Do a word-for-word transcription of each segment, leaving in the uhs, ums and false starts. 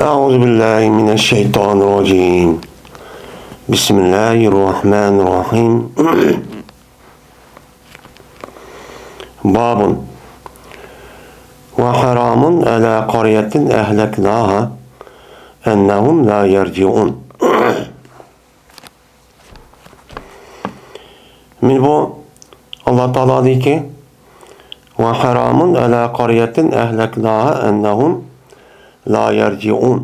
أعوذ بالله من الشيطان الرجيم. بسم الله الرحمن الرحيم. باب. وحرام على قرية أهلكناها أنهم لا يرجعون. مانا بۇ ئاللا تائالانىڭكى «وحرام على قرية أهلكناها أنهم لا يرجعون»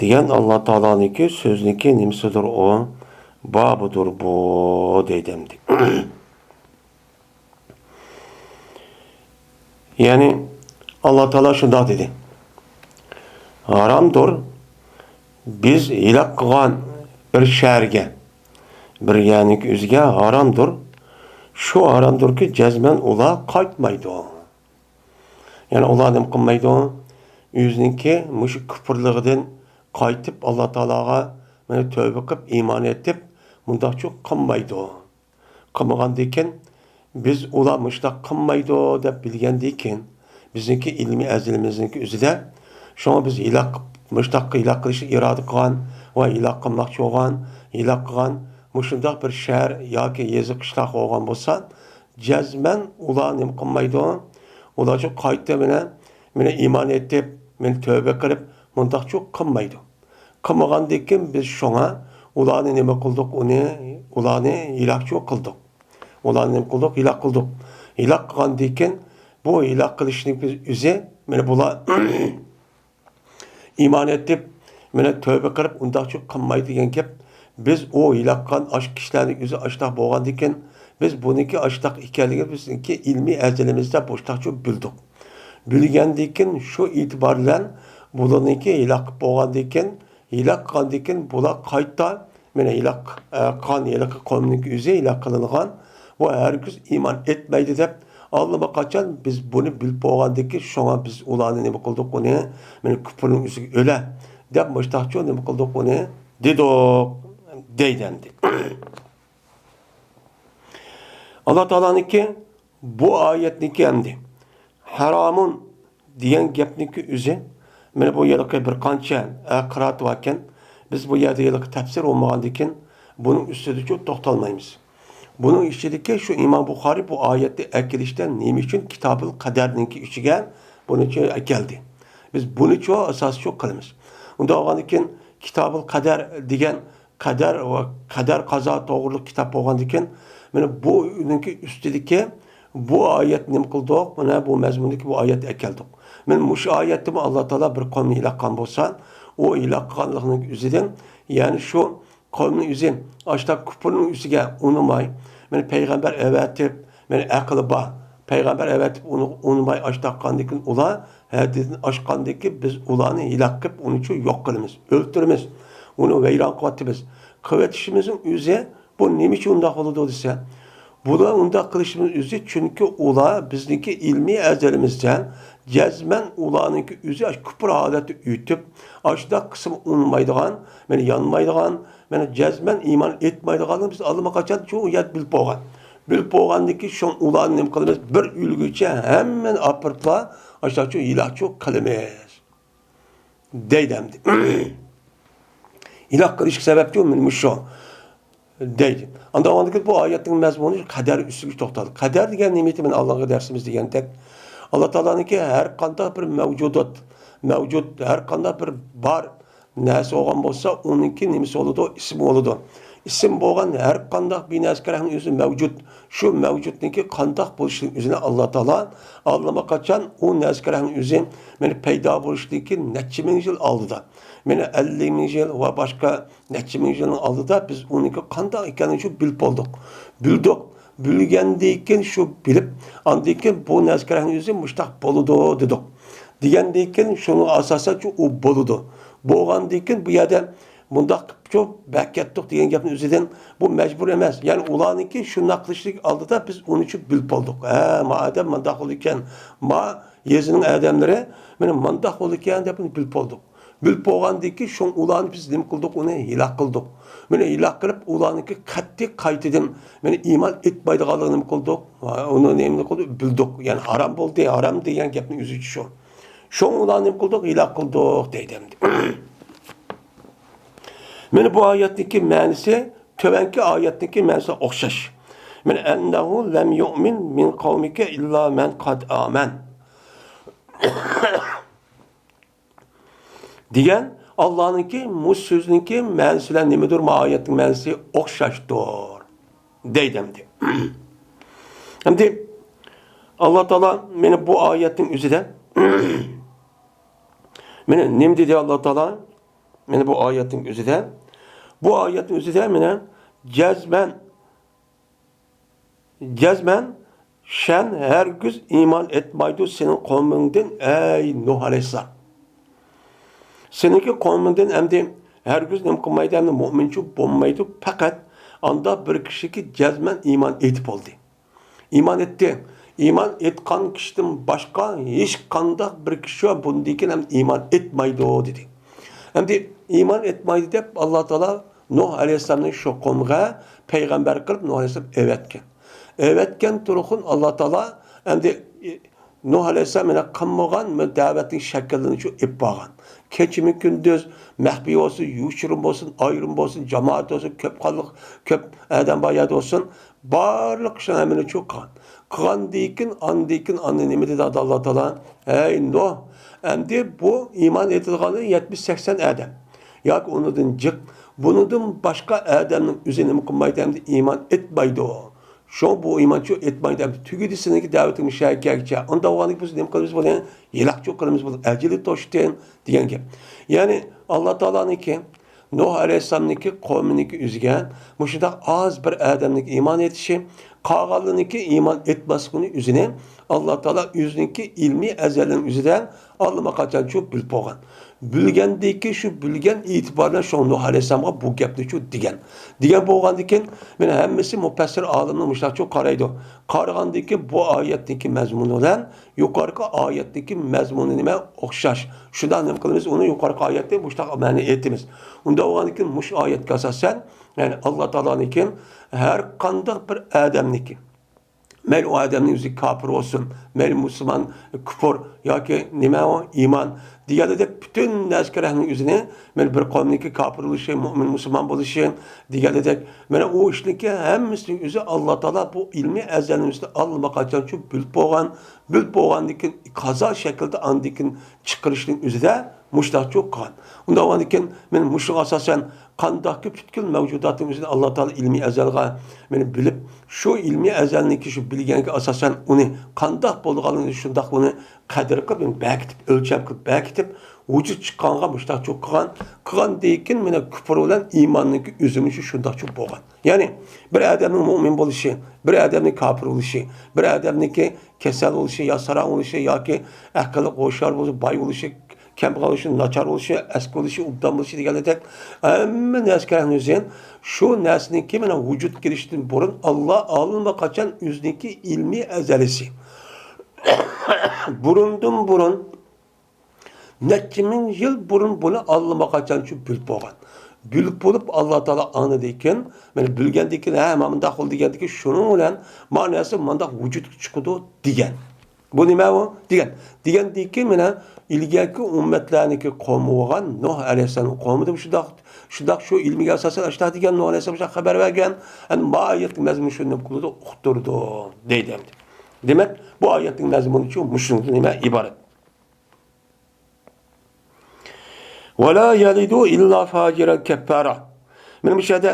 دېگەن ئاللا تائالانىڭكى سۆزىنىڭكى نېمىسىدۇر ئۇ؟ بابىدۇر بۇ، دەيدۇ ئەمدى. يەنى ئاللا تائالا شۇنداق دېدى: «ھارامدۇر، بىز ھېلاك قىلغان بىر شەھەرگە، بىر يەرنىڭكى ئۆزىگە ھارامدۇر. شۇ ھارامدۇركى، جەزمەن ئۇلار قايتمايدۇ.» يەنى ئۇلار نېمە قىلمايدۇ؟ ئۆزىنىڭكى مۇشۇ كۇپۇرلۇقىدىن قايتىپ، ئاللا تائالاغا مانا تۆۋبە قىلىپ، ئىمان ئېيتىپ، مۇنداقچۇ قىلمايدۇ. قىلمىغاندىكىن، بىز ئۇلار مۇشۇنداق قىلمايدۇ دەپ بىلگەندىكىن، بىزنىڭكى ئىلمىي ئەزىلىمىزنىڭكى ئۆزىدە، شۇڭا بىز ھېلاك، مۇشۇنداق ھېلاك قىلىشنى ئىرادە قىلغان ۋە ھېلاك قىلماقچى بولغان، ھېلاك قىلغان، مۇشۇنداق بىر شەھەر ياكى يېزا، قىشلاق بولغان بولسا، جەزمەن ئۇلار نېمە قىلمايدۇ؟ ئۇلار شۇ قايتا مانا، مانا ئىمان ئېيتىپ، مانا تۆۋبە قىلىپ، مۇنداقچۇ قىلمايدۇ. قىلمىغاندىكىن بىز شۇڭا ئۇلارنى نېمە قىلدۇق؟ ئۇنى، ئۇلارنى ھېلاكچۇ قىلدۇق. ئۇلارنى نېمە قىلدۇق؟ ھېلاك قىلدۇق. ھېلاك قىلغاندىكىن بۇ ھېلاك قىلىشنىڭ بىز ئۆزى، مانا بۇلار ئىمان ئېيتىپ، مانا تۆۋبە قىلىپ، ئۇنداقچۇ قىلمايدۇ دېگەن گەپ. بىز ئۇ ھېلاك قىلغان ئاشۇ كىشىلەرنىڭ ئۆزى ئاشۇنداق بولغاندىكىن، بىز بۇنىڭكى ئاشۇنداق ئىكەنلىكىنى بىزنىڭكى ئىلمىي ئەزىلىمىزدە بۇشتاقچۇ بىلدۇق. بىلگەندىكىن شۇ ئېتىبار بىلەن بۇلارنىڭكى ھېلاك قىلىپ بولغاندىكىن، ھېلاك قىلغاندىكىن بۇلار قايتا مانا ھېلاق، ئە، قىلغان ھېلىقى قومنىڭكى ئۆزى ھېلاك قىلىنغان، بۇ ھەرگىز ئىمان ئېيتمايدۇ دەپ، ئاللىماقاچان بىز بۇنى بىلىپ بولغاندىكىن، شۇڭا بىز ئۇلارنى نېمە قىلدۇق ئۇنى، مانا كۇپرنىڭ ئۆزىگە ئۆلە دەپ مۇشتاقچۇ نېمە قىلدۇق ئۇنى دېدۇق، دەيدۇ ئەمدى. ئاللا تائالانىڭكى بۇ ئايەتنىڭكى ئەمدى ھارامۇن دېگەن گەپنىڭكى ئۆزى، مانا بۇ ھېلىقى بىر قانچە، ئە، قىرائەت باركەن، بىز بۇ يەردە ھېلىقى تەپسىر بولمىغاندىكىن، بۇنىڭ ئۈستىدىچۇ توختالمايمىز. بۇنىڭ ئىچىدىكى شۇ ئىمام بۇخارىي بۇ ئايەتنى ئەكېلىشتە نېمە ئۈچۈن كىتابۇل قەدەرنىڭكى ئىچىگە بۇنىچۇ ئەكەلدى؟ بىز بۇنىچۇ ئاساسچۇ قىلىمىز. ئۇنداق بولغاندىكىن، كىتابۇل قەدەر دېگەن قەدەر ۋە قەدەر قازا توغرۇلۇق كىتاب بولغاندىكىن، مانا بۇنىڭكى ئۈستىدىكى بۇ ئايەت نېمە قىلدۇق؟ مانا بۇ مەزمۇندىكى بۇ ئايەت ئەكەلدۇق. مانا مۇشۇ ئايەتتىمۇ ئاللا تائالا بىر قومنى ھېلاك قىلغان بولسا، ئۇ ھېلاك قىلغانلىقنىڭ ئۆزىدىن، يەنى شۇ قومنىڭ ئۆزى ئاشتا كۇپرنىڭ ئۈستىگە ئۇنىماي، مانا پەيغەمبەر ئەۋەتىپ، مانا ئەقلى بار، پەيغەمبەر ئەۋەتىپ ئۇنى ئۇنىماي ئاشتا قىلغاندىكىن ئۇلار ھەددىدىن ئاشقاندىكىن بىز ئۇلارنى ھېلاك قىلىپ، ئۇنىچۇ يوق قىلىمىز، ئۆلتۈرىمىز، ئۇنى ۋەيران قىلىۋاتىمىز. قىلىۋېتىشىمىزنىڭ ئۆزى، بۇ نېمە ئۈچۈن ئۇنداق بولىدۇ دېسە، بۇلار ئۇنداق قىلىشىمىز ئۆزى، چۈنكى ئۇلار بىزنىڭكى ئىلمىي ئەزەلىمىزدە جەزمەن ئۇلارنىڭكى ئۆزى ئاشۇ كۇپر ھالەتتە ئۆتۈپ، ئاشۇنداق قىسمى ئۇنىمايدىغان، مانا يانمايدىغان، مانا جەزمەن ئىمان ئېيتمايدىغانلىقىنى بىز ئاللىماقاچان شۇ يەردە بىلىپ بولغان. بىلىپ بولغاندىكىن شۇ ئۇلارنى نېمە قىلىمىز؟ بىر ئۆلگۈچە ھەممىنى ئاپىرىپلا ئاشۇنداقچۇ ھېلاكچۇ قىلىمىز. دەيدۇ ئەمدى. ھېلاك قىلىشقا سەۋەبچۇ مانا مۇشۇ. دەيدۇ. ئاندىن ئاندىن كېيىن بۇ ئايەتنىڭ مەزمۇنى قەدەر ئۈستىگە توختالدى. قەدەر دېگەن نېمە ئىدى؟ مانا ئالدىنقى دەرسىمىز دېگەندەك، ئاللا تائالانىڭكى ھەر قانداق بىر مەۋجۇدات، مەۋجۇت، ھەر قانداق بىر بار نەرسە بولغان بولسا، ئۇنىڭكى نېمىسى بولىدۇ؟ ئىسمى بولىدۇ. ئىسىم بولغان ھەر قانداق بىر نەرسىگە ھەم ئۆزى مەۋجۇت. شۇ مەۋجۇتنىڭكى قانداق بولۇشلۇقى ئۆزىنى ئاللا تائالا ئاللىماقاچان ئۇ نەرسىگە ھەم ئۆزى، مانا پەيدا بولۇشتىكى نەچچە مىڭ يىل ئالدىدا، مانا ئەللىك مىڭ يىل ۋە باشقا نەچچە مىڭ يىلنىڭ ئالدىدا بىز ئۇنىڭكى قانداق ئىكەنلىكىنى شۇ بىلىپ بولدۇق. بىلدۇق. بىلگەندىن كېيىن شۇ بىلىپ، ئاندىن كېيىن بۇ نەرسىگە ئۆزى مۇشتاق بولىدۇ دېدۇق. دېگەندىن كېيىن شۇنىڭ ئاساسەن شۇ ئۇ بولىدۇ. بولغاندىن كېيىن بۇ يەردە مۇنداق قىپچۇ بەك كەتتۇق دېگەن گەپنىڭ ئۆزىدىن بۇ مەجبۇر ئەمەس. يەنى ئۇلارنىڭكى شۇنداق قىلىشلىك ئالدىدا بىز ئۇنى شۇ بىلىپ بولدۇق. ھە، ما ئادەم مۇنداق بولىدىكەن، ما يېزىنىڭ ئادەملىرى مانا مۇنداق بولىدىكەن دەپ ئۇنى بىلىپ بولدۇق. بىلىپ بولغاندىن كېيىن شۇڭا ئۇلارنى بىز نېمە قىلدۇق؟ ئۇنى ھېلاك قىلدۇق. مانا ھېلاك قىلىپ، ئۇلارنىڭكى قەتئىي قايتىدىن مانا ئىمان ئېيتمايدىغانلىقىنى نېمە قىلدۇق؟ ئۇنى نېمە قىلدۇق؟ بىلدۇق. يەنى ھارام بولدى، ھارام دېگەن گەپنىڭ ئۆزى شۇ. شۇڭا ئۇلارنى نېمە قىلدۇق؟ ھالاك قىلدۇق دەيدۇ ئەمدى. مانا بۇ ئايەتنىڭكى مەنىسى تۆۋەنكى ئايەتنىڭكى مەنىسىگە ئوخشاش. مانا «ئەننەھۇ لەم يۇئمىن مىن قەۋمىكە ئىللا مەن قەد ئامەن» دېگەن ئاللانىڭكى مۇشۇ سۆزنىڭكى مەنىسى بىلەن نېمىدۇر؟ ما ئايەتنىڭ مەنىسى ئوخشاشتۇر دەيدۇ ئەمدى. ئەمدى ئاللا تائالا مانا بۇ ئايەتنىڭ ئۆزىدە، مانا نېمە دېدى ئاللا تائالا؟ مانا بۇ ئايەتنىڭ ئۆزىدە، بۇ ئايەتنىڭ ئۆزىدە مانا جەزمەن، جەزمەن شەن ھەرگىز ئىمان ئېيتمايدۇ سېنىڭ قوۋمۇڭدىن، ئەي نۇھ ئەلەيھىسسالام. سېنىڭكى قوۋمۇڭدىن ئەمدى ھەرگىز نېمە قىلمايدۇ، ئەمدى مۇئمىنچۇ بولمايدۇ، پەقەت ئاندا بىر كىشىكى جەزمەن ئىمان ئېيتىپ بولدى. ئىمان ئېيتتى. ئىمان ئېيتقان كىشىدىن باشقا ھېچقانداق بىر كىشى بۇندىن كېيىن ھەم ئىمان ئېيتمايدۇ دېدى. ئەمدى ئىمان ئېيتمايدۇ دەپ ئاللا تائالا نۇھ ئەلەيھىسسالامنى شۇ قوۋمىغا پەيغەمبەر قىلىپ نۇھ ئەلەيھىسسالام ئەۋەتكەن. ئەۋەتكەن تۇرغۇن ئاللا تائالا ئەمدى نۇھ ئەلەيھىسسالام مانا قىلمىغان دەۋەتنىڭ شەكىللىرىنى شۇ ئېلىپ بارغان. كېچىمۇ كۈندۈز، مەخپىي بولسۇن، يوشۇرۇن بولسۇن، ئايرىم بولسۇن، جامائەت بولسۇن، كۆپ خانلىق، كۆپ ئادەم بار يەردە بولسۇن، بارلىق ئىشنىڭ ھەممىنى شۇ قىلغان. قىلغاندىن كېيىن، ئاندىن كېيىن، ئاندىن نېمە دېدى ئاللا تائالا؟ ھەي نۇھ، ئەمدى بۇ ئىمان ئېيتىدىغانلار يەتمىش سەكسەن ئادەم ياكى ئۇنىڭدىن جىق، بۇنىڭدىن باشقا ئادەمنىڭ ئۆزى نېمە قىلمايدۇ، ئەمدى ئىمان ئېيتمايدۇ. شۇڭا بۇ ئىمان شۇ ئېيتمايدۇ، ئەمدى تۈگىدى سېنىڭكى دەۋىتىڭ مۇشۇ يەرگىچە. ئۇنداق بولغاندىكىن بىز نېمە قىلىمىز بۇنى؟ ھالاكچۇ قىلىمىز بۇنى، ئەجىلى توشتى دېگەن گەپ. يەنى ئاللا تائالانىڭكى نۇھ ئەلەيھىسسالامنىڭكى قوۋمىنىڭكى ئۆزىگە مۇشۇنداق ئاز بىر ئادەمنىڭكى ئىمان ئېيتىشى، قالغانلىرىنىڭكى ئىمان ئېيتماسلىقىنى ئۆزىنى ئاللا تائالا ئۆزىنىڭكى ئىلمىي ئەزەلنىڭ ئۆزىدە ئاللىماقاچانچۇ بىلىپ بولغان. بىلگەندىكى شۇ بىلگەن ئېتىبار بىلەن شۇ نۇھ ئەلەيھىسسالامغا بۇ گەپنىچۇ دېگەن. دېگەن بولغاندىكىن، مانا ھەممىسى مۇپەسسىر ئالىمنىڭ مۇشۇنداقچۇ قارايدۇ. قارىغاندىكى بۇ ئايەتنىڭكى مەزمۇنى بىلەن يۇقىرىقى ئايەتتىكى مەزمۇنى نېمە ئوخشاش. شۇنداق نېمە قىلىمىز، ئۇنى يۇقىرىقى ئايەتتە مۇشۇنداق مەنە ئېيتىمىز. ئۇنداق بولغاندىكىن مۇشۇ ئايەتكە ئاساسەن، يەنى ئاللا تائالانىڭكى ھەر قانداق بىر ئادەمنىڭكى، مەيلى ئۇ ئادەمنىڭ ئۆزى كاپىر بولسۇن، مەيلى مۇسۇلمان، كۇپۇر ياكى نېمە ئۇ ئىمان دېگەندەك پۈتۈن نەرسىگە رەھمىنىڭ ئۆزىنى، مەيلى بىر قوۋمنىڭكى كاپىر بولۇشى، مۇئمىن مۇسۇلمان بولۇشى دېگەندەك، مانا ئۇ ئىشنىڭكى ھەممىسىنىڭ ئۆزى ئاللا تائالا بۇ ئىلمىي ئەزەلنىڭ ئۈستىدە ئاللىماقاچانچۇ بىلىپ بولغان، بىلىپ بولغاندىن كېيىن قازا شەكلىدە ئاندىن كېيىن چىقىرىشنىڭ ئۆزىدە مۇشۇنداقچۇ قىلغان. ئۇنداق بولغاندىن كېيىن مانا مۇشۇغا ئاساسەن قانداقكى پۈتكۈل مەۋجۇداتنىڭ ئۆزىنى ئاللا تائالا ئىلمىي ئەزەلغا مانا بىلىپ، شۇ ئىلمىي ئەزەلنىڭكى شۇ بىلگەنگە ئاساسەن ئۇنى قانداق بولىدىغانلىقىنى شۇنداق ئۇنى قەدىر قىلىپ، بەكىتىپ، ئۆلچەم قىلىپ بەكىتىپ، ۋۇجۇد چىققانغا مۇشۇنداقچۇ قىلغان. قىلغاندىن كېيىن مانا كۇپۇر بىلەن ئىماننىڭكى ئۆزىمۇ شۇ شۇنداقچۇ بولغان. يەنى بىر ئادەمنىڭ مۇئمىن بولۇشى، بىر ئادەمنىڭ كاپىر بولۇشى، بىر ئادەمنىڭكى كېسەل بولۇشى يا ساراڭ بولۇشى ياكى ئەقىللىق ھوشيار بولۇشى، باي بولۇشى، كەمبەغەل بولۇشى، ناچار بولۇشى، ئەسكى بولۇشى، ئوبدان بولۇشى دېگەندەك ھەممە نەرسىگە رەھمىنى ئۆزى، شۇ نەرسىنىڭكى مانا ۋۇجۇدقا كېلىشتىن بۇرۇن ئاللا ئاللىماقاچان ئۆزىنىڭكى ئىلمىي ئەزەلىسى بۇرۇندىن بۇرۇن نەچچە مىڭ يىل بۇرۇن بۇنى ئاللىماقاچانچۇ بىلىپ بولغان. بىلىپ بولۇپ، ئاللا تائالا ئاڭلىدىكىن، مانا بىلگەندىكىن، ھە، مانا مۇنداق بولدى دېگەندىكىن، شۇنىڭ بىلەن مانا نەرسە مۇنداق ۋۇجۇدقا چىقىدۇ دېگەن. بۇ نېمە ئۇ؟ دېگەن. دېگەندىكىن، مانا ئىلگەركى ئۈممەتلەرنىڭكى قوۋمى بولغان نۇھ ئەلەيھىسسالام قوۋمىدا شۇنداق، شۇنداق شۇ ئىلمىگە ئاساسەن ئاشۇنداق دېگەن، نۇھ ئەلەيھىسسالام شۇنداق خەۋەر بەرگەن. ئەمدى ما ئايەتنىڭ مەزمۇنى شۇنى نېمە قىلىدۇ؟ ئۇقتۇرىدۇ دەيدۇ ئەمدى. دېمەك، بۇ ئايەتنىڭ مەزمۇنى شۇ مۇشۇنىڭدىن نېمە ئىبارەت؟ ولا يلد إلا فاجرا كفارا. مانا مۇشۇ يەردە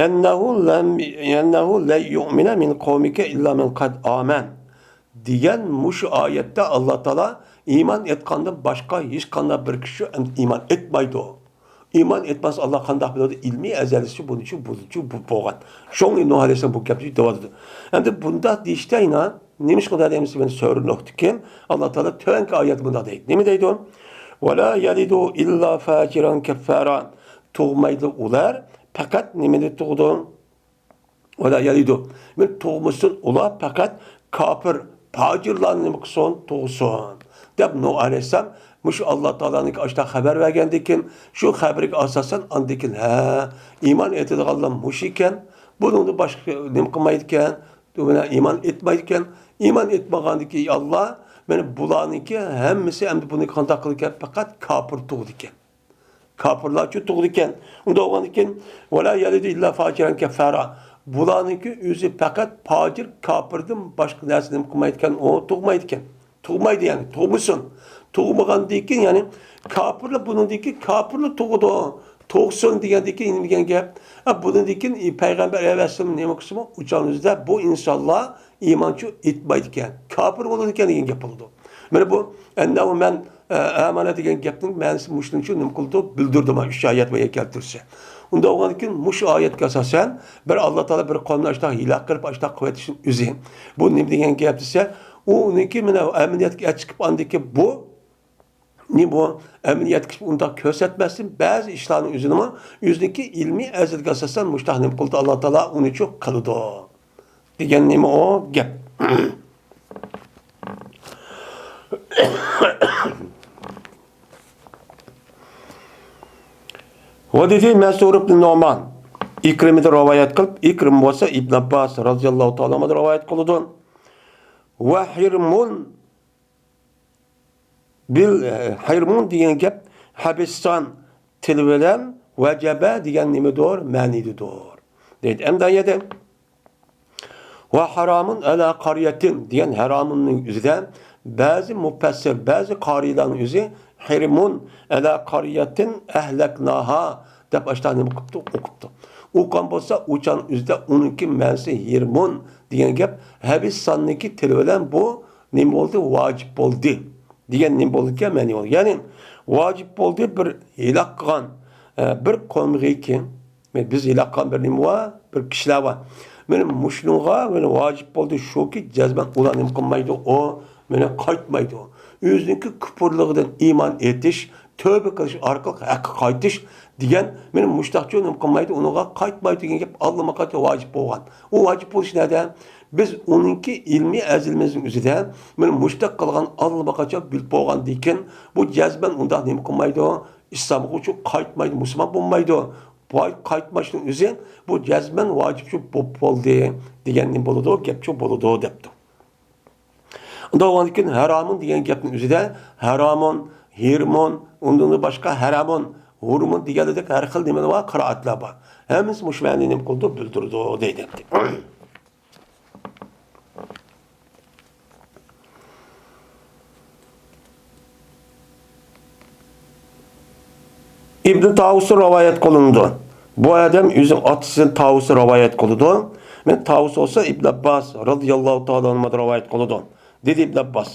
أنه لم، أنه لن يؤمن من قومك إلا من قد آمن دېگەن مۇشۇ ئايەتتە ئاللا تائالا ئىمان ئېيتقاندىن باشقا ھېچقانداق بىر كىشى ئىمان ئېيتمايدۇ. ئىمان ئېيتماس، ئاللا قانداق بىلىدۇ؟ ئىلمىي ئەزەلىسى بۇنىچۇ، بۇنىچۇ، بۇ بولغان. شۇڭا نۇھ ئەلەيھىسسالام بۇ گەپنى دەۋاتىدۇ. ئەمدى بۇنداق دېيىشتە يەنە نېمىشقا ئۇنداق دەيمىز دېسە، سۆرە نۇھتىكى ئاللا تائالا تۆۋەنكى ئايەتتە بۇنداق دەيدۇ. نېمە دەيدۇ؟ ولا يلد إلا فاجرا كفارا. تۇغمايدۇ ئۇلار، پەقەت نېمىنى تۇغىدۇ؟ ولا يلد. مەن تۇغمىسۇن، ئۇلار پەقەت كاپىر، پاجىرلارنى نېمە قىلسۇن؟ تۇغسۇن. دەپ نۇھ ئەلەيھىسسالام مۇشۇ ئاللا تائالانىڭكى ئاشۇنداق خەۋەر بەرگەندىكىن، شۇ خەۋەرگە ئاساسەن ئاندىكىن، ھە، ئىمان ئېيتىدىغانلار مۇشۇ ئىكەن، بۇنىڭدىن باشقا نېمە قىلمايدىكەن؟ ئىمان ئېيتمايدىكەن. ئىمان ئېيتمىغاندىكىن، ئاللا مانا بۇلارنىڭكى ھەممىسى ئەمدى بۇنى قانداق قىلىدىكەن؟ پەقەت كاپىر تۇغىدىكەن. كاپىرلارچۇ تۇغىدىكەن. ئۇنداق بولغاندىكىن، «ۋەلا يەلىدۇ ئىللا فاجىرەن كەففارا.» بۇلارنىڭكى ئۆزى پەقەت پاجىر، كاپىردىن باشقا نەرسە نېمە قىلمايدىكەن؟ ئۇ تۇغمايدىكەن. تۇغمايدۇ، يەنى تۇغمىسۇن. تۇغمىغاندىن كېيىن، يەنى كاپىرلار، بۇنىڭدىن كېيىن كاپىرلار تۇغىدۇ. تۇغسۇن دېگەندىن كېيىن نېمە دېگەن گەپ؟ ئە، بۇنىڭدىن كېيىن پەيغەمبەر ئەلەيھىسسالام نېمە قىلسىمۇ، ئۇ چاغنىڭ ئۆزىدە بۇ ئىنسانلار ئىمانچۇ ئېيتمايدىكەن، كاپىر بولىدىكەن دېگەن گەپ بولىدۇ. مانا بۇ، ئەننەھۇ مەن، ئە، ئامەنە دېگەن گەپنىڭ مەنىسى مۇشۇنىڭچۇ نېمە قىلىدۇ، بىلدۈردى مانا ئۈچ ئايەت ۋە كەلتۈرسە. ئۇنداق بولغاندىكىن مۇشۇ ئايەتكە ئاساسەن بىر ئاللا تائالا بىر قومنى ئاشتاق ھىلاك قىلىپ، ئاشتاق قىلىۋېتىشنىڭ ئۆزى. بۇ نېمە دېگەن گەپ دېسە، ئۇ ئۇنىڭكى مانا ئەمەلىيەتكە ئەچىقىپ ئاندىكى بۇ نېمە بۇ؟ ئەمەلىيەتكە ئۇنداق كۆرسەتمەستىن، بەزى ئىشلارنىڭ ئۆزىنىمۇ ئۆزىنىڭكى ئىلمىي ئەزىلگە ئاساسەن مۇشتاق نېمە قىلدى، ئاللا تائالا ئۇنىچۇ قىلىدۇ دېگەن نېمە ئۇ گەپ. ۋە دېدى مەنسۇر ئىبن نۇئمان، ئىكرىمىدىن رىۋايەت قىلىپ، ئىكرىم بولسا ئىبن ئابباس رازىياللاھۇ تائالا ئانھۇدىن رىۋايەت قىلىدۇ. ۋە ھىرمۇن بىل، ھىرمۇن دېگەن گەپ ھەبىسسان، تىل بىلەن ۋەجەبە دېگەن نېمىدۇر؟ مەنىدىدۇر. دەيدۇ. ئەمدى ئايەتتە ۋە ھارامۇن ئەلا قارىيەتىن دېگەن ھارامۇننىڭ ئۆزىدە بەزى مۇپەسسىر، بەزى قارىيلارنىڭ ئۆزى ھىرمۇن ئەلا قارىيەتىن ئەھلەكناھا دەپ ئاشتا نېمە قىپتۇ؟ ئوقۇپتۇ. ئوقۇغان بولسا، ئۇچان ئۆزىدە ئۇنىڭكى مەنىسى ھىرمۇن دېگەن گەپ ھەبىسساننىڭكى تىلى بىلەن بۇ نېمە بولدى؟ ۋاجىپ بولدى دېگەن نېمە بولىدىكەن؟ مەنى بولدى. يەنى ۋاجىپ بولدى بىر ھېلاك قىلغان، ئە، بىر قومغىكى، بىز ھېلاك قىلغان بىر نېمە بار؟ بىر كىشىلەر بار. مانا مۇشۇنىڭغا مانا ۋاجىپ بولدى شۇكى، جەزمەن ئۇلار نېمە قىلمايدۇ؟ ئۇ مانا قايتمايدۇ. ئۆزىنىڭكى كۇپۇرلۇقىدىن ئىمان ئېيتىش، تۆبە قىلىش ئارقىلىق ھەققە قايتىش دېگەن، مانا مۇشتاقچۇ نېمە قىلمايدۇ؟ ئۇنىڭغا قايتمايدۇ دېگەن گەپ ئاللىماقاچان ۋاجىپ بولغان. ئۇ ۋاجىپ بولۇش نەدە؟ بىز ئۇنىڭكى ئىلمىي ئەزىلىمىزنىڭ ئۆزىدە مانا مۇشتاق قىلغان ئاللىماقاچان بىلىپ بولغاندىن كېيىن، بۇ جەزمەن ئۇنداق نېمە قىلمايدۇ؟ ئىسلامغىچۇ قايتمايدۇ، مۇسۇلمان بولمايدۇ. بۇ قايتماشنىڭ ئۆزى بۇ جەزمەن ۋاجىپچۇ بولۇپ بولدى دېگەن نېمە بولىدۇ؟ گەپچۇ بولىدۇ دەپتۇ. ئۇنداق بولغاندىن كېيىن ھارامۇن دېگەن گەپنىڭ ئۆزىدە ھارامۇن، ھىرمۇن، ئۇندىن باشقا ھارامۇن، ھۇرمۇن دېگەنلىدەك ھەر خىل نېمىلەر بار، قىرائەتلەر بار. ھەممىسى مۇشۇ مەنىنى نېمە قىلىدۇ؟ بىلدۈرىدۇ دەيدۇ. ئىبن تاۋۇستىن رىۋايەت قىلىنىدۇ. بۇ ئادەم ئۆزىنىڭ ئاتىسىدىن تاۋۇستىن رىۋايەت قىلىدۇ. مەن تاۋۇس بولسا ئىبن ئابباس رازىياللاھۇ تائالا ئانھۇدىن رىۋايەت قىلىدۇ. دېدى ئىبن ئابباس،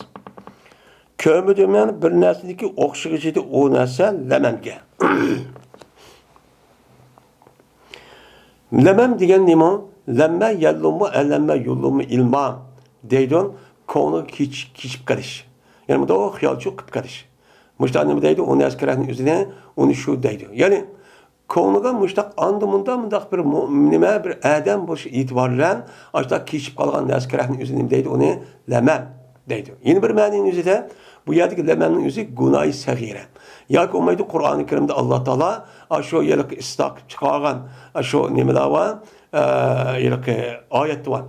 كۆرمىدىم مەن بىر نەرسىدىكى ئوخشىغۇچىدى ئۇ نەرسە لەمەمگە. لەمەم دېگەن نېمە؟ لەممە يەللۇممۇ ئەلەممە يۇللۇممۇ ئىلما دەيدۇ. كۆڭلىگە كېچىپ، كېچىپ قېلىش. يەنى بۇندا خىيالچۇ قىلىپ قېلىش. مۇشۇنداق نېمە دەيدۇ؟ ئۇ نەرسە كېرەكنىڭ ئۆزىنى، ئۇنى شۇ دەيدۇ. يەنى كۆڭلىگە مۇشتاق ئاندا مۇندا مۇنداق بىر مۇ-، نېمە، بىر ئادەم بولۇش ئېتىبارى بىلەن ئاشۇنداق كېچىپ قالغان نەرسە كېرەكنىڭ ئۆزىنى نېمە دەيدۇ؟ ئۇنى لەمەم دەيدۇ. يەنە بىر مەنىنىڭ ئۆزىدە بۇ يەردىكى لەمەمنىڭ ئۆزى گۇناھى سەغىرە. ياكى بولمايدۇ، قۇرئانى كەرىمدە ئاللا تائالا ئاشۇ ھېلىقى ئىسلاھ قىلىپ چىقارغان ئاشۇ نېمىلەر بار، ئە، ھېلىقى ئايەت بار.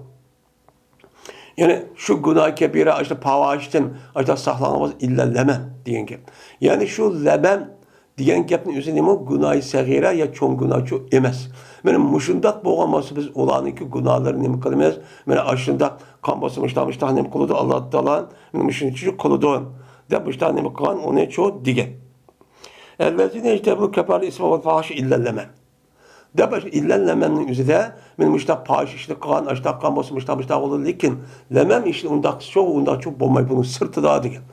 يەنى شۇ گۇناھى كەبىرە، ئاشۇ پاۋاھىشتىن ئاشۇنداق ساقلانغان بولسا، ئىللا لەمەم دېگەن گەپ. يەنى شۇ لەمەم دېگەن گەپنىڭ ئۆزى نېمە؟ گۇناھى سەغىرە يا چوڭ گۇناھچۇ ئەمەس. مانا مۇشۇنداق بولغان بولسا، بىز ئۇلارنىڭكى گۇناھلىرىنى نېمە قىلىمىز؟ مانا ئاشۇنداق قىلغان بولسا، مۇشۇنداق، مۇشۇنداق نېمە قىلىدۇ؟ ئاللا تائالا مانا مۇشۇنچە قىلىدۇ دەپ، مۇشۇنداق نېمە قىلغان، ئۇنىچۇ دېگەن. ئەللەزىنە ئىجتەنىبۇل كەبائىرەل ئىسمى ۋەل فاھىشە ئىللا لەمەم. دەپ، ئاشۇ ئىللا لەمەمنىڭ ئۆزىدە، مانا مۇشۇنداق پاھىشە ئىشنى قىلغان، ئاشۇنداق قىلغان بولسا، مۇشۇنداق، مۇشۇنداق بولىدۇ، لېكىن لەمەم ئىشنى ئۇنداق قىلسا، ئۇنداقچۇ بولمايدۇ، بۇنىڭ سىرتىدا دېگەن.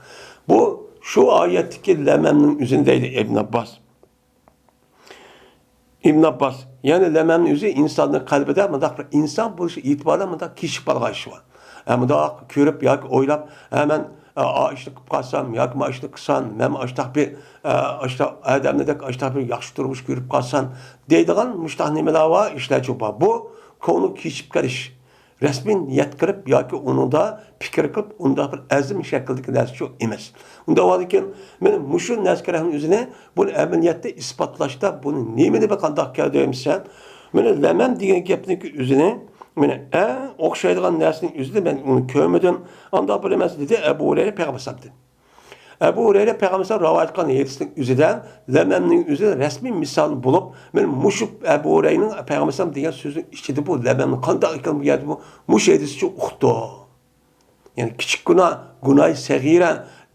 بۇ شۇ ئايەتتىكى لەمەمنىڭ ئۆزىنى دەيدۇ ئىبن ئابباس. ئىبن ئابباس، يەنى لەمەمنىڭ ئۆزى ئىنساننىڭ قەلبىدە مۇنداق بىر ئىنسان بولۇش ئېتىبارى بىلەن مۇنداق كېچىپ قالغان ئىش بار. ھە، مۇنداق كۆرۈپ ياكى ئويلاپ، ھە، مەن، ئە، ئا ئىشنى قىلىپ قالسام ياكى ما ئىشنى قىلسام، مەن ئاشتاق بىر، ئە، ئاشتاق ئادەمنىدەك ئاشتاق بىر ياخشى تۇرمۇش كۆرۈپ قالسام دەيدىغان مۇشتاق نېمىلەر بار، ئىشلارچۇ بار. بۇ كۆڭلى كېچىپ قېلىش. رەسمىي نىيەت قىلىپ ياكى ئۇنىڭدا پىكىر قىلىپ، ئۇنداق بىر ئەزم شەكلىدىكى نەرسىچۇ ئەمەس. ئۇنداق بولغاندىكىن، مانا مۇشۇ نەرسە كېرەكنىڭ ئۆزىنى بۇنى ئەمەلىيەتتە ئىسپاتلاشتا بۇنى نېمىنى بىر قانداق كەلدۈرمىسەن؟ مانا لەمەم دېگەن گەپنىڭكى ئۆزىنى مانا ئەڭ ئوخشايدىغان نەرسىنىڭ ئۆزىدە مەن ئۇنى كۆرمىدىم. ئانداق بىر ئەمەس، دېدى ئەبۇ ھۇرەيرە پەيغەمبەر ئەلەيھىسسالامدىن. ئەبۇ ھۇرەيرە پەيغەمبەر ئەلەيھىسسالام رىۋايەت قىلغان ھەدىسنىڭ ئۆزىدە لەمەمنىڭ ئۆزى رەسمىي مىسال بولۇپ، مەن مۇشۇ ئەبۇ ھۇرەيرىنىڭ پەيغەمبەر ئەلەيھىسسالام دېگەن سۆزىنىڭ ئىچىدە بۇ لەمەمنى قانداق ئىكەن بۇ يەردە بۇ مۇشۇ ھەدىسچە ئۇقتۇم. يەنى كىچىك گۇناھ، گۇناھى سەغىرە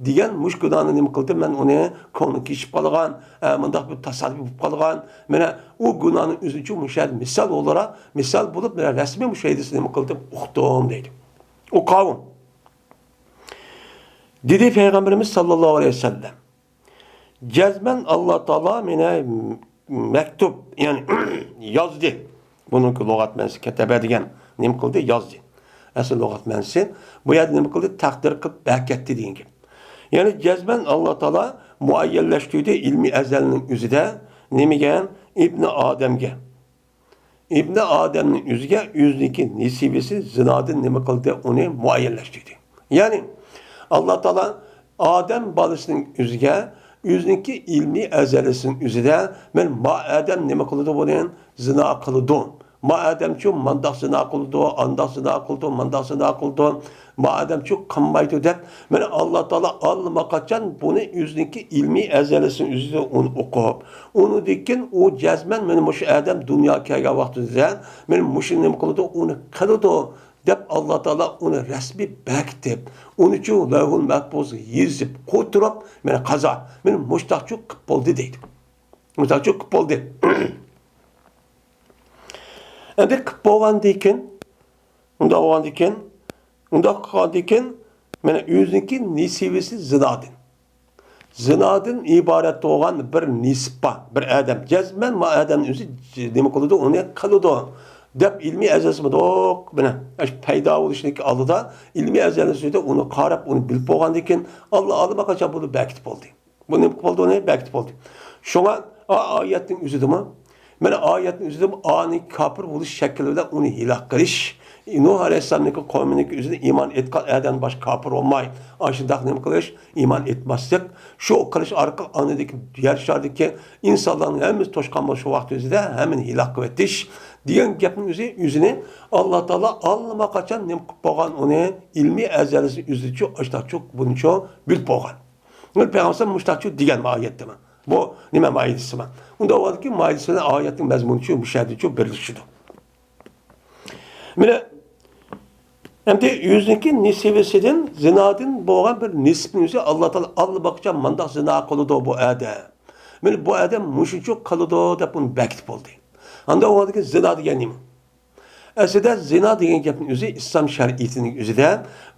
دېگەن مۇشۇ گۇناھنى نېمە قىلدىم؟ مەن ئۇنى كۆڭلۈم كېچىپ قالغان، ئە، مۇنداق بىر تاسادىپىي بولۇپ قالغان. مانا ئۇ گۇناھنىڭ ئۆزىچۇ مۇشۇ يەردە مىسال ئولتۇرا، مىسال بولۇپ، مانا رەسمىي مۇشۇ ھەدىسنى نېمە قىلدىم؟ ئۇقتۇم دەيدۇ. ئۇ قاۋۇم. دېدى پەيغەمبىرىمىز ساللاللاھۇ ئەلەيھى ۋەسەللەم. جەزمەن ئاللا تائالا مېنى مەكتۇب، يەنى يازدى. بۇنىڭكى لۇغەت مەنىسى كەتەبە دېگەن نېمە قىلدى؟ يازدى. ئەسلى لۇغەت مەنىسى بۇ يەردە نېمە قىلدى؟ تەقدىر قىلىپ بەكەتتى دېگەن گەپ. يەنى جەزمەن ئاللا تائالا مۇئەييەنلەشتۈردى ئىلمى ئەزەلنىڭ ئۆزىدە نېمىگە؟ ئىبنى ئادەمگە. ئىبنى ئادەمنىڭ ئۆزىگە ئۆزىنىڭكى نېسىۋىسى زىنادىن نېمە قىلدى؟ ئۇنى مۇئەييەنلەشتۈردى. يەنى، ئاللا تائالا ئادەم بالىسىنىڭ ئۆزىگە ئۆزىنىڭكى ئىلمىي ئەزەلىسىنىڭ ئۆزىدە، مەن ما ئادەم نېمە قىلىدۇ بۇنى؟ زىنا قىلىدۇ. ما ئادەمچۇ مانداق زىنا قىلىدۇ، ئانداق زىنا قىلىدۇ، مانداق زىنا قىلىدۇ. ما ئادەمچۇ قىلمايدۇ دەپ، مانا ئاللا تائالا ئاللىماقاچان بۇنى ئۆزىنىڭكى ئىلمىي ئەزەلىسىنىڭ ئۆزىدە ئۇنى ئوقۇپ، ئۇنىڭدىن كېيىن ئۇ جەزمەن مانا مۇشۇ ئادەم دۇنياغا كەلگەن ۋاقتىدا مانا مۇشۇ نېمە قىلىدۇ، ئۇنى قىلىدۇ دەپ ئاللا تائالا ئۇنى رەسمىي بەكىتىپ، ئۇنىچۇ لەۋھۇل مەھپۇزغا يېزىپ قويدۇرۇپ، مانا قازا، مانا مۇشتاقچۇ قىپ بولدى دەيدۇ. مۇشتاقچۇ قىپ بولدى. ئەمدى قىپ بولغاندىن كېيىن، ئۇنداق بولغاندىن كېيىن، ئۇنداق قىلغاندىن كېيىن، مانا ئۆزىنىڭكى نېسىۋىسى زىنادىن. زىنادىن ئىبارەت بولغان بىر نېسىپ بار، بىر ئادەم. جەزمەن ما ئادەمنى ئۆزى نېمە قىلىدۇ، ئۇنى قىلىدۇ دەپ ئىلمىي ئەزەلسى مۇنداق، مانا، ئاشۇ پەيدا بولۇشنىڭكى ئالدىدا ئىلمىي ئەزەلسىدە ئۇنى قاراپ، ئۇنى بىلىپ بولغاندىن كېيىن، ئاللا ئاللىماقاچان بۇنى بەكىتىپ بولدى. بۇ نېمە بولدى؟ ئۇنى بەكىتىپ بولدى. شۇڭا ئا-، ئايەتنىڭ ئۆزىدىمۇ، مانا ئايەتنىڭ ئۆزىدىمۇ ئانى كاپىر بولۇش شەكلى بىلەن ئۇنى ھېلاك قىلىش. نۇھ ئەلەيھىسسالامنىڭكى قومىنىڭكى ئۆزىدە ئىمان ئېيتقان ئادەم باشقا كاپىر بولماي، ئاشۇنداق نېمە قىلىش؟ ئىمان ئېيتماسلىق. شۇ قىلىش ئارقىلىق ئانىدىكى يەر شارىدىكى ئىنسانلارنىڭ ھەممىسى توشقان بولۇش ۋاقتى ئۆزىدە ھەممىنى ھېلاك قىلىۋېتىش دېگەن گەپنىڭ ئۆزى، ئۆزىنى ئاللا تائالا ئاللىماقاچان نېمە قىلىپ بولغان، ئۇنى ئىلمىي ئەزەلسى ئۆزىچۇ ئاشتاقچۇ بۇنىچۇ بىلىپ بولغان. پەيغەمبەر مۇشتاقچۇ دېگەن ماھىيەتتىمۇ؟ بۇ نېمە ماھىيەتسىمۇ؟ ئۇنداق بولغاندىكىن ماھىيەتسىنى ئايەتنىڭ مەزمۇنىچۇ مۇشەدىچۇ بىرلىشىدۇ. مانا، ئەمدى ئۆزىنىڭكى نېسىۋىسىدىن، زىنادىن بولغان بىر نېسىپنى ئۆزى ئاللا تائالا ئاللىماقاچان مانداق زىنا قىلىدۇ بۇ ئادەم. مانا بۇ ئادەم مۇشۇنچە قىلىدۇ دەپ ئۇنى بەكىتىپ بولدى. ئاندىن ئۇنىڭدىن كېيىن زىنا دېگەن نېمە؟ ئەسلىدە زىنا دېگەن گەپنىڭ ئۆزى ئىسلام شەرىئىتىنىڭ ئۆزىدە،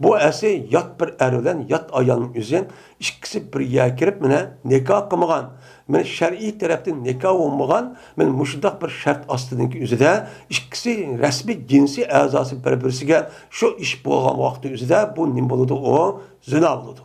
بۇ ئەسلى يات بىر ئەر بىلەن يات ئايالنىڭ ئۆزى ئىككىسى بىر يەرگە كىرىپ، مانا نىكاھ قىلمىغان، مانا شەرئىي تەرەپتىن نىكاھ بولمىغان، مانا مۇشۇنداق بىر شەرت ئاستىدىكى ئۆزىدە ئىككىسى رەسمىي جىنسىي ئەزاسى بىر-بىرسىگە شۇ ئىش بولغان ۋاقتى ئۆزىدە بۇ نېمە بولىدۇ؟ ئۇ زىنا بولىدۇ.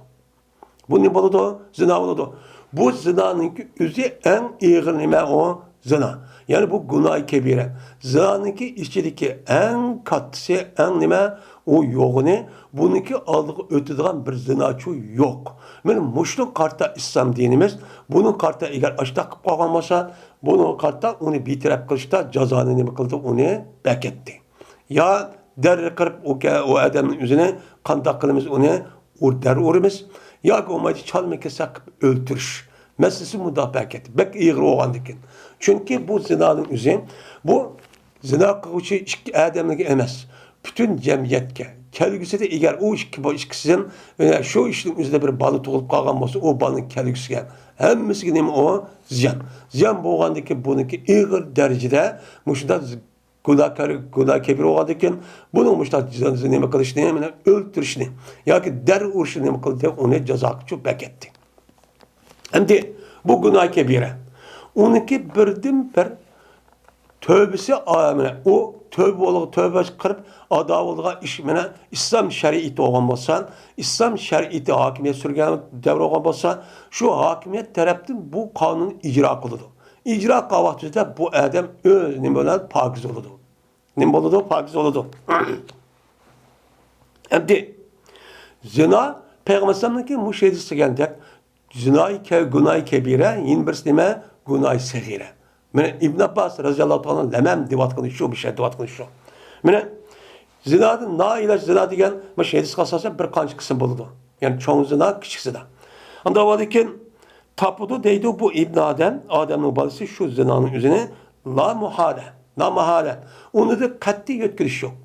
بۇ نېمە بولىدۇ؟ زىنا بولىدۇ. بۇ زىنانىڭكى ئۆزى ئەڭ ئېغىر نېمە ئۇ؟ زىنا. يەنى بۇ گۇناھى كەبىرە. زىنانىڭكى ئىچىدىكى ئەڭ كاتتىسى، ئەڭ نېمە؟ ئۇ يوغىنى، بۇنىڭكى ئالدىغا ئۆتىدىغان بىر زىناچۇ يوق. مانا مۇشۇنىڭغا قارىتا ئىسلام دىنىمىز، بۇنىڭغا قارىتا ئەگەر ئاشتاق قىلىپ قالغان بولسا، بۇنىڭغا قارىتا ئۇنى بىتەرەپ قىلىشتا جازانى نېمە قىلدى؟ ئۇنى بەكەتتى. يا دەررە قىرىپ ئۇ كە-، ئۇ ئادەمنىڭ ئۆزىنى قانداق قىلىمىز ئۇنى؟ ئۇر-، دەر ئۇرىمىز ياكى بولمايدۇ چالما كېسەك قىلىپ ئۆلتۈرۈش مەسىلىسى مۇنداق بەركەتتى. بەك ئېغىر بولغاندىكىن. چۈنكى بۇ زىنانىڭ ئۆزى، بۇ زىنا قىلغۇچى ئىككى ئادەملىكى ئەمەس، پۈتۈن جەمئىيەتكە، كەلگۈسىدە ئەگەر ئۇ ئىككى، بۇ ئىككىسىدىن، ئە، شۇ ئىشنىڭ ئۆزىدە بىر بالا تۇغۇلۇپ قالغان بولسا، ئۇ بالىنىڭ كەلگۈسىگە، ھەممىسىگە نېمە ئۇ؟ زىيان. زىيان بولغاندىكىن بۇنىڭكى ئېغىر دەرىجىدە مۇشۇنداق گۇناھكار، گۇناھ كەبىرە بولغاندىكىن، بۇنىڭ مۇشۇنداق جىنازا نېمە قىلىشنى، مانا ئۆلتۈرۈشنى ياكى دەر ئۇرۇشنى نېمە قىلدى؟ ئۇنى جازاغىچۇ بەكەتتى. ئەمدى بۇ گۇناھ كەبىرە. ئۇنىڭكى بىردىن بىر تۆبىسى، ئا، مانا ئۇ تۆبە بولغا، تۆبە قىلىپ ئادا بولغان ئىش، مانا ئىسلام شەرىئىتى بولغان بولسا، ئىسلام شەرىئىتى ھاكىمىيەت سۈرگەن دەۋر بولغان بولسا، شۇ ھاكىمىيەت تەرەپتىن بۇ قانۇن ئىجرا قىلىدۇ. ئىجرا قىلغان ۋاقتىدا بۇ ئادەم ئۆز نېمە بىلەن پاكىز بولىدۇ؟ نېمە بولىدۇ؟ پاكىز بولىدۇ. ئەمدى زىنا پەيغەمبەر ئەلەيھىسسالامنىڭكى مۇشۇ ھەدىس دېگەندەك، زىناي كە-، گۇناي كەبىرە، يەنە بىرسى نېمە؟ گۇناي سەغىرە. مانا ئىبن ئابباس رەزىياللاھۇ تائالا لەمەم دەۋاتقىنى شۇ، بۇ شەرت دەۋاتقىنى شۇ. مانا زىنادىن نائىلاج زىنا دېگەن مۇشۇ ھەدىسكە ئاساسەن بىر قانچە قىسىم بولىدۇ. يەنى چوڭ زىنا، كىچىك زىنا. ئاندىن بولىدىكىن، تاپىدۇ دەيدۇ بۇ ئىبن ئادەم، ئادەمنىڭ بالىسى شۇ زىنانىڭ ئۆزىنى لا مۇھالە، لا ماھالە، ئۇنىڭدىن قەتئىي يۆتكىلىش يوق.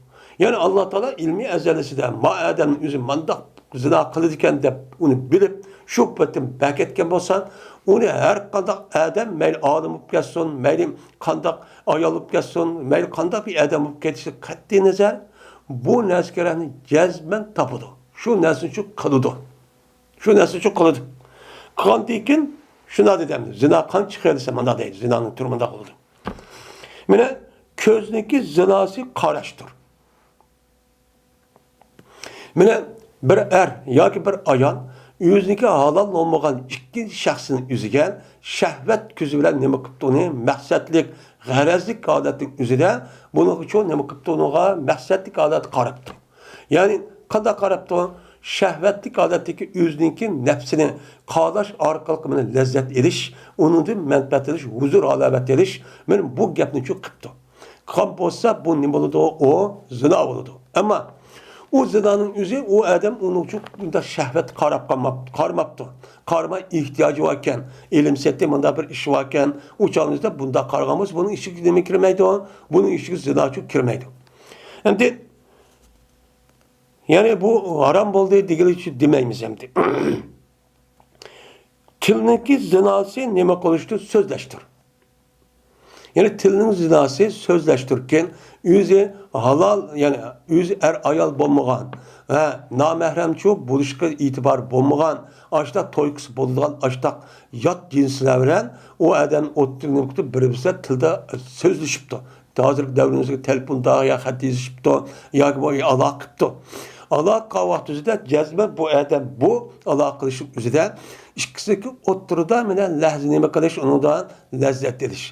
يەنى ئاللا تائالا ئىلمى ئەزەلىسىدە ما ئادەمنىڭ ئۆزى مانداق زىنا قىلىدىكەن دەپ ئۇنى بىلىپ، شۇ پېتىم بەكەتكەن بولسا، ئۇنى ھەر قانداق ئادەم، مەيلى ئالىم بولۇپ كەتسۇن، مەيلى قانداق ئايال بولۇپ كەتسۇن، مەيلى قانداق بىر ئادەم بولۇپ كېتىشى قەتئىي نەزەر، بۇ نەرسىگە جەزمەن تاپىدۇ. شۇ نەرسىنى شۇ قىلىدۇ. شۇ نەرسىنى شۇ قىلىدۇ. قىلغاندىن كېيىن شۇنداق دېدى ئەمدى، زىنا قانچە خىل دېسە مانداق دەيدۇ، زىنانىڭ تۈرى مانداق بولىدۇ. مانا كۆزنىڭكى زىناسى قاراشتۇر. مانا بىر ئەر ياكى بىر ئايال ئۆزىنىڭكى ھالال بولمىغان ئىككىنچى شەخسنىڭ ئۆزىگە شەھۋەت كۆزى بىلەن نېمە قىپتۇ ئۇنى، مەقسەتلىك، غەرەزلىك ھالەتنىڭ ئۆزىدە بۇنىڭغا شۇ نېمە قىپتۇ ئۇنىڭغا، مەقسەتلىك ھالەتتە قاراپتۇ. يەنى قانداق قاراپتۇ؟ شەھۋەتلىك ھالەتتىكى ئۆزىنىڭكى نەپسىنى قالاش ئارقىلىق مانا لەززەت ئېلىش، ئۇنىڭدىن مەنپەئەت ئېلىش، ھۇزۇر ھالاۋەت ئېلىش، مانا بۇ گەپنى شۇ قىپتۇ. قىلغان بولسا، بۇ نېمە بولىدۇ؟ ئۇ زىنا بولىدۇ. ئەمما ئۇ زىنانىڭ ئۆزى، ئۇ ئادەم ئۇنىڭ ئۈچۈن بۇنداق شەھۋەت قاراپ قالماپ-، قارىماپتۇ. قارىماي ئېھتىياجى باركەن، ئېلىم سېتىم مۇنداق بىر ئىش باركەن، ئۇ چاغىمىزدا بۇنداق قارىغان بولسا، بۇنىڭ ئىچىگە نېمە كىرمەيدۇ؟ بۇنىڭ ئىچىگە زىناچۇ كىرمەيدۇ. ئەمدى، يەنى بۇ ھارام بولدى دېگىلى دېمەيمىز ئەمدى. تىلنىڭكى زىناسى نېمە قىلىشتۇر؟ سۆزلەشتۇر. يەنى تىلنىڭ زىناسى سۆزلەشتۇركەن، ئۆزى ھالال، يەنى ئۆزى ئەر-ئايال بولمىغان، ھە، نامەھرەمچۇ بولۇشقا ئېتىبار بولمىغان، ئاشتا تويقۇسى بولىدىغان ئاشتاق يات جىنسلار بىلەن ئۇ ئادەم ئوتتۇرىغا نېمە قىلىپ بىر-بىرسى تىلدا سۆزلىشىپتۇ. ھازىرقى دەۋرىمىزدىكى تېلېفوندا يا خەت يېزىشىپتۇ، ياكى بولمىسا ئالاقە قىپتۇ. ئالاقە قىلغان ۋاقتى ئۆزىدە جەزمەن بۇ ئادەم بۇ ئالاقە قىلىشنىڭ ئۆزىدە ئىككىسىنىڭكى ئوتتۇرىدا مانا لەھزە نېمە قىلىش، ئۇنىڭدا لەززەت ئېلىش،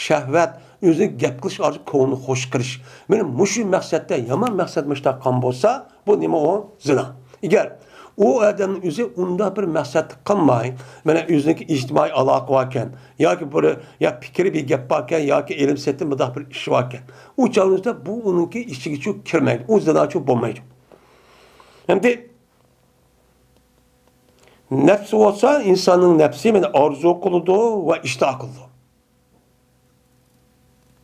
شەھۋەت، ئۆزىنىڭ گەپ قىلىش ئارقىلىق كۆڭلىنى خوش قىلىش. مانا مۇشۇ مەقسەتتە، يامان مەقسەت مۇشۇنداق قىلغان بولسا، بۇ نېمە ئۇ؟ زىنا. ئەگەر ئۇ ئادەمنىڭ ئۆزى ئۇنداق بىر مەقسەتتە قىلماي، مانا ئۆزىنىڭكى ئىجتىمائىي ئالاقە باركەن، ياكى بىر، يا پىكرى بىر گەپ باركەن، ياكى ئېلىم سېتىم مۇنداق بىر ئىش باركەن، ئۇ چاغىمىزدا بۇ ئۇنىڭكى ئىچىگىچۇ كىرمەيدۇ، ئۇ زىناچۇ بولمايدۇ. ئەمدى نەپسى بولسا، ئىنساننىڭ نەپسى مانا ئارزۇ قىلىدۇ ۋە ئىشتىھا قىلىدۇ.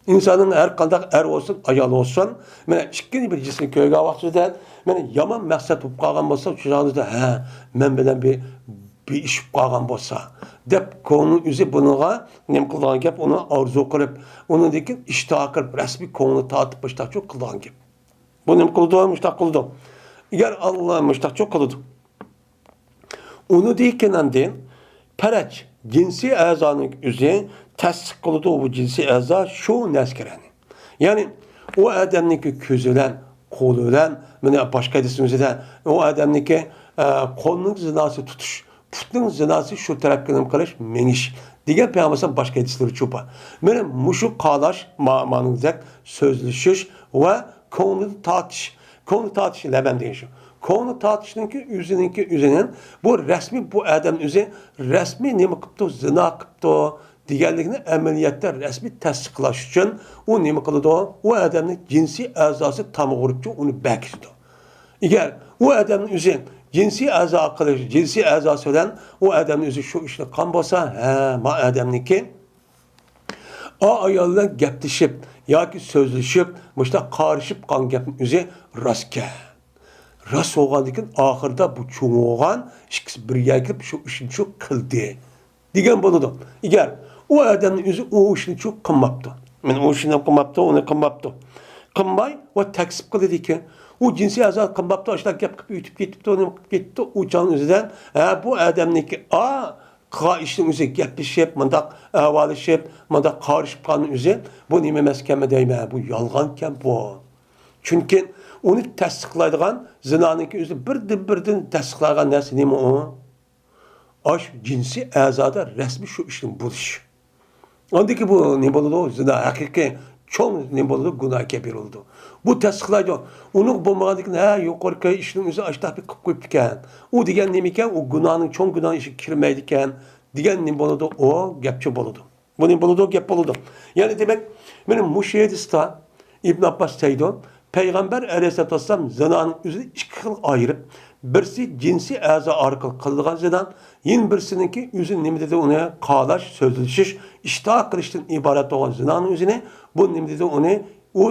ئىنساننىڭ ھەر قانداق ئەر بولسۇن، ئايال بولسۇن، مانا ئىككىنچى بىر جىسىمنى كۆرگەن ۋاقتىدا، مانا يامان مەقسەت بولۇپ قالغان بولسا، شۇ چاغدا، ھە، مەن بىلەن بىر، بىر ئىش بولۇپ قالغان بولسا، دەپ كۆڭلى ئۆزى بۇنىڭغا نېمە قىلىدىغان گەپ، ئۇنى ئارزۇ قىلىپ، ئۇنىڭدىن كېيىن ئىشتىھا قىلىپ، رەسمىي كۆڭلى تارتىپ مۇشتاقچۇ قىلىدىغان گەپ. بۇ نېمە قىلىدۇ؟ مۇشتاق قىلىدۇ. ئەگەر ئاللا مۇشتاقچۇ قىلىدۇ. ئۇنىڭدىن كېيىن ئاندىن پەرەج، جىنسىي ئەزانىڭ ئۆزى تەستىق قىلىدۇ، بۇ جىنسىي ئەزا شۇ نەرسىگە. يەنى ئۇ ئادەمنىڭكى كۆزى بىلەن، قولى بىلەن، مانا باشقا ھەدىسنىڭ ئۆزىدە ئۇ ئادەمنىڭكى، ئە، قولنىڭ زىناسى تۇتۇش، پۇتنىڭ زىناسى شۇ تەرەپكە نېمە قىلىش، مېڭىش دېگەن پەيغەمبەر باشقا ھەدىسلىرى چوپا. مانا مۇشۇ قالاش، ما-، مانىڭدەك سۆزلىشىش ۋە كۆڭلىنى تارتىش. كۆڭلى تارتىش نېمە دېگەن شۇ. كۆڭلى تارتىشنىڭكى ئۆزىنىڭكى ئۆزىنىڭ بۇ رەسمىي بۇ ئادەم ئۆزى رەسمىي نېمە قىپتۇ، زىنا قىپتۇ دېگەنلىكنى ئەمەلىيەتتە رەسمىي تەستىقلاش ئۈچۈن ئۇ نېمە قىلىدۇ؟ ئۇ ئادەمنىڭ جىنسىي ئەزاسى تامغا ئۇرۇپچۇ ئۇنى بەكىتىدۇ. ئەگەر ئۇ ئادەمنىڭ ئۆزى جىنسىي ئەزا قىلىش، جىنسىي ئەزاسى بىلەن ئۇ ئادەمنىڭ ئۆزى شۇ ئىشنى قىلغان بولسا، ھە، ما ئادەمنىڭكى ئا ئايال بىلەن گەپلىشىپ ياكى سۆزلىشىپ، مۇشۇنداق قارىشىپ قالغان گەپنىڭ ئۆزى راستكەن. راست بولغاندىن كېيىن، ئاخىرىدا بۇ چوڭ بولغان ئىككىسى بىرگە كېلىپ، شۇ ئىشنى شۇ قىلدى دېگەن بولىدۇ. ئەگەر ئۇ ئادەمنىڭ ئۆزى ئۇ ئىشنى شۇ قىلماپتۇ. مانا ئۇ ئىشنى قىلماپتۇ، ئۇنى قىلماپتۇ. قىلماي ۋە تەكسىپ قىلىدىكەن. ئۇ جىنسىي ئەزا قىلماپتۇ، ئاشۇنداق گەپ قىلىپ ئۆتۈپ كېتىپتۇ، نېمە قىلىپ كېتىپتۇ، ئۇ چاغنىڭ ئۆزىدە، ھە، بۇ ئادەمنىڭكى، ئا، قىلغان ئىشنىڭ ئۆزى گەپلىشىپ، مۇنداق ئەھۋاللىشىپ، مۇنداق قارىشىپ قالغان ئۆزى، بۇ نېمە ئەمەسكەنمۇ دەيمەن، بۇ يالغانكەن بۇ. چۈنكى ئۇنى تەستىقلايدىغان زىنانىڭكى ئۆزى بىردىن-بىردىن تەستىقلايدىغان نەرسە نېمە ئۇ؟ ئاشۇ جىنسىي ئەزادا رەسمىي شۇ ئىشنىڭ بولۇشى. ئاندىكى بۇ نېمە بولىدۇ؟ زىنا ھەقىقىي چوڭ نېمە بولىدۇ؟ گۇناھ كەبىرە بولىدۇ. بۇ تەستىقلايدۇ. ئۇنىڭ بولمىغاندىكىن، ھە، يۇقىرىقى ئىشنىڭ ئۆزى ئاشتاق بىر قىلىپ قويۇپتىكەن. ئۇ دېگەن نېمىكەن؟ ئۇ گۇناھنىڭ، چوڭ گۇناھ ئىشىگە كىرمەيدىكەن دېگەن نېمە بولىدۇ؟ ئۇ گەپچە بولىدۇ. بۇ نېمە بولىدۇ؟ گەپ بولىدۇ. يەنى دېمەك، مانا مۇشۇ ھەدىستە ئىبن ئابباس دەيدۇ، پەيغەمبەر ئەلەيھىسسالاتۇ ۋەسسالام زىنانىڭ ئۆزىنى ئىككى خىلغا ئايرىپ، بىرسى جىنسىي ئەزا ئارقىلىق قىلىدىغان زىنا، يەنە بىرسىنىڭكى ئۆزى نېمە دېدى، ئۇنى قالاش، سۆزلىشىش، ئىشتىھا قىلىشتىن ئىبارەت بولغان زىنانىڭ ئۆزىنى، بۇ نېمە دېدى، ئۇنى ئۇ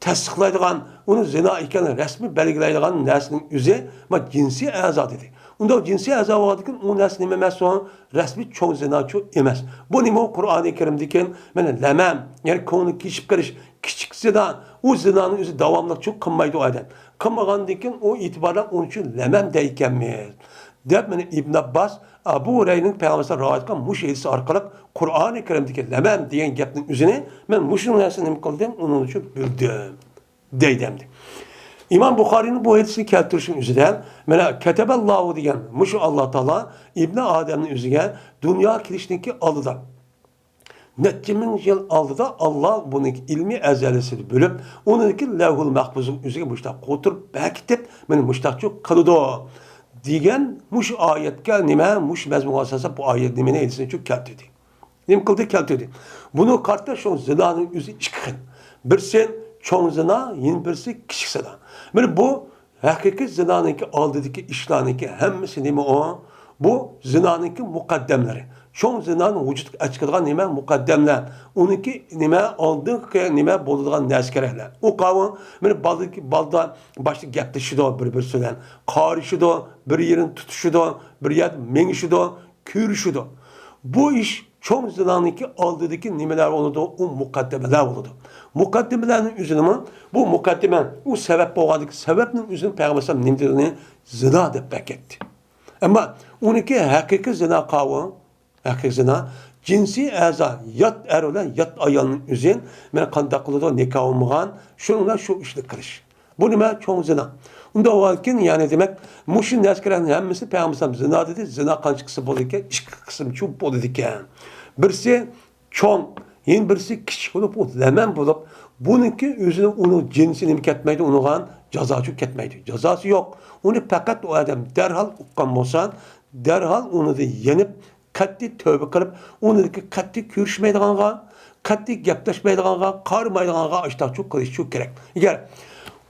تەستىقلايدىغان، ئۇنى زىنا ئىكەنلىكىنى رەسمىي بەلگىلەيدىغان نەرسىنىڭ ئۆزى، ما، جىنسىي ئەزا دېدى. ئۇنداق جىنسىي ئەزا بولغاندىكىن ئۇ نەرسە نېمە ئەمەس، ئۇ رەسمىي چوڭ زىناچۇ ئەمەس. بۇ نېمە؟ ئۇ قۇرئانى كەرىمدىكى مانا لەمەم، يەنى كۆڭلى كېچىپ قېلىش، كىچىك زىنا، ئۇ زىنانىڭ ئۆزى داۋاملىقچۇ قىلمايدۇ ئادەم. قىلمىغاندىن كېيىن ئۇ ئېتىبارلار ئۇنى چۈ لەمەم دەيدىكەنمىز، دەپ مانا ئىبن ئابباس ئەبۇ ھۇرەيرىنىڭ پەيغەمبەر رىۋايەت قىلغان مۇشۇ ھەدىسى ئارقىلىق قۇرئانى كەرىمدىكى لەمەم دېگەن گەپنىڭ ئۆزىنى مەن مۇشۇ نەرسىنى نېمە قىلدىم، ئۇنىڭ ئۈچۈن بىلدىم، دەيدۇ ئەمدى. ئىمام بۇخارىينىڭ بۇ ھەدىسىنى كەلتۈرۈشىنىڭ ئۆزىدە مانا كەتەبەللاھۇ دېگەن مۇشۇ ئاللا تائالا ئىبنى ئادەمنىڭ ئۆزىگە دۇنيا كېلىشنىڭكى ئالدىدا نەچچە مىڭ يىل ئالدىدا ئاللا بۇنىڭكى ئىلمىي ئەزەلىسىنى بۆلۈپ، ئۇنىڭكى لەۋھۇل مەھپۇزنىڭ ئۆزىگە مۇشتاق قوتۇرۇپ بەكىتىپ، مانا مۇشتاقچۇ قىلىدۇ دېگەن مۇشۇ ئايەتكە نېمە، مۇشۇ مەزمۇنغا ئاساسەن بۇ ئايەت نېمىنى ھەدىسىنى چۈ كەلتۈردى. نېمە قىلدى؟ كەلتۈردى. بۇنى قارىتا شۇ زىنانىڭ ئۆزى ئىككى خىل. بىرسى چوڭ زىنا، يەنە بىرسى كىچىك زىنا. مانا بۇ ھەقىقىي زىنانىڭكى ئالدىدىكى ئىشلارنىڭكى ھەممىسى نېمە ئۇ؟ بۇ زىنانىڭكى مۇقەددەملىرى. چوڭ زىنانى ۋۇجۇدقا ئەچىقىدىغان نېمە؟ مۇقەددەملەر. ئۇنىڭكى نېمە؟ ئالدىنقى نېمە بولىدىغان نەرسە كېرەكلەر. ئۇ قاۋۇ، مانا بالىدىكى، بالىدا باشتا گەپلىشىدۇ بىر-بىرسى بىلەن، قارىشىدۇ، بىر يېرىنى تۇتۇشىدۇ، بىر يەردە مېڭىشىدۇ، كۆرۈشىدۇ. بۇ ئىش چوڭ زىنانىڭكى ئالدىدىكى نېمىلەر بولىدۇ؟ ئۇ مۇقەددىمىلەر بولىدۇ. مۇقەددىمىلەرنىڭ ئۆزىنىمۇ، بۇ مۇقەددىمە، ئۇ سەۋەب بولغاندىكى سەۋەبنىڭ ئۆزىنى پەيغەمبەر ئەلەيھىسسالام نېمە دېدى؟ زىنا دەپ بەكەتتى. ئەمما ئۇنىڭكى ھەقىقىي زىنا قاۋۇ، ھەقىقىي زىنا، جىنسىي ئەزا، يات ئەر بىلەن يات ئايالنىڭ ئۆزى، مەن قانداق قىلىدۇ، نىكاھ بولمىغان، شۇنىڭ بىلەن شۇ ئىشنى قىلىش. بۇ نېمە؟ چوڭ زىنا. ئۇنداق بولغاندىكىن، يەنى دېمەك، مۇشۇ نەرسىلەرنىڭ ھەممىسى پەيغەمبەر ئەلەيھىسسالام زىنا دېدى. زىنا قانچە قىسىم بولىدىكەن؟ ئىككى قىسىمچۇ بولىدىكەن. بىرسى چوڭ، يەنە بىرسى كىچىك بولۇپ، ئۇ لەمەم بولۇپ، بۇنىڭكى ئۆزىنىڭ، ئۇنىڭ جىنسى نېمە كەتمەيدۇ، ئۇنىڭغا جازاچۇ كەتمەيدۇ. جازاسى يوق. ئۇنى پەقەت ئۇ ئادەم دەرھال ئۇققان بولسا، دەرھال ئۇنىڭدىن يېنىپ، قەتئىي تەۋبە قىلىپ، ئۇنىڭدىكى قەتئىي كۆرۈشمەيدىغانغا، قەتئىي گەپلەشمەيدىغانغا، قارىمايدىغانغا ئاشتاقچۇ قىلىشچۇ كېرەك. ئەگەر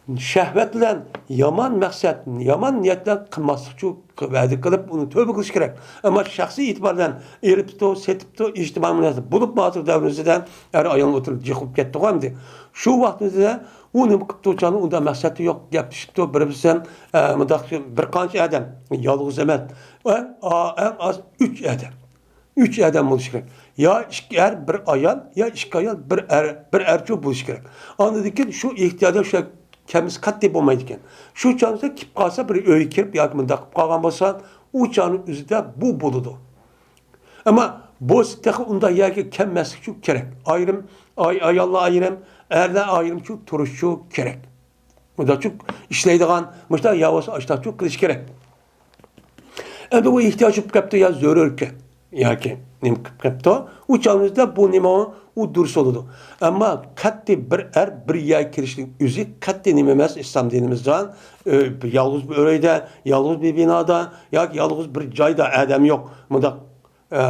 شەھۋەت بىلەن يامان مەقسەت، يامان نىيەت بىلەن قىلماسلىقچۇ ۋەدە قىلىپ، ئۇنى تەۋبە قىلىش كېرەك. ئەمما شەخسىي ئېتىبار بىلەن ئېلىپتۇ، سېتىپتۇ، ئىجتىمائىي مۇناسىۋەت بولۇپمۇ ھازىر دەۋرىمىزدە ئەر ئايالنى ئولتۇرۇپ جىق بولۇپ كەتتىغۇ ئەمدى. شۇ ۋاقتىمىزدا ئۇ نېمە قىپتۇ، چاغدا ئۇنداق مەقسەتى يوق، گەپلىشىپتۇ، بىر بىلسەم، ئە، مۇنداق بىر قانچە ئادەم، يالغۇز ئەمەس، ئەڭ، ئا-، ئەڭ ئاز ئۈچ ئادەم. ئۈچ ئادەم بولۇشى كېرەك. يا ئىككى ئەر، بىر ئايال، يا ئىككى ئايال، بىر ئەر، بىر ئەرچۇ بولۇشى كېرەك. ئاندىن كېيىن شۇ ئېھتىياجدا شۇ كەممىسى قەتئىي بولمايدىكەن. شۇ چاغدا كېلىپ قالسا، بىر ئۆيگە كىرىپ ياكى مۇنداق قىلىپ قالغان بولسا، ئۇ چاغنىڭ ئۆزىدە بۇ بولىدۇ. ئەمما بولسا تېخى ئۇنداق يەرگە كەلمەسلىكچۇ كېرەك. ئايرىم، ئاي-، ئاياللار ئايرىم، ئەرلەر ئايرىمچۇ تۇرۇشچۇ كېرەك. مۇنداقچۇ ئىشلەيدىغان، مۇشۇنداق يا بولسا ئاشتاقچۇ قىلىش كېرەك. ئەمدى ئۇ ئېھتىياج بولۇپ كەپتۇ يا زۆرۈركەن ياكى نېمە قىلىپ كەپتۇ، ئۇ چاغىمىزدا بۇ نېمە ئۇ، ئۇ دۇرۇس بولىدۇ. ئەمما قەتئىي بىر ئەر بىر يەرگە كىرىشنىڭ ئۆزى قەتئىي نېمە ئەمەس ئىسلام دىنىمىزدا. ئۆ-، يالغۇز بىر ئۆيدە، يالغۇز بىر بىنادا ياكى يالغۇز بىر جايدا ئادەم يوق. مۇنداق ئە،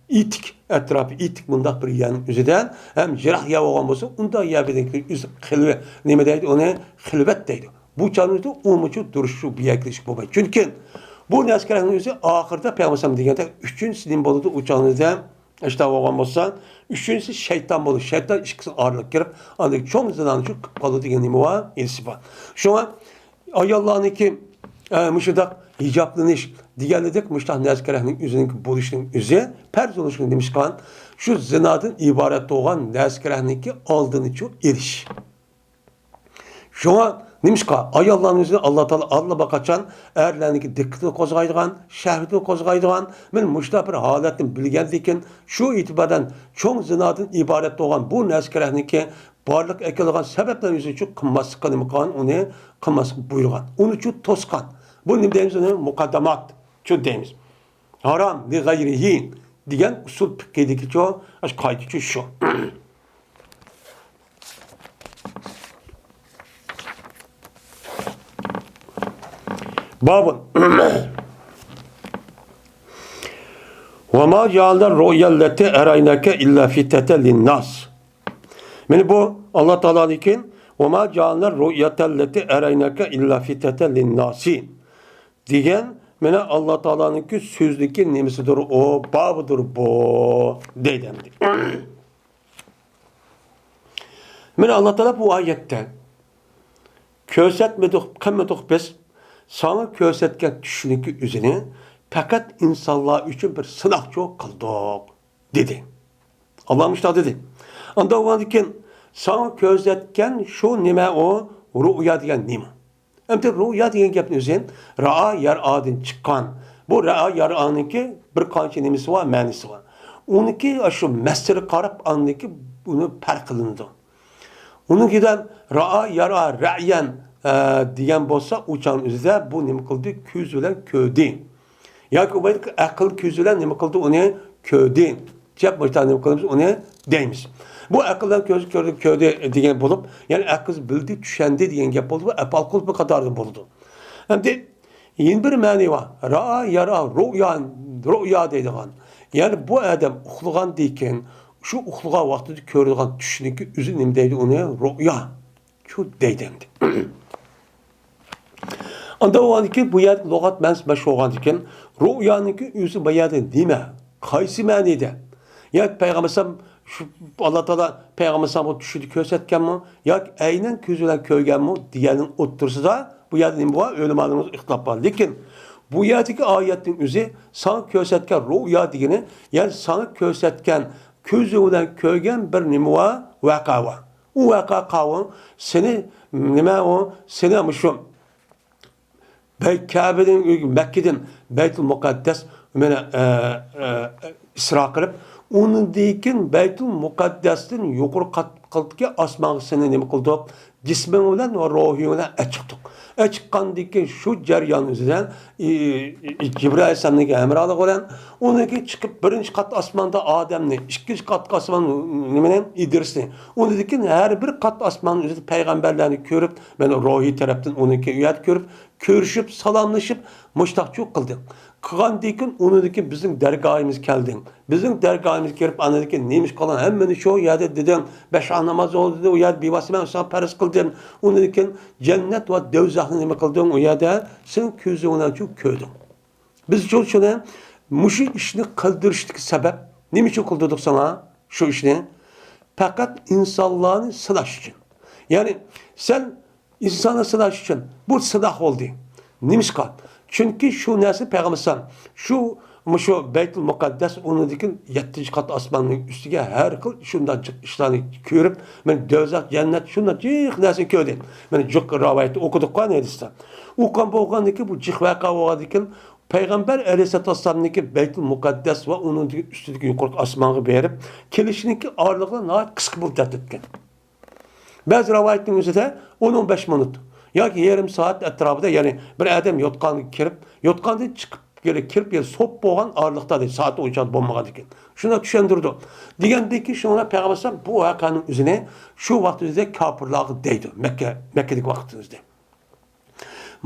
ئىتىك ئەتراپى، ئىتىك مۇنداق بىر يەرنىڭ ئۆزىدە ھەم يىراق يەر بولغان بولسا، ئۇنداق يەر بىلەن ئۆزى خىلۋەت، نېمە دەيدۇ ئۇنى؟ خىلۋەت دەيدۇ. بۇ چاغنىڭ ئۆزىدە ئۇمۇچۇ تۇرۇشچۇ بۇ يەرگە كىرىشكە بولمايدۇ. چۈنكى بۇ نەرسىلەرنىڭ ئۆزى ئاخىرىدا پەيغەمبەر ئەلەيھىسسالام دېگەندەك ئۈچىنچىسى نېمە بولىدۇ؟ ئۇ چاغنىڭ ئۆزىدە ئىشتا بولغان بولسا، ئۈچىنچىسى شەيتان بولىدۇ. شەيتان ئىككىسىنىڭ ئارىلىقىغا كىرىپ، ئاندىن چوڭ زىنانى شۇ قىلىپ قالىدۇ دېگەن نېمە بار؟ ھەدىسى بار. شۇڭا ئاياللارنىڭكى، ئە، مۇشۇنداق ھىجابلىنىش دېگەنلىدەك مۇشۇنداق نەرسە كېرەكنىڭ ئۆزىنىڭكى بولۇشىنىڭ ئۆزى پەرز بولۇشىنىڭ نېمىشقا؟ شۇ زىنادىن ئىبارەت بولغان نەرسە كېرەكنىڭكى ئالدىنىچۇ ئېلىش. شۇڭا نېمىشقا ئاياللارنىڭ ئۆزىنى ئاللا تائالا ئاللىباقاچان ئەرلەرنىڭكى دىققىتىنى قوزغايدىغان، شەھۋىتىنى قوزغايدىغان، مانا مۇشۇنداق بىر ھالەتنى بىلگەندىن كېيىن، شۇ ئېتىباردىن چوڭ زىنادىن ئىبارەت بولغان بۇ نەرسە كېرەكنىڭكى بارلىققا ئەكېلىدىغان سەۋەبلەر يۈزىچۇ قىلماسلىققا نېمە قىلغان؟ ئۇنى قىلماسلىققا بۇيرۇغان. ئۇنىچۇ توسقان. بۇ نېمە دەيمىز؟ ئۇنى مۇقەددامات چۇ دەيمىز. ھارام لىغەيرىھى دېگەن ئۇسۇل پىقھىدىكىچۇ، ئاشۇ قائىدىچۇ شۇ. بابۇن. وما جعلنا الرؤيا التي أريناك إلا فتنة للناس. مانا بۇ ئاللا تائالانىڭكى «وما جعلنا الرؤيا التي أريناك إلا فتنة للناس» دېگەن، مانا، ئاللا تائالانىڭكى سۆزىنىڭكى نېمىسىدۇر ئۇ، بابىدۇر بۇ، دەيدۇ ئەمدى. مانا، ئاللا تائالا بۇ ئايەتتە، «كۆرسەتمىدۇق، قىلمىدۇق بىز ساڭا كۆرسەتكەن چۈشنىڭكى ئۆزىنى پەقەت ئىنسانلار ئۈچۈن بىر سىناقچۇ قىلدۇق» دېدى. ئاللا مۇشۇنداق دېدى. ئاندا ئۇنىڭدىن كېيىن، «ساڭا كۆرسەتكەن شۇ نېمە ئۇ؟ رۇئيا دېگەن نېمە؟» ئەمدى رۇئيا دېگەن گەپنىڭ ئۆزى رائا يەرئادىن چىققان. بۇ رائا يەرئانىڭكى بىر قانچە نېمىسى بار، مەنىسى بار. ئۇنىڭكى شۇ مەسدىرىگە قاراپ ئاندىكى بۇنى پەرقلىنىدۇ. ئۇنىڭكىدە رائا يەرئا رەيەن، ئە، دېگەن بولسا، ئۇ چاغنىڭ ئۆزىدە بۇ نېمە قىلدى؟ كۆز بىلەن كۆردى. ياكى ئۇ بەيتتىكى ئەقىل كۆزى بىلەن نېمە قىلدى؟ ئۇنى كۆردى. دەپ مۇشۇنداق نېمە قىلىمىز؟ ئۇنى دەيمىز. بۇ ئەقىل بىلەن كۆز كۆردى، كۆردى دېگەن بولۇپ، يەنى ئەقىل بىلدى، چۈشەندى دېگەن گەپ بولدى. بۇ ئەپئال قۇلۇبى قاتارىدىن بولىدۇ. ئەمدى يەنە بىر مەنى بار. رائا يەرئا رۇئيا، رۇئيا دەيدىغان. يەنى بۇ ئادەم ئۇخلىغاندىن كېيىن، شۇ ئۇخلىغان ۋاقتىدا كۆرىدىغان چۈشنىڭكى ئۆزى نېمە دەيدۇ؟ ئۇنى رۇئيا. شۇ دەيدۇ ئەمدى. ئاندا ئۇ ئاندىكىن بۇ يەردىكى لۇغەت مەنىسى مەشھۇر بولغاندىكىن، رۇئيانىڭكى ئۆزى بۇ يەردە نېمە؟ قايسى مەنىدە؟ ياكى پەيغەمبەر ئەلەيھىسسالام شۇ، ئاللا تائالا پەيغەمبەر ئەلەيھىسسالامغا چۈشىدە كۆرسەتكەنمۇ؟ ياكى ئەينەن كۆزى بىلەن كۆرگەنمۇ؟ دېگەننىڭ ئوتتۇرىسىدا بۇ يەردە نېمە بار؟ ئۆلىمالىرىمىز ئىختىلاپ بار. لېكىن بۇ يەردىكى ئايەتنىڭ ئۆزى ساڭا كۆرسەتكەن رۇئيا دېگىنى، يەنى ساڭا كۆرسەتكەن، كۆزۈڭ بىلەن كۆرگەن بىر نېمە بار؟ ۋەقە بار. ئۇ ۋەقە قاۋۇڭ سېنى، نېمە ئۇ؟ سېنى مۇشۇ بەي-، كەبىدىن، مەككىدىن بەيتۇل مۇقەددەس، مانا، ئە، ئە، ئىسرا قىلىپ، ئۇنىڭدىن كېيىن بەيتۇل مۇقەددەستىن يۇقىرى قات-، قاتتىكى ئاسمانغا سېنى نېمە قىلدۇق؟ جىسمىڭ بىلەن ۋە روھىڭ بىلەن ئەچىقتۇق. ئەچىققاندىن كېيىن شۇ جەريان ئۆزىدە، ئى، ئى، جىبرىئىل ئەلەيھىسسالامنىڭ ھەمراھلىقى بىلەن ئۇنىڭ كېيىن چىقىپ بىرىنچى قات ئاسماندا ئادەمنى، ئىككىنچى قات ئاسمان نېمىنى؟ ئىدرىسنى. ئۇنىڭدىن كېيىن ھەر بىر قات ئاسمان ئۆزىدە پەيغەمبەرلەرنى كۆرۈپ، مانا روھىي تەرەپتىن ئۇنىڭ كېيىن ئۇ يەردە كۆرۈپ، كۆرۈشۈپ، سالاملىشىپ، مۇشتاقچۇ قىلدى. قىلغاندىن كېيىن ئۇنىڭدىن كېيىن بىزنىڭ دەرگاھىمىزغا كەلدى. بىزنىڭ دەرگاھىمىزغا كېلىپ، ئاندىن كېيىن نېمە ئىش قىلغان ھەممىنى شۇ يەردە دېدىم. بەش ۋاق ناماز ئوقۇدى، ئۇ يەردە بىۋاسىتە مەن ساڭا پەرز قىلدىم. ئۇنىڭدىن كېيىن جەننەت ۋە دوزاخنى نېمە قىلدىڭ؟ ئۇ يەردە سەن كۆزۈڭ بىلەن شۇ كۆردۈڭ. بىز شۇ، شۇنى، مۇشۇ ئىشنى قىلدۇرۇشتىكى سەۋەب، نېمە ئۈچۈن قىلدۇردۇق ساڭا شۇ ئىشنى؟ پەقەت ئىنسانلارنى سىناش ئۈچۈن. يەنى سەن ئىنساننى سىناش ئۈچۈن بۇ سىناق بولدى. نېمىشقا؟ چۈنكى شۇ نەرسە پەيغەمبەر ئەلەيھىسسالام شۇ، مۇشۇ بەيتۇل مۇقەددەس، ئۇنىڭدىن كېيىن يەتتىنچى قات ئاسماننىڭ ئۈستىگە ھەر خىل شۇنداق جىق ئىشلارنى كۆرۈپ، مانا دوزاخ، جەننەت شۇنداق جىق نەرسىنى كۆردى. مانا جىق رىۋايەتنى ئوقۇدۇققۇ ھەدىستە. ئوقۇغان بولغاندىن كېيىن، بۇ جىق ۋەقە بولغاندىن كېيىن، پەيغەمبەر ئەلەيھىسسالاتۇ ۋەسسالامنىڭكى بەيتۇل مۇقەددەس ۋە ئۇنىڭ ئۈستىدىكى يۇقىرىقى ئاسمانغا بېرىپ كېلىشىنىڭكى ئارىلىقى ناھايىتى قىسقا مۇددەت ئۆتكەن. بەزى رىۋايەتنىڭ ئۆزىدە ئون، ئون بەش مىنۇت ياكى يېرىم سائەت ئەتراپىدا، يەنى بىر ئادەم يوتقانغا كىرىپ، يوتقاندىن چىقىپ، يەنە كىرىپ، يەنە سوپ بولغان ئارىلىقتا دەيدۇ، سائەت ئون ئىككى بولمىغاندىكىن. شۇنداق چۈشەندۈرىدۇ. دېگەندىكىن، شۇڭا پەيغەمبەر ئەلەيھىسسالام بۇ ۋەقەنىڭ ئۆزىنى شۇ ۋاقىت ئۆزىدە كاپىرلارغا دەيدۇ، مەككە، مەككىدىكى ۋاقىت ئۆزىدە.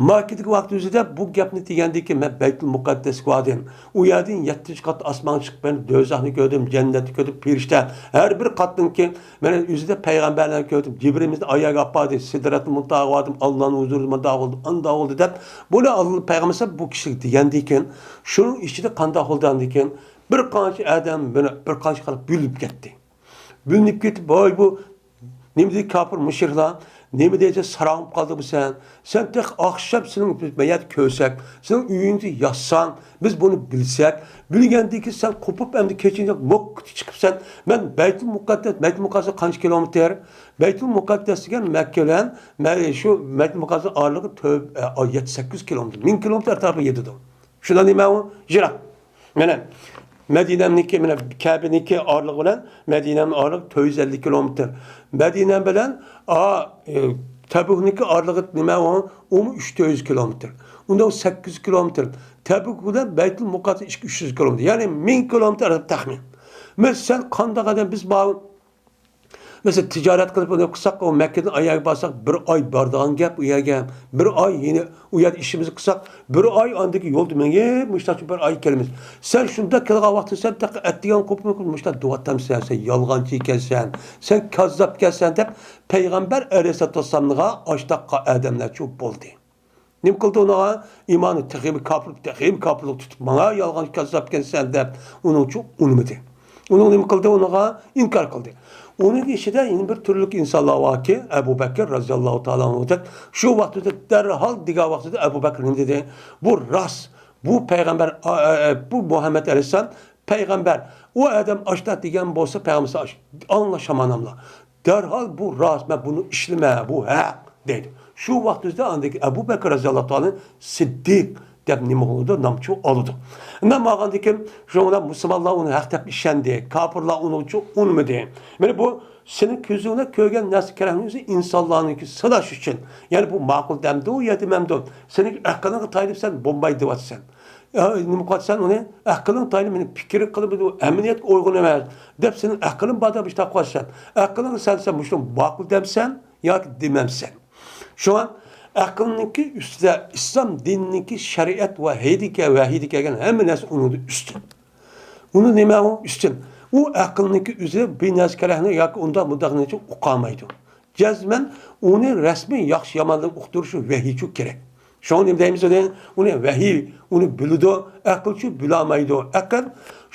مەككىدىكى ۋاقىت ئۆزىدە بۇ گەپنى دېگەندىن كېيىن، مەن بەيتۇل مۇقەددەسكە باردىم. ئۇ يەردىن يەتتىنچى قات ئاسمانغا چىقىپ، مەن دوزاخنى كۆردۈم، جەننەتنى كۆردۈم، پەرىشتە. ھەر بىر قاتنىڭكى، مەن ئۆزىدە پەيغەمبەرلەرنى كۆردۈم. جىبرىلنى ئاياغا ئاپاردى، سىدرەتۇل مۇنتاھاغا باردىم، ئاللانىڭ ھۇزۇرىدا مۇنداق بولدى، ئانداق بولدى دەپ، بۇنى ئاللا پەيغەمبەر بۇ كىشىگە دېگەندىن كېيىن، شۇنىڭ ئىچىدە قانداق بولدى ئاندىن كېيىن؟ بىر قانچە ئادەم، بىر، بىر قانچە خەلق بۆلۈنۈپ كەتتى. بۆلۈنۈپ كېتىپ، ۋاي بۇ نېمە دېدى كاپىر مۇشرىكلار؟ نېمە دېسە ساراڭ بولۇپ قالدى بۇ سەن؟ سەن تېخى ئاخشام سېنىڭ بىز مەيەت كۆرسەك، سېنىڭ ئۆيۈڭدە ياتساڭ، بىز بۇنى بىلسەك، بىلگەندىن كېيىن سەن قوپۇپ ئەمدى كېچىنى موككىدە چىقىپسەن. مەن بەيتۇل مۇقەددەس، بەيتۇل مۇقەددەس قانچە كىلومېتىر؟ بەيتۇل مۇقەددەس دېگەن مەككە بىلەن مە-، شۇ بەيتۇل مۇقەددەس ئارىلىقى تۆ-، ئە، يەتتە، سەككىز كىلومېتىر، مىڭ كىلومېتىر ئەتراپىغا يېتىدۇ. شۇنداق دېمەڭ، يىراق. مانا مەدىنەمنىڭكى، مانا كەبىنىڭكى ئارىلىقى بىلەن مەدىنەمنىڭ ئارىلىقى تۆت يۈز ئەللىك كىلومېتىر. مەدىنە بىلەن، ئا، ئە، تەبۇكنىڭكى ئارىلىقى نېمە ئۇ؟ ئۇمۇ ئۈچ، تۆت يۈز كىلومېتىر. ئۇندا ئۇ سەككىز يۈز كىلومېتىر. تەبۇك بىلەن بەيتۇل مۇقەددەس ئىككى، ئۈچ يۈز كىلومېتىر. يەنى مىڭ كىلومېتىر ئەتراپى تەخمىن. مانا سەن قانداق ئادەم، بىز بار مەسىلەن، تىجارەت قىلىپ ئۇنى قىلساق، ئۇ مەككىدىن ئاياغ بارساق، بىر ئاي بارىدىغان گەپ ئۇ يەرگە. بىر ئاي يەنە ئۇ يەردە ئىشىمىزنى قىلساق، بىر ئاي ئاندىكى يولدا مېڭىپ، مۇشتاقچە بىر ئاي كېلىمىز. سەن شۇنداق كېلىدىغان ۋاقىتتا سەن تېخى ئەتىگەن قوپۇپ مۇشتاق دەۋاتامسەن، سەن يالغانچى ئىكەنسەن، سەن كاززاپ ئىكەنسەن دەپ پەيغەمبەر ئەلەيھىسسالاتۇ ۋەسسالامغا ئاشتاق ئادەملەرچۇ بولدى. نېمە قىلدى ئۇنىڭغا؟ ئىمانى تېخىمۇ كاپىر، تېخىمۇ كاپىرلىق تۇتۇپ، ماڭا يالغان كاززاپ ئىكەنسەن دەپ ئۇنىڭچۇ ئۇنىمىدى. ئۇنىڭ نېمە قىلدى؟ ئۇنىڭغا ئىنكار قىلدى. ئۇنىڭ ئىچىدە يەنە بىر تۈرلۈك ئىنسانلار باركى، ئەبۇ بەكىر رازىياللاھۇ تائالا ئەنھۇدەك شۇ ۋاقتىدا دەرھال دېگەن ۋاقتىدا ئەبۇ بەكىر نېمە دېدى؟ بۇ راست، بۇ پەيغەمبەر، ئا، ئا، ئا، بۇ مۇھەممەد ئەلەيھىسسالام پەيغەمبەر، ئۇ ئادەم ئاشتاق دېگەن بولسا پەيغەمبەر ئاش-، ئاڭلا شاماناملا. دەرھال بۇ راست، مەن بۇنى ئىشلىمە، بۇ ھەق دەيدۇ. شۇ ۋاقتىدا ئاندىكى ئەبۇ بەكىر رازىياللاھۇ تائالا سىددىق دەپ نېمە قىلىدۇ، نامچۇ ئالىدۇ. نام ئالغاندىن كېيىن شۇنىڭ بىلەن مۇسۇلمانلار ئۇنى ھەق دەپ ئىشەندى، كاپىرلار ئۇنىڭچۇ ئۇنىمىدى. مانا بۇ سېنىڭ كۆزۈڭ بىلەن كۆرگەن نەرسە كېرەكنى ئۆزى ئىنسانلارنىڭكى سىناش ئۈچۈن. يەنى بۇ ماقۇل دەمدۇ يا دېمەمدۇ؟ سېنىڭ ئەقلىڭگە تايىنىپ سەن بولمايدۇ دەۋاتىسەن. ئە، نېمە قىلىۋاتىسەن ئۇنى؟ ئەقلىڭ تايىنى مېنىڭ پىكىر قىلىمىدۇ، ئەمەلىيەتكە ئۇيغۇن ئەمەس دەپ سېنىڭ ئەقلىڭ بار دەپ مۇشۇنداق قىلىۋاتىسەن. ئەقلىڭ سەن، سەن مۇشۇنى ماقۇل دەمسەن ياكى دېمەمسەن؟ شۇڭا ئەقىلنىڭكى ئۈستىدە ئىسلام دىنىنىڭكى شەرىئەت ۋە ھەيدىكە، ۋەھىيدە كەلگەن ھەممە نەرسە ئۇنىڭدىن ئۈستۈن. ئۇنى نېمە ئۇ ئۈستۈن؟ ئۇ ئەقىلنىڭكى ئۆزى بىر نەرسە كېرەكنى ياكى ئۇنداق مۇنداقنى ئۇقالمايدۇ. جەزمەن ئۇنى رەسمىي ياخشى يامانلىق ئۇقتۇرۇشى ۋەھىيچۇ كېرەك. شۇڭا نېمە دەيمىز ئۇنى؟ ئۇنى ۋەھىي، ئۇنى بىلىدۇ، ئەقىلچۇ بىلالمايدۇ. ئەقىل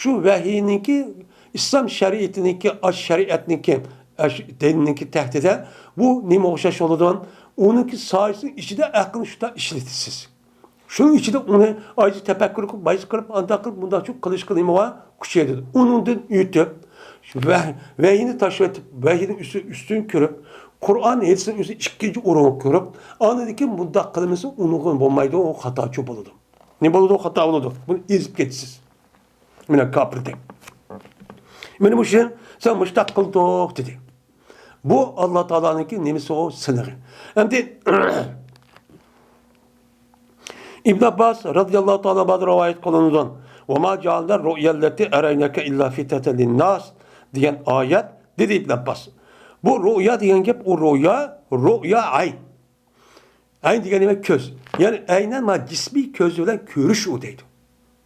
شۇ ۋەھىينىڭكى، ئىسلام شەرىئىتىنىڭكى، ئاش شەرىئەتنىڭكى، ئاش دىننىڭكى تەھتىدە بۇ نېمە ئوخشاش بولىدۇ؟ ئۇنىڭكى ساھەسىنىڭ ئىچىدە ئەقىلنى شۇنداق ئىشلىتىسىز. شۇنىڭ ئىچىدە ئۇنى ئايجى تەپەككۇر قىلىپ، بايسى قىلىپ، ئانداق قىلىپ، مۇنداقچۇ قىلىشقا نېمە بار؟ كۈچەيدۇ. ئۇنىڭدىن ئۆتۈپ، ۋە-، ۋەھىينى تاشلىۋېتىپ، ۋەھىينىڭ ئۈستى-، ئۈستىنى كۆرۈپ، قۇرئان ھەدىسنىڭ ئۆزى ئىككىنچى ئورۇنغا كۆرۈپ، ئاندىن كېيىن مۇنداق قىلمىسا، ئۇنىڭغا بولمايدۇ، ئۇ خاتاچۇ بولىدۇ. نېمە بولىدۇ؟ خاتا بولىدۇ. بۇنى ئېزىپ كېتىسىز. مانا كاپىردەك. مانا مۇشۇ، سەن مۇشتاق قىلدۇق دېدى. بۇ ئاللا تائالانىڭكى نېمىسى ئۇ؟ سىنىغى. ئەمدى ئىبن ئابباس رازىياللاھۇ تائالا ئەنھۇدىن رىۋايەت قىلىنىدۇ. «وما جعلنا الرؤيا التي أريناك إلا فتنة للناس» دېگەن ئايەت دېدى ئىبن ئابباس. بۇ رۇئيا دېگەن گەپ، ئۇ رۇئيا، رۇئيا ئەين. ئەين دېگەن نېمە؟ كۆز. يەنى ئەينەن ما جىسمىي كۆز بىلەن كۆرۈش ئۇ دەيدۇ.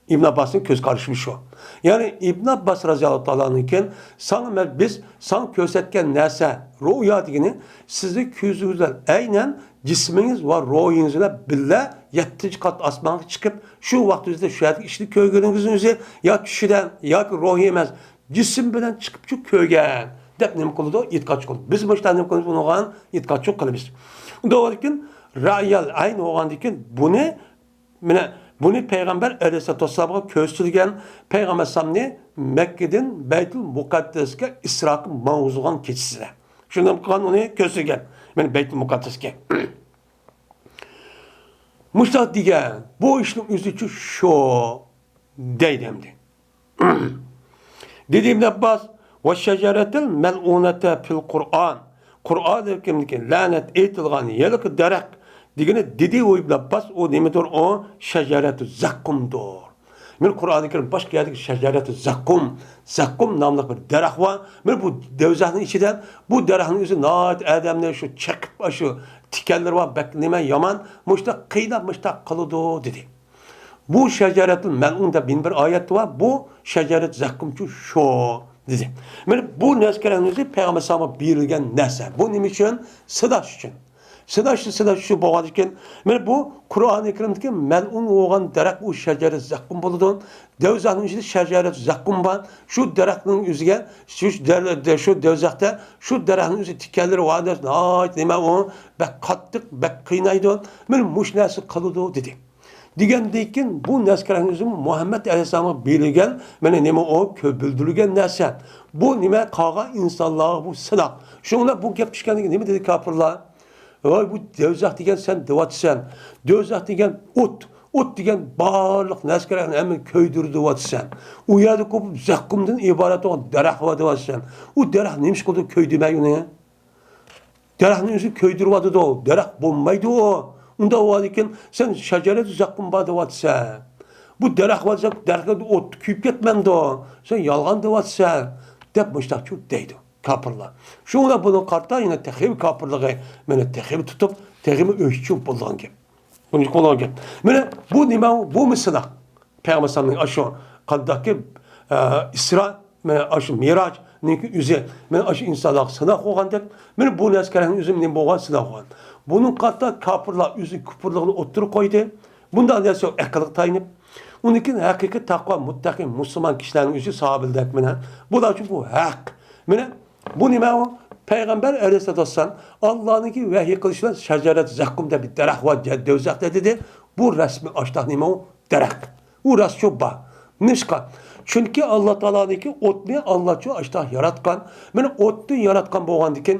ئىبن ئابباسنىڭ كۆز قارىشى شۇ. يەنى ئىبن ئابباس رازىياللاھۇ تائالا ئەنھۇدىن ساڭا مەن، بىز ساڭا كۆرسەتكەن نەرسە، رۇئيا دېگىنى سىزنىڭ كۆزىڭىز بىلەن ئەينەن جىسمىڭىز ۋە روھىڭىز بىلەن بىللە يەتتىنچى قات ئاسمانغا چىقىپ، شۇ ۋاقتىڭىزدا شۇ يەردىكى ئىشنى كۆرگىنىڭىزنىڭ ئۆزى يا چۈشىدە ياكى روھىي ئەمەس، جىسىم بىلەن چىقىپچۇ كۆرگەن دەپ نېمە قىلىدۇ؟ ئېتىقادچى قىلىدۇ. بىز مۇشۇنداق نېمە قىلىمىز؟ ئۇنىڭغا ئېتىقادچى قىلىمىز. ئۇنداق بولغاندىكىن، رەئيەل ئەين بولغاندىكىن بۇنى، مانا، بۇنى پەيغەمبەر ئەلەيھىسسالاتۇ ۋەسسالامغا كۆرسىتىلگەن، پەيغەمبەر ئەلەيھىسسالامنى مەككىدىن بەيتۇل مۇقەددەسكە ئىسراغا ماڭغۇزغان كېچىسىدە. شۇنداق قىلغان ئۇنى كۆرسىتىلگەن. مانا بەيتۇل مۇقەددەسكە. مۇشۇنداق دېگەن، بۇ ئىشنىڭ ئۆزىچۇ شۇ دەيدۇ ئەمدى. دېدى ئىبن ئابباس، «ۋەششەجەرەتىل مەلئۇنەتە فىل قۇرئان». قۇرئانى كەرىمدىكى لەنەت ئېيتىلغان ھېلىقى دەرەخ دېگىنى، دېدى ئۇ ئىبن ئابباس، ئۇ نېمىدۇر؟ ئۇ شەجەرەتۇ زەققۇمدۇر. مانا قۇرئانى كەرىم باشقا يەردىكى شەجەرەتۇ زەققۇم، زەققۇم ناملىق بىر دەرەخ بار. مانا بۇ دوزاخنىڭ ئىچىدە بۇ دەرەخنىڭ ئۆزى ناھايىتى ئادەمنى شۇ چېقىپ، شۇ تىكەنلىرى بار، بەك نېمە يامان، مۇشتاق قىيناپ، مۇشتاق قىلىدۇ، دېدى. بۇ شەجەرەتۇل مەلئۇن دەپ يەنە بىر ئايەتتە بار. بۇ شەجەرەت زەققۇمچۇ شۇ، دېدى. مانا بۇ نەرسە كېرەكنى ئۆزى پەيغەمبەر ئەلەيھىسسالامغا بېرىلگەن نەرسە. بۇ نېمە ئۈچۈن؟ سىناش ئۈچۈن. سىناش، سىناش ئۈچۈن بولغاندىكىن، مانا بۇ قۇرئانى كەرىمدىكى مەلئۇن بولغان دەرەخ، ئۇ شەجەرەت زەققۇم بولىدۇ. دوزاخنىڭ ئىچىدە شەجەرەت زەققۇم بار. شۇ دەرەخنىڭ ئۆزىگە، شۇ دەر-، شۇ دوزاختا شۇ دەرەخنىڭ ئۆزى تىكەنلىرى بار، ناھايىتى نېمە ئۇ، بەك قاتتىق، بەك قىينايدۇ. مانا مۇشۇ نەرسە قىلىدۇ، دېدى. دېگەندىن كېيىن بۇ نەرسە كېرەكنى ئۆزى مۇھەممەد ئەلەيھىسسالامغا بېرىلگەن، مانا نېمە ئۇ، كۆ-، بىلدۈرۈلگەن نەرسە. بۇ نېمە قالغان ئىنسانلارغا بۇ سىناق. شۇڭا بۇ گەپ چۈشكەندىن كېيىن نېمە دېدى كاپىرلار؟ ۋاي، بۇ دوزاخ دېگەن سەن دەۋاتىسەن. دوزاخ دېگەن ئوت. ئوت دېگەن بارلىق نەرسە كېرەكنى ھەممىنى كۆيدۈرىدۇ دەۋاتىسەن. ئۇ يەردە قوپۇپ زەققۇمدىن ئىبارەت بولغان دەرەخ بار دەۋاتىسەن. ئۇ دەرەخ نېمىش قىلىدۇ، كۆيدۈرمەي ئۇنى؟ دەرەخنى ئۆزى كۆيدۈرۈۋاتىدۇ، دەرەخ بولمايدۇ ئۇ. ئۇنداق بولغاندىكىن سەن شەجەرەتۇ زەققۇم بار دەۋاتىسەن. بۇ دەرەخ بار دېسەك، دەرەخ ئوتتا كۆيۈپ كەتمەمدۇ؟ سەن يالغان دەۋاتىسەن، دەپ مۇشتاقچۇ دەيدۇ. كاپىرلار. شۇڭا بۇنىڭغا قارىتا يەنە تېخىمۇ كاپىرلىقى، مانا تېخىمۇ تۇتۇپ، تېخىمۇ ئۆچۈپ بولىدىغان گەپ. بۇنچە قولىغان گەپ. مانا بۇ نېمە؟ بۇمۇ سىناق. پەيغەمبەر ئەلەيھىسسالامنىڭ ئاشۇ قانداقكى، ئە، ئىسرا، مانا ئاشۇ مىراجنىڭكى ئۆزى، مانا ئاشۇ ئىنسانلارغا سىناق بولغاندەك، مانا بۇ نەرسە كەرەڭ ئۆزى نېمە بولغان؟ سىناق بولغان. بۇنىڭغا قارىتا كاپىرلار ئۆزى كۇپۇرلۇقىنى ئوتتۇرىغا قويدى. بۇنداق نەرسە يوق، ئەقىلگە تايىنىپ. ئۇنىڭدىن كېيىن ھەقىقىي تەقۋا، مۇتتەقىي مۇسۇلمان كىشىلەرنىڭ ئۆزى ساھابىلەردەك مانا. بۇلار ئۈچۈن بۇ ھەق. مانا بۇ نېمە ئۇ؟ پەيغەمبەر ئەلەيھىسسالاتۇ ۋەسسالام ئاللانىڭكى ۋەھىي قىلىشى بىلەن شەجەرەت زەققۇم دەپ بىر دەرەخ بار، جە-، دوزاختا دېدى. بۇ رەسمىي ئاشتاق نېمە ئۇ؟ دەرەخ. ئۇ راستچۇ بار. نېمىشقا؟ چۈنكى ئاللا تائالانىڭكى ئوتنى ئاللاچۇ ئاشتاق ياراتقان. مانا ئوتنى ياراتقان بولغاندىكىن،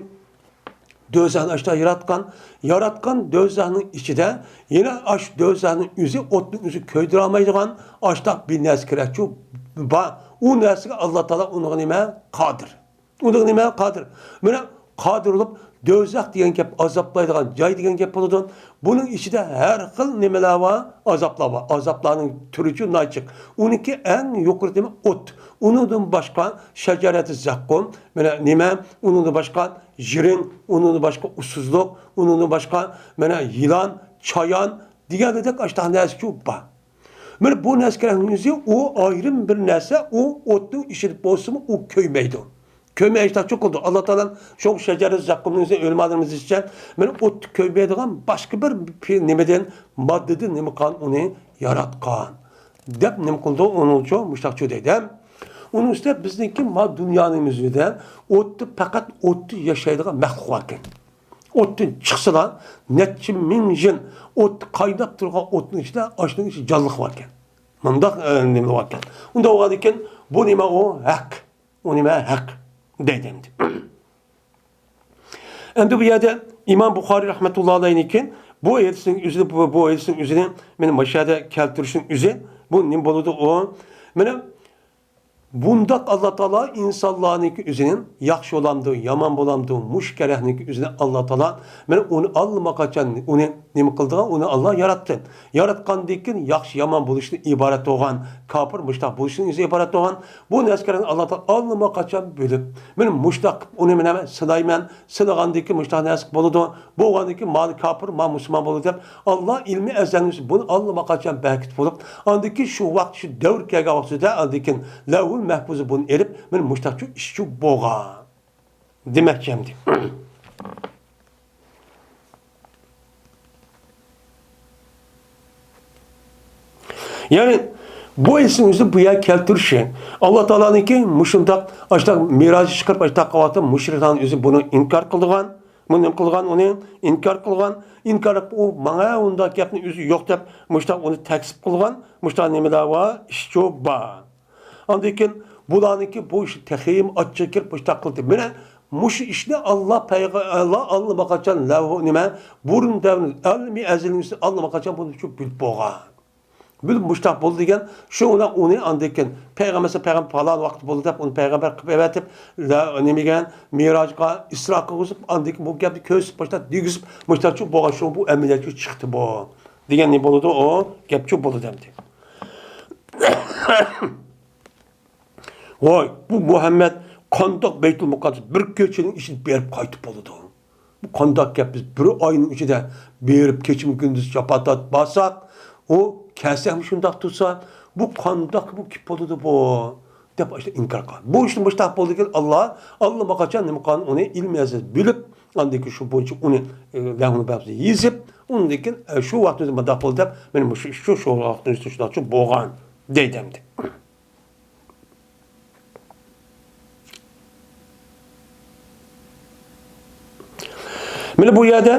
دوزاخنى ئاشتاق ياراتقان. ياراتقان دوزاخنىڭ ئىچىدە يەنە ئاش دوزاخنىڭ ئۆزى، ئوتنىڭ ئۆزى كۆيدۈرەلمەيدىغان ئاشتاق بىر نەرسە كېرەكچۇ بار. ئۇ نەرسىگە ئاللا تائالا ئۇنىڭغا نېمە؟ قادىر. ئۇنىڭغا نېمە؟ قادىر. مانا قادىر بولۇپ، دوزاخ دېگەن گەپ ئازابلايدىغان جاي دېگەن گەپ بولىدۇ. بۇنىڭ ئىچىدە ھەر خىل نېمىلەر بار، ئازابلار بار. ئازابلارنىڭ تۈرىچۇ ناچىق. ئۇنىڭكى ئەڭ يۇقىرى نېمە؟ ئوت. ئۇنىڭدىن باشقا شەجەرەتى زەققۇم، مانا نېمە؟ ئۇنىڭدىن باشقا ژىرىڭ، ئۇنىڭدىن باشقا ئۇسسۇزلۇق، ئۇنىڭدىن باشقا مانا يىلان، چايان دېگەندەك ئاشتاق نەرسىچۇ بار. مانا بۇ نەرسە كەرەڭ ئۆزى ئۇ ئايرىم بىر نەرسە، ئۇ ئوتنىڭ ئىچىدە بولسىمۇ ئۇ كۆيمەيدۇ. كۆيمەي ئاشتاق چوقۇلدۇ. ئاللا تائالا شۇ شەجەرە زەققۇمنىڭ ئۆزى ئۆلىمالىرىمىز ئىچىدە مانا ئوتتا كۆيمەيدىغان باشقا بىر پى-، نېمىدىن، ماددىدىن نېمە قىلغان ئۇنى ياراتقان. دەپ نېمە قىلدى؟ ئۇنىڭچۇ مۇشتاقچۇ دەيدۇ. ئۇنىڭ ئۈستىدە بىزنىڭكى ما دۇنيانىڭ ئۆزىدە ئوتتا، پەقەت ئوتتا ياشايدىغان مەخلۇق باركەن. ئوتتىن چىقسىلا، نەچچە مىڭ يىل ئوت، قايناپ تۇرغان ئوتنىڭ ئىچىدە ئاشۇنىڭ ئىچىدە جانلىق باركەن. مۇنداق، ئە، نېمە باركەن. ئۇنداق بولغاندىكىن، بۇ نېمە ئۇ؟ ھەق. ئۇ نېمە؟ ھەق دەيدۇ ئەمدى. ئەمدى بۇ يەردە ئىمام بۇخارىي رەھمەتۇللا ئەلەيھنىڭكى بۇ ھەدىسنىڭ ئۆزىنى، بۇ، بۇ ھەدىسنىڭ ئۆزىنى مانا مۇشۇ يەردە كەلتۈرۈشنىڭ ئۆزى، بۇ نېمە بولىدۇ ئۇ؟ مانا بۇنداق ئاللا تائالا ئىنسانلارنىڭكى ئۆزىنى ياخشى بولامدۇ، يامان بولامدۇ، مۇشۇ كەرەڭنىڭكى ئۆزىنى ئاللا تائالا مانا ئۇنى ئاللىماقاچان ئۇنى نېمە قىلىدىغان؟ ئۇنى ئاللا ياراتتى. ياراتقاندىن كېيىن ياخشى يامان بولۇشتىن ئىبارەت بولغان، كاپىر مۇشتاق بولۇشتىن ئىبارەت بولغان بۇ نەرسىلەرنى ئاللا تائالا ئاللىماقاچان بۆلۈپ، مانا مۇشتاق قىلىپ ئۇنى مانا سىنايمەن، سىنىغاندىن كېيىن مۇشتاق نەرسە بولىدۇ، بولغاندىن كېيىن مانا كاپىر، مانا مۇسۇلمان بولىدۇ دەپ، ئاللا ئىلمى ئەزەلنىڭ بۇنى ئاللىماقاچان بەركىتىپ بولۇپ، ئاندىن كېيىن شۇ ۋاقىت، شۇ دەۋر كەلگەن ۋاقتىدا، ئاندىن كېيىن لەۋھۇل مەھپۇزى بۇنى ئېلىپ، مانا مۇشتاقچۇ ئىشچۇ بولغان دېمەكچى ئەمدى. يەنى بۇ ھەدىسنىڭ ئۆزى بۇ يەرگە كەلتۈرۈشى، ئاللا تائالانىڭكى مۇشۇنداق، ئاشۇنداق مىراج چىقىرىپ، ئاشۇنداق قىلىۋاتىدۇ، مۇشرىكلارنىڭ ئۆزى بۇنى ئىنكار قىلىدىغان، بۇنى نېمە قىلغان؟ ئۇنى ئىنكار قىلغان. ئىنكار قىلىپ، ئۇ ماڭا ئۇنداق گەپنىڭ ئۆزى يوق دەپ، مۇشۇنداق ئۇنى تەكزىپ قىلغان، مۇشۇنداق نېمىلەر بار، ئىشچۇ بار. ئاندىن كېيىن بۇلارنىڭكى بۇ ئىش تېخىمۇ ئاچچىققا كىرىپ مۇشۇنداق قىلدى. مانا مۇشۇ ئىشنى ئاللا پەيغە-، ئاللا ئاللىماقاچان لەۋھۇ نېمە، بۇرۇن دەۋرنى ئىلمىي ئەزەلنىڭ ئۈستىدە ئاللىماقاچان بۇنى شۇ بىلىپ بولغان. بىلىپ مۇشۇنداق بولدى دېگەن، شۇ بىلەن ئۇنى ئاندىن كېيىن پەيغەمبەر، پەيغەمبەر پالان ۋاقىت بولدى دەپ ئۇنى پەيغەمبەر قىلىپ ئەۋەتىپ، لە-، نېمىگەن، مىراجغا، ئىسرا قىلغۇزۇپ، ئاندىن كېيىن بۇ گەپنى كۆرسىتىپ مۇشۇنداق دېگۈزۈپ، مۇشۇنداقچۇ بولغان، شۇ بۇ ئەمەلىيەتچۇ چىقتى بۇ. دېگەن نېمە بولىدۇ؟ ئۇ گەپچۇ بولىدۇ ئەمدى. ۋاي، بۇ مۇھەممەد قانداق بەيتۇل مۇقەددەس بىر كېچىنىڭ ئىچىدە بېرىپ قايتىپ بولىدۇ؟ بۇ قانداق گەپ؟ بىز بىر ئاينىڭ ئىچىدە بېرىپ كېچىمۇ كۈندۈز جاپا تارتىپ بارساق، ئۇ كەلسەكمۇ شۇنداق تۇرسا، بۇ قانداق بۇ گەپ بولىدۇ بۇ؟ دەپ ئاشۇ ئىنكار قىلغان. بۇ ئىشنى مۇشۇنداق بولدى دېگەن ئاللا، ئاللىماقاچان نېمە قىلغان ئۇنى ئىلمىي ئەزەل بىلىپ، ئاندىن كېيىن شۇ بويىچە ئۇنى، ئە، لەۋھۇل مەھپۇزغا يېزىپ، ئۇندىن كېيىن، ئە، شۇ ۋاقتىمىزدا مۇنداق بولدى دەپ، مانا مۇشۇ، شۇ، شۇ ۋاقتىمىزدا شۇنداقچۇ بولغان دەيدۇ ئەمدى. مانا بۇ يەردە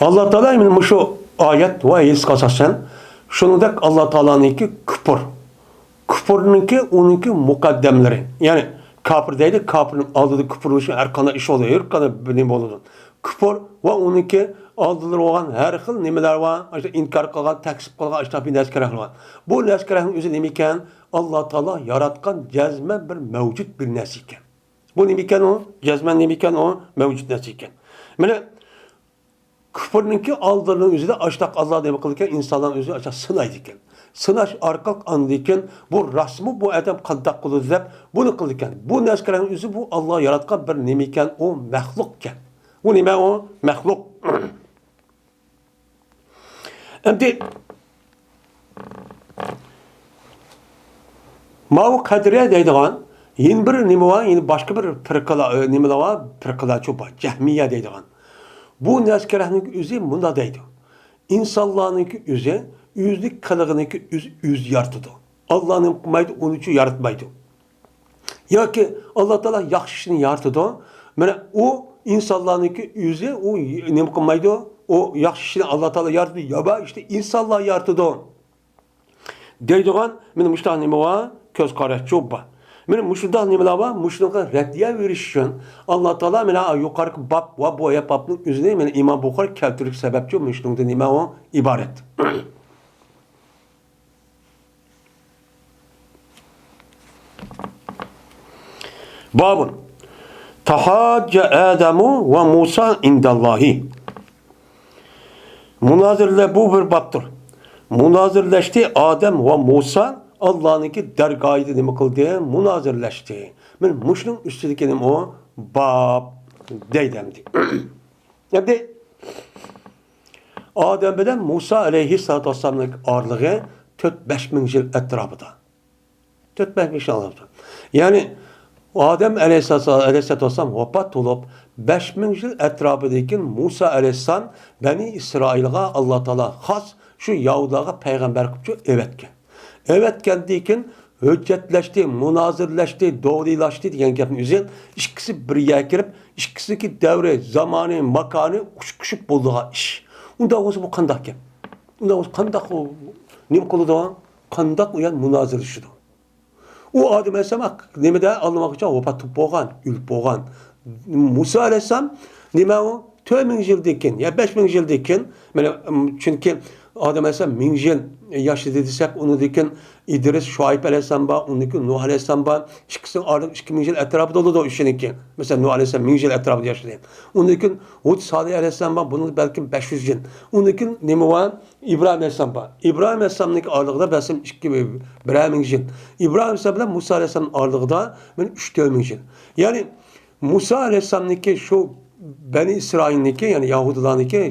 ئاللا تائالا مانا مۇشۇ ئايەت ۋە ھەدىسكە ئاساسەن، شۇنىڭدەك ئاللا تائالانىڭكى كۇپۇر، كۇپۇرنىڭكى، ئۇنىڭكى مۇقەددەملىرى، يەنى كاپىر دەيدۇ، كاپىرنىڭ ئالدىدا كۇپۇر بولۇشى ھەر قانداق ئىش بولىدۇ، ھەر قانداق بىر نېمە بولىدۇ. كۇپۇر ۋە ئۇنىڭكى ئالدىلىرى بولغان ھەر خىل نېمىلەر بار، ئاشۇ ئىنكار قىلغان، تەكزىپ قىلغان، ئاشۇنداق بىر نەرسە كېرەكلىك بار. بۇ نەرسە كېرەكلىكنىڭ ئۆزى نېمە ئىكەن؟ ئاللا تائالا ياراتقان جەزمەن بىر مەۋجۇت بىر نەرسە ئىكەن. بۇ نېمە ئىكەن ئۇ؟ جەزمەن نېمە ئىكەن ئۇ؟ مەۋجۇت نەرسە ئىكەن. مانا كۇپۇرنىڭكى ئالدىلىرىنىڭ ئۆزىدە ئاشتاق ئاللا نېمە قىلىدىكەن؟ ئىنسانلارنىڭ ئۆزىنى ئاشتاق سىنايدىكەن. سىناش ئارقىلىق ئاندىن كېيىن بۇ راستمۇ، بۇ ئادەم قانداق قىلىدۇ دەپ بۇنى قىلىدىكەن. بۇ نەرسىلەرنىڭ ئۆزى بۇ ئاللا ياراتقان بىر نېمە ئىكەن، ئۇ مەخلۇق ئىكەن. ئۇ نېمە ئۇ؟ مەخلۇق. ئەمدى ماۋۇ قەدرىيە دەيدىغان يەنە بىر نېمە بار، يەنە باشقا بىر پىرقىلار، ئە، نېمىلەر بار، پىرقىلارچۇ بار، جەھمىيە دەيدىغان. بۇ نەسكەرەھنىڭ ئۆزى مۇنداق دەيدۇ. ئىنسانلارنىڭكى ئۆزى، ئۆزىنىڭ قىلىقىنىڭكى ئۆزى، ئۆزى يارىتىدۇ. ئاللا نېمە قىلمايدۇ، ئۇنى ئۈچۈن ياراتمايدۇ. ياكى ئاللا تائالا ياخشى ئىشنى يارىتىدۇ. مانا ئۇ ئىنسانلارنىڭكى ئۆزى، ئۇ نېمە قىلمايدۇ، ئۇ ياخشى ئىشنى ئاللا تائالا يارىتىدۇ، يامان ئىشنى ئىنسانلار يارىتىدۇ. دەيدىغان، مانا مۇشۇنداق نېمە بار، كۆز قاراشچۇ بار. مانا مۇشۇنداق نېمىلەر بار، مۇشۇنىڭغا رەددىيە بېرىش ئۈچۈن ئاللا تائالا مانا يۇقىرىقى باب ۋە بۇ ئايەت بابنىڭ ئۆزىنى مانا ئىمام بۇخارى كەلتۈرۈش سەۋەبچۇ، مۇشۇنىڭدىن نېمە ئۇ ئىبارەت. بابۇن. تەھاججە ئادەمۇ ۋە مۇسا ئىندەللاھى. مۇنازىرىلە، بۇ بىر بابتۇر. مۇنازىرىلەشتى ئادەم ۋە مۇسا ئاللانىڭكى دەرگاھىدا نېمە قىلدى؟ مۇنازىرىلەشتى. مانا مۇشۇنىڭ ئۈستىدىكى نېمە ئۇ؟ باب دەيدۇ ئەمدى. ئەمدى ئادەم بىلەن مۇسا ئەلەيھىسسالاتۇ ۋەسسالامنىڭ ئارىلىقى تۆت بەش مىڭ يىل ئەتراپىدا. تۆت بەش مىڭ يىل ئەتراپىدا. يەنى ئادەم ئەلەيھىسسالام، ئەلەيھىسسالاتۇ ۋەسسالام ۋاپات بولۇپ، بەش مىڭ يىل ئەتراپىدىن كېيىن مۇسا ئەلەيھىسسالام بەنى ئىسرائىلغا ئاللا تائالا خاس شۇ يەھۇدىيلارغا پەيغەمبەر قىلىپ ئەۋەتكەن. ئەۋەتكەندىن كېيىن ھۆججەتلەشتى، مۇنازىرىلەشتى، دورىلاشتى دېگەن گەپنى ئۆزى، ئىككىسى بىر يەرگە كىرىپ، ئىككىسىنىڭكى دەۋرى، زامانى، ماكانى ئۇچۇشۇپ بولىدىغان ئىش. ئۇنداق بولسا بۇ قانداق گەپ؟ ئۇنداق بولسا قانداق ئۇ نېمە قىلىدۇ؟ قانداق ئۇ يەر مۇنازىرىلىشىدۇ؟ ئۇ ئادەم ئەلەيھىسسالام نېمىدە، ئاللىماقىچە ۋاپات بولۇپ بولغان، ئۆلۈپ بولغان. مۇسا ئەلەيھىسسالام نېمە ئۇ؟ تۆت مىڭ يىلدىن كېيىن يا بەش مىڭ يىلدىن كېيىن، مانا، ئىم، چۈنكى ئادەم ئەلەيھىسسالام مىڭ يىل ياشىدى دېسەك، ئۇنىڭدىن كېيىن ئىدرىس، شۇئەيب ئەلەيھىسسالام بار، ئۇنىڭدىن كېيىن نۇھ ئەلەيھىسسالام بار. ئىككىسىنىڭ ئارىلىقى ئىككى مىڭ يىل ئەتراپىدا بولىدۇ ئىشىنىڭكى. مەسىلەن، نۇھ ئەلەيھىسسالام مىڭ يىل ئەتراپىدا ياشىدى. ئۇنىڭدىن كېيىن ھۇد، سالىھ ئەلەيھىسسالام بار، بۇنىڭ بەلكىم بەش يۈز يىل. ئۇنىڭدىن كېيىن نېمە بار؟ ئىبراھىم ئەلەيھىسسالام بار. ئىبراھىم ئەلەيھىسسالامنىڭكى ئارىلىقىدا بەلكىم ئىككى، بىرەر مىڭ يىل. ئىبراھىم ئەلەيھىسسالام بىلەن مۇسا ئەلەيھىسسالامنىڭ ئارىلىقىدا مانا ئۈچ تۆت مىڭ يىل. يەنى مۇسا ئەلەيھىسسالامنىڭكى شۇ بەنى ئىسرائىلنىڭكى، يەنى يەھۇدىيلارنىڭكى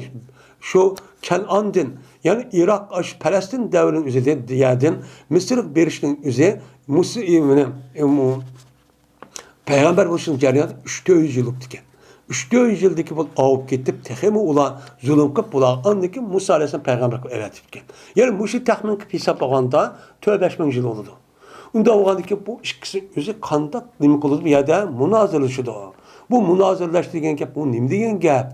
شۇ كەنئاندىن، يەنى ئىراق، ئاشۇ پەلەستىن دەۋرىنىڭ ئۆزىدىن، يەردىن مىسىرغا بېرىشنىڭ ئۆزى مۇسا، ئى، مانا، ئى، مۇ-، پەيغەمبەر بولۇشنىڭ جەريانىدا ئۈچ تۆت يۈز يىل بوپتىكەن. ئۈچ تۆت يۈز يىلدىكى بۇ ئاۋۇپ كېتىپ، تېخىمۇ ئۇلار زۇلۇم قىلىپ، بۇلار ئاندىن كېيىن مۇسا ئەلەيھىسسالام پەيغەمبەر قىلىپ ئەۋەتىپتىكەن. يەنى مۇشۇ تەخمىن قىلىپ ھېسابلىغاندا، تۆت بەش مىڭ يىل بولىدۇ. ئۇنداق بولغاندىكىن بۇ ئىككىسى ئۆزى قانداق نېمە قىلىدۇ؟ بۇ يەردە مۇنازىرىلىشىدۇ. بۇ مۇنازىرىلەش دېگەن گەپ، بۇ نېمە دېگەن گەپ؟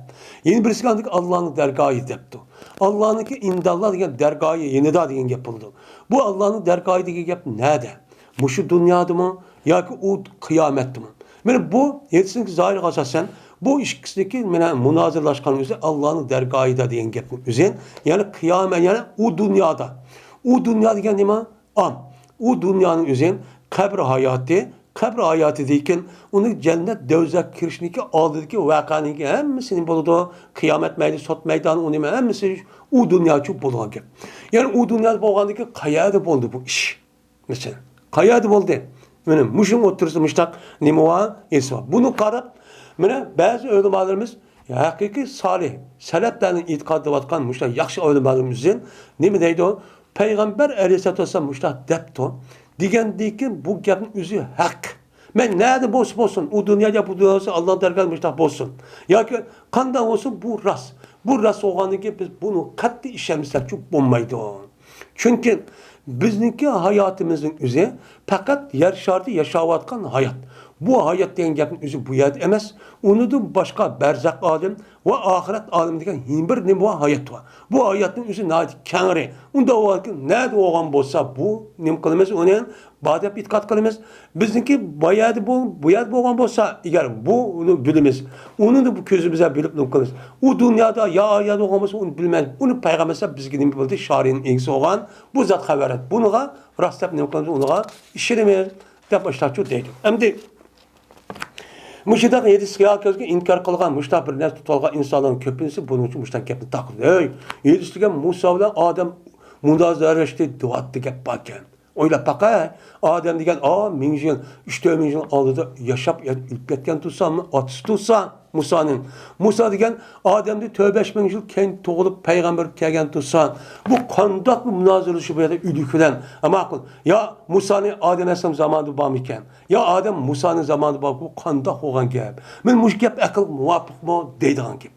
يەنە بىرسىگە ئاندىن ئاللانىڭ دەرگاھى دەپتۇ. ئاللانىڭكى ئىنداللا دېگەن دەرگاھى يېنىدا دېگەن گەپ بولىدۇ. بۇ ئاللانىڭ دەرگاھى دېگەن گەپ نەدە؟ مۇشۇ دۇنيادىمۇ ياكى ئۇ قىيامەتتىمۇ؟ مانا بۇ ھەدىسنىڭ زاھىرىغا ئاساسەن، بۇ ئىككىسىدىكى مانا مۇنازىرىلەشكەن ئۆزى ئاللانىڭ دەرگاھىدا دېگەن گەپنىڭ ئۆزى، يەنى قىيامەت، يەنى ئۇ دۇنيادا. ئۇ دۇنيا دېگەن نېمە؟ ئان. ئۇ دۇنيانىڭ ئۆزى قەبرە ھاياتى، قەبرە ھاياتىدىن كېيىن ئۇنىڭ جەننەت، دوزاخ كىرىشنىڭكى ئالدىدىكى ۋەقەنىڭكى ھەممىسى نېمە بولىدۇ؟ قىيامەت مەيدانى، سوت مەيدانى، ئۇ نېمە ھەممىسى ئۇ دۇنياچۇ بولغان گەپ. يەنى ئۇ دۇنيادا بولغاندىن كېيىن قەيەردە بولدى بۇ ئىش؟ مەسىلەن، قەيەردە بولدى؟ مانا مۇشۇنىڭ ئوتتۇرىسىدا مۇشۇنداق نېمە بار؟ ھېدىس بار. بۇنى قاراپ، مانا بەزى ئۆلىمالىرىمىز، ھەقىقىي سالىھ، سەلەپلەرنىڭ ئېتىقادى دەۋاتقان مۇشۇنداق ياخشى ئۆلىمالىرىمىز نېمە دەيدۇ؟ پەيغەمبەر ئەلەيھىسسالاتۇ ۋەسسالام مۇشۇنداق دەپتۇ دېگەندىكىن بۇ گەپنىڭ ئۆزى ھەق. مەن نەدە بولسا بولسۇن، ئۇ دۇنيادا، بۇ دۇنيادا بولسۇن، ئاللا دەرگاھىدا مۇشۇنداق بولسۇن. ياكى قانداق بولسۇن، بۇ راست. بۇ راست بولغاندىن كېيىن بىز بۇنى قەتئىي ئىشەنمىسەكچۇ بولمايدۇ. چۈنكى بىزنىڭكى ھاياتىمىزنىڭ ئۆزى پەقەت يەر شارىدا ياشاۋاتقان ھايات. بۇ ھايات دېگەن گەپنىڭ ئۆزى بۇ يەردە ئەمەس. ئۇنىڭدىن باشقا بەرزەخ ئالەم ۋە ئاخىرەت ئالىمى دېگەن يەنە بىر نېمە بار؟ ھايات بار. بۇ ھاياتنىڭ ئۆزى ناھايىتى كەڭرى. ئۇنداق بولغاندىكىن نەدە بولغان بولسا، بۇ نېمە قىلىمىز؟ ئۇنى بار دەپ ئېتىقاد قىلىمىز. بىزنىڭكى بۇ يەردە بول-، بۇ يەردە بولغان بولسا، ئەگەر بۇنى بىلىمىز، ئۇنى بۇ كۆزىمىز بىلىپ نېمە قىلىمىز؟ ئۇ دۇنيادا يا ئا يەردە بولغان بولسا، ئۇنى بىلمەيمىز. ئۇنى پەيغەمبەر ئەلەيھىسسالام بىزگە نېمە بىلدى؟ شارىئەتنىڭ ئىگىسى بولغان بۇ زات خەۋەر. بۇنىڭغا راست دەپ نېمە قىلىمىز؟ ئۇنىڭغا ئىشىنىمىز دەپ ئاشۇنداقچۇ دەيدۇ. ئەمدى مۇشۇنداق ھەدىس قىيا كۆزگە ئىنكار قىلغان، مۇشۇنداق بىر نەرسە تۇتۇۋالغان ئىنسانلارنىڭ كۆپىنچىسى بۇنىڭ ئۈچۈن مۇشۇنداق گەپنى تاقىدى. ھەي، ھەدىس دېگەن مۇسا بىلەن ئادەم مۇنازىرىلەشتى دەۋاتتى گەپ باركەن. ئويلاپ باقە، ئادەم دېگەن، ئا، مىڭ يىل، ئۈچ تۆت مىڭ يىل ئالدىدا ياشاپ، يا ئۆلۈپ كەتكەن تۇرسا، ئاتىسى تۇرسا، مۇسانىڭ. مۇسا دېگەن ئادەمدىن تۆت بەش مىڭ يىل كېيىن تۇغۇلۇپ، پەيغەمبەر كەلگەن تۇرسا، بۇ قانداق مۇنازىرىلىشىش بۇ يەردە ئۆلۈك بىلەن؟ ئەمما ماقۇل، يا مۇسانى ئادەم ئەلەيھىسسالام زامانىدا بارمىكەن؟ يا ئادەم مۇسانىڭ زامانىدا بار، بۇ قانداق بولغان گەپ؟ مەن مۇشۇ گەپ ئەقىلگە مۇۋاپىقمۇ دەيدىغان گەپ.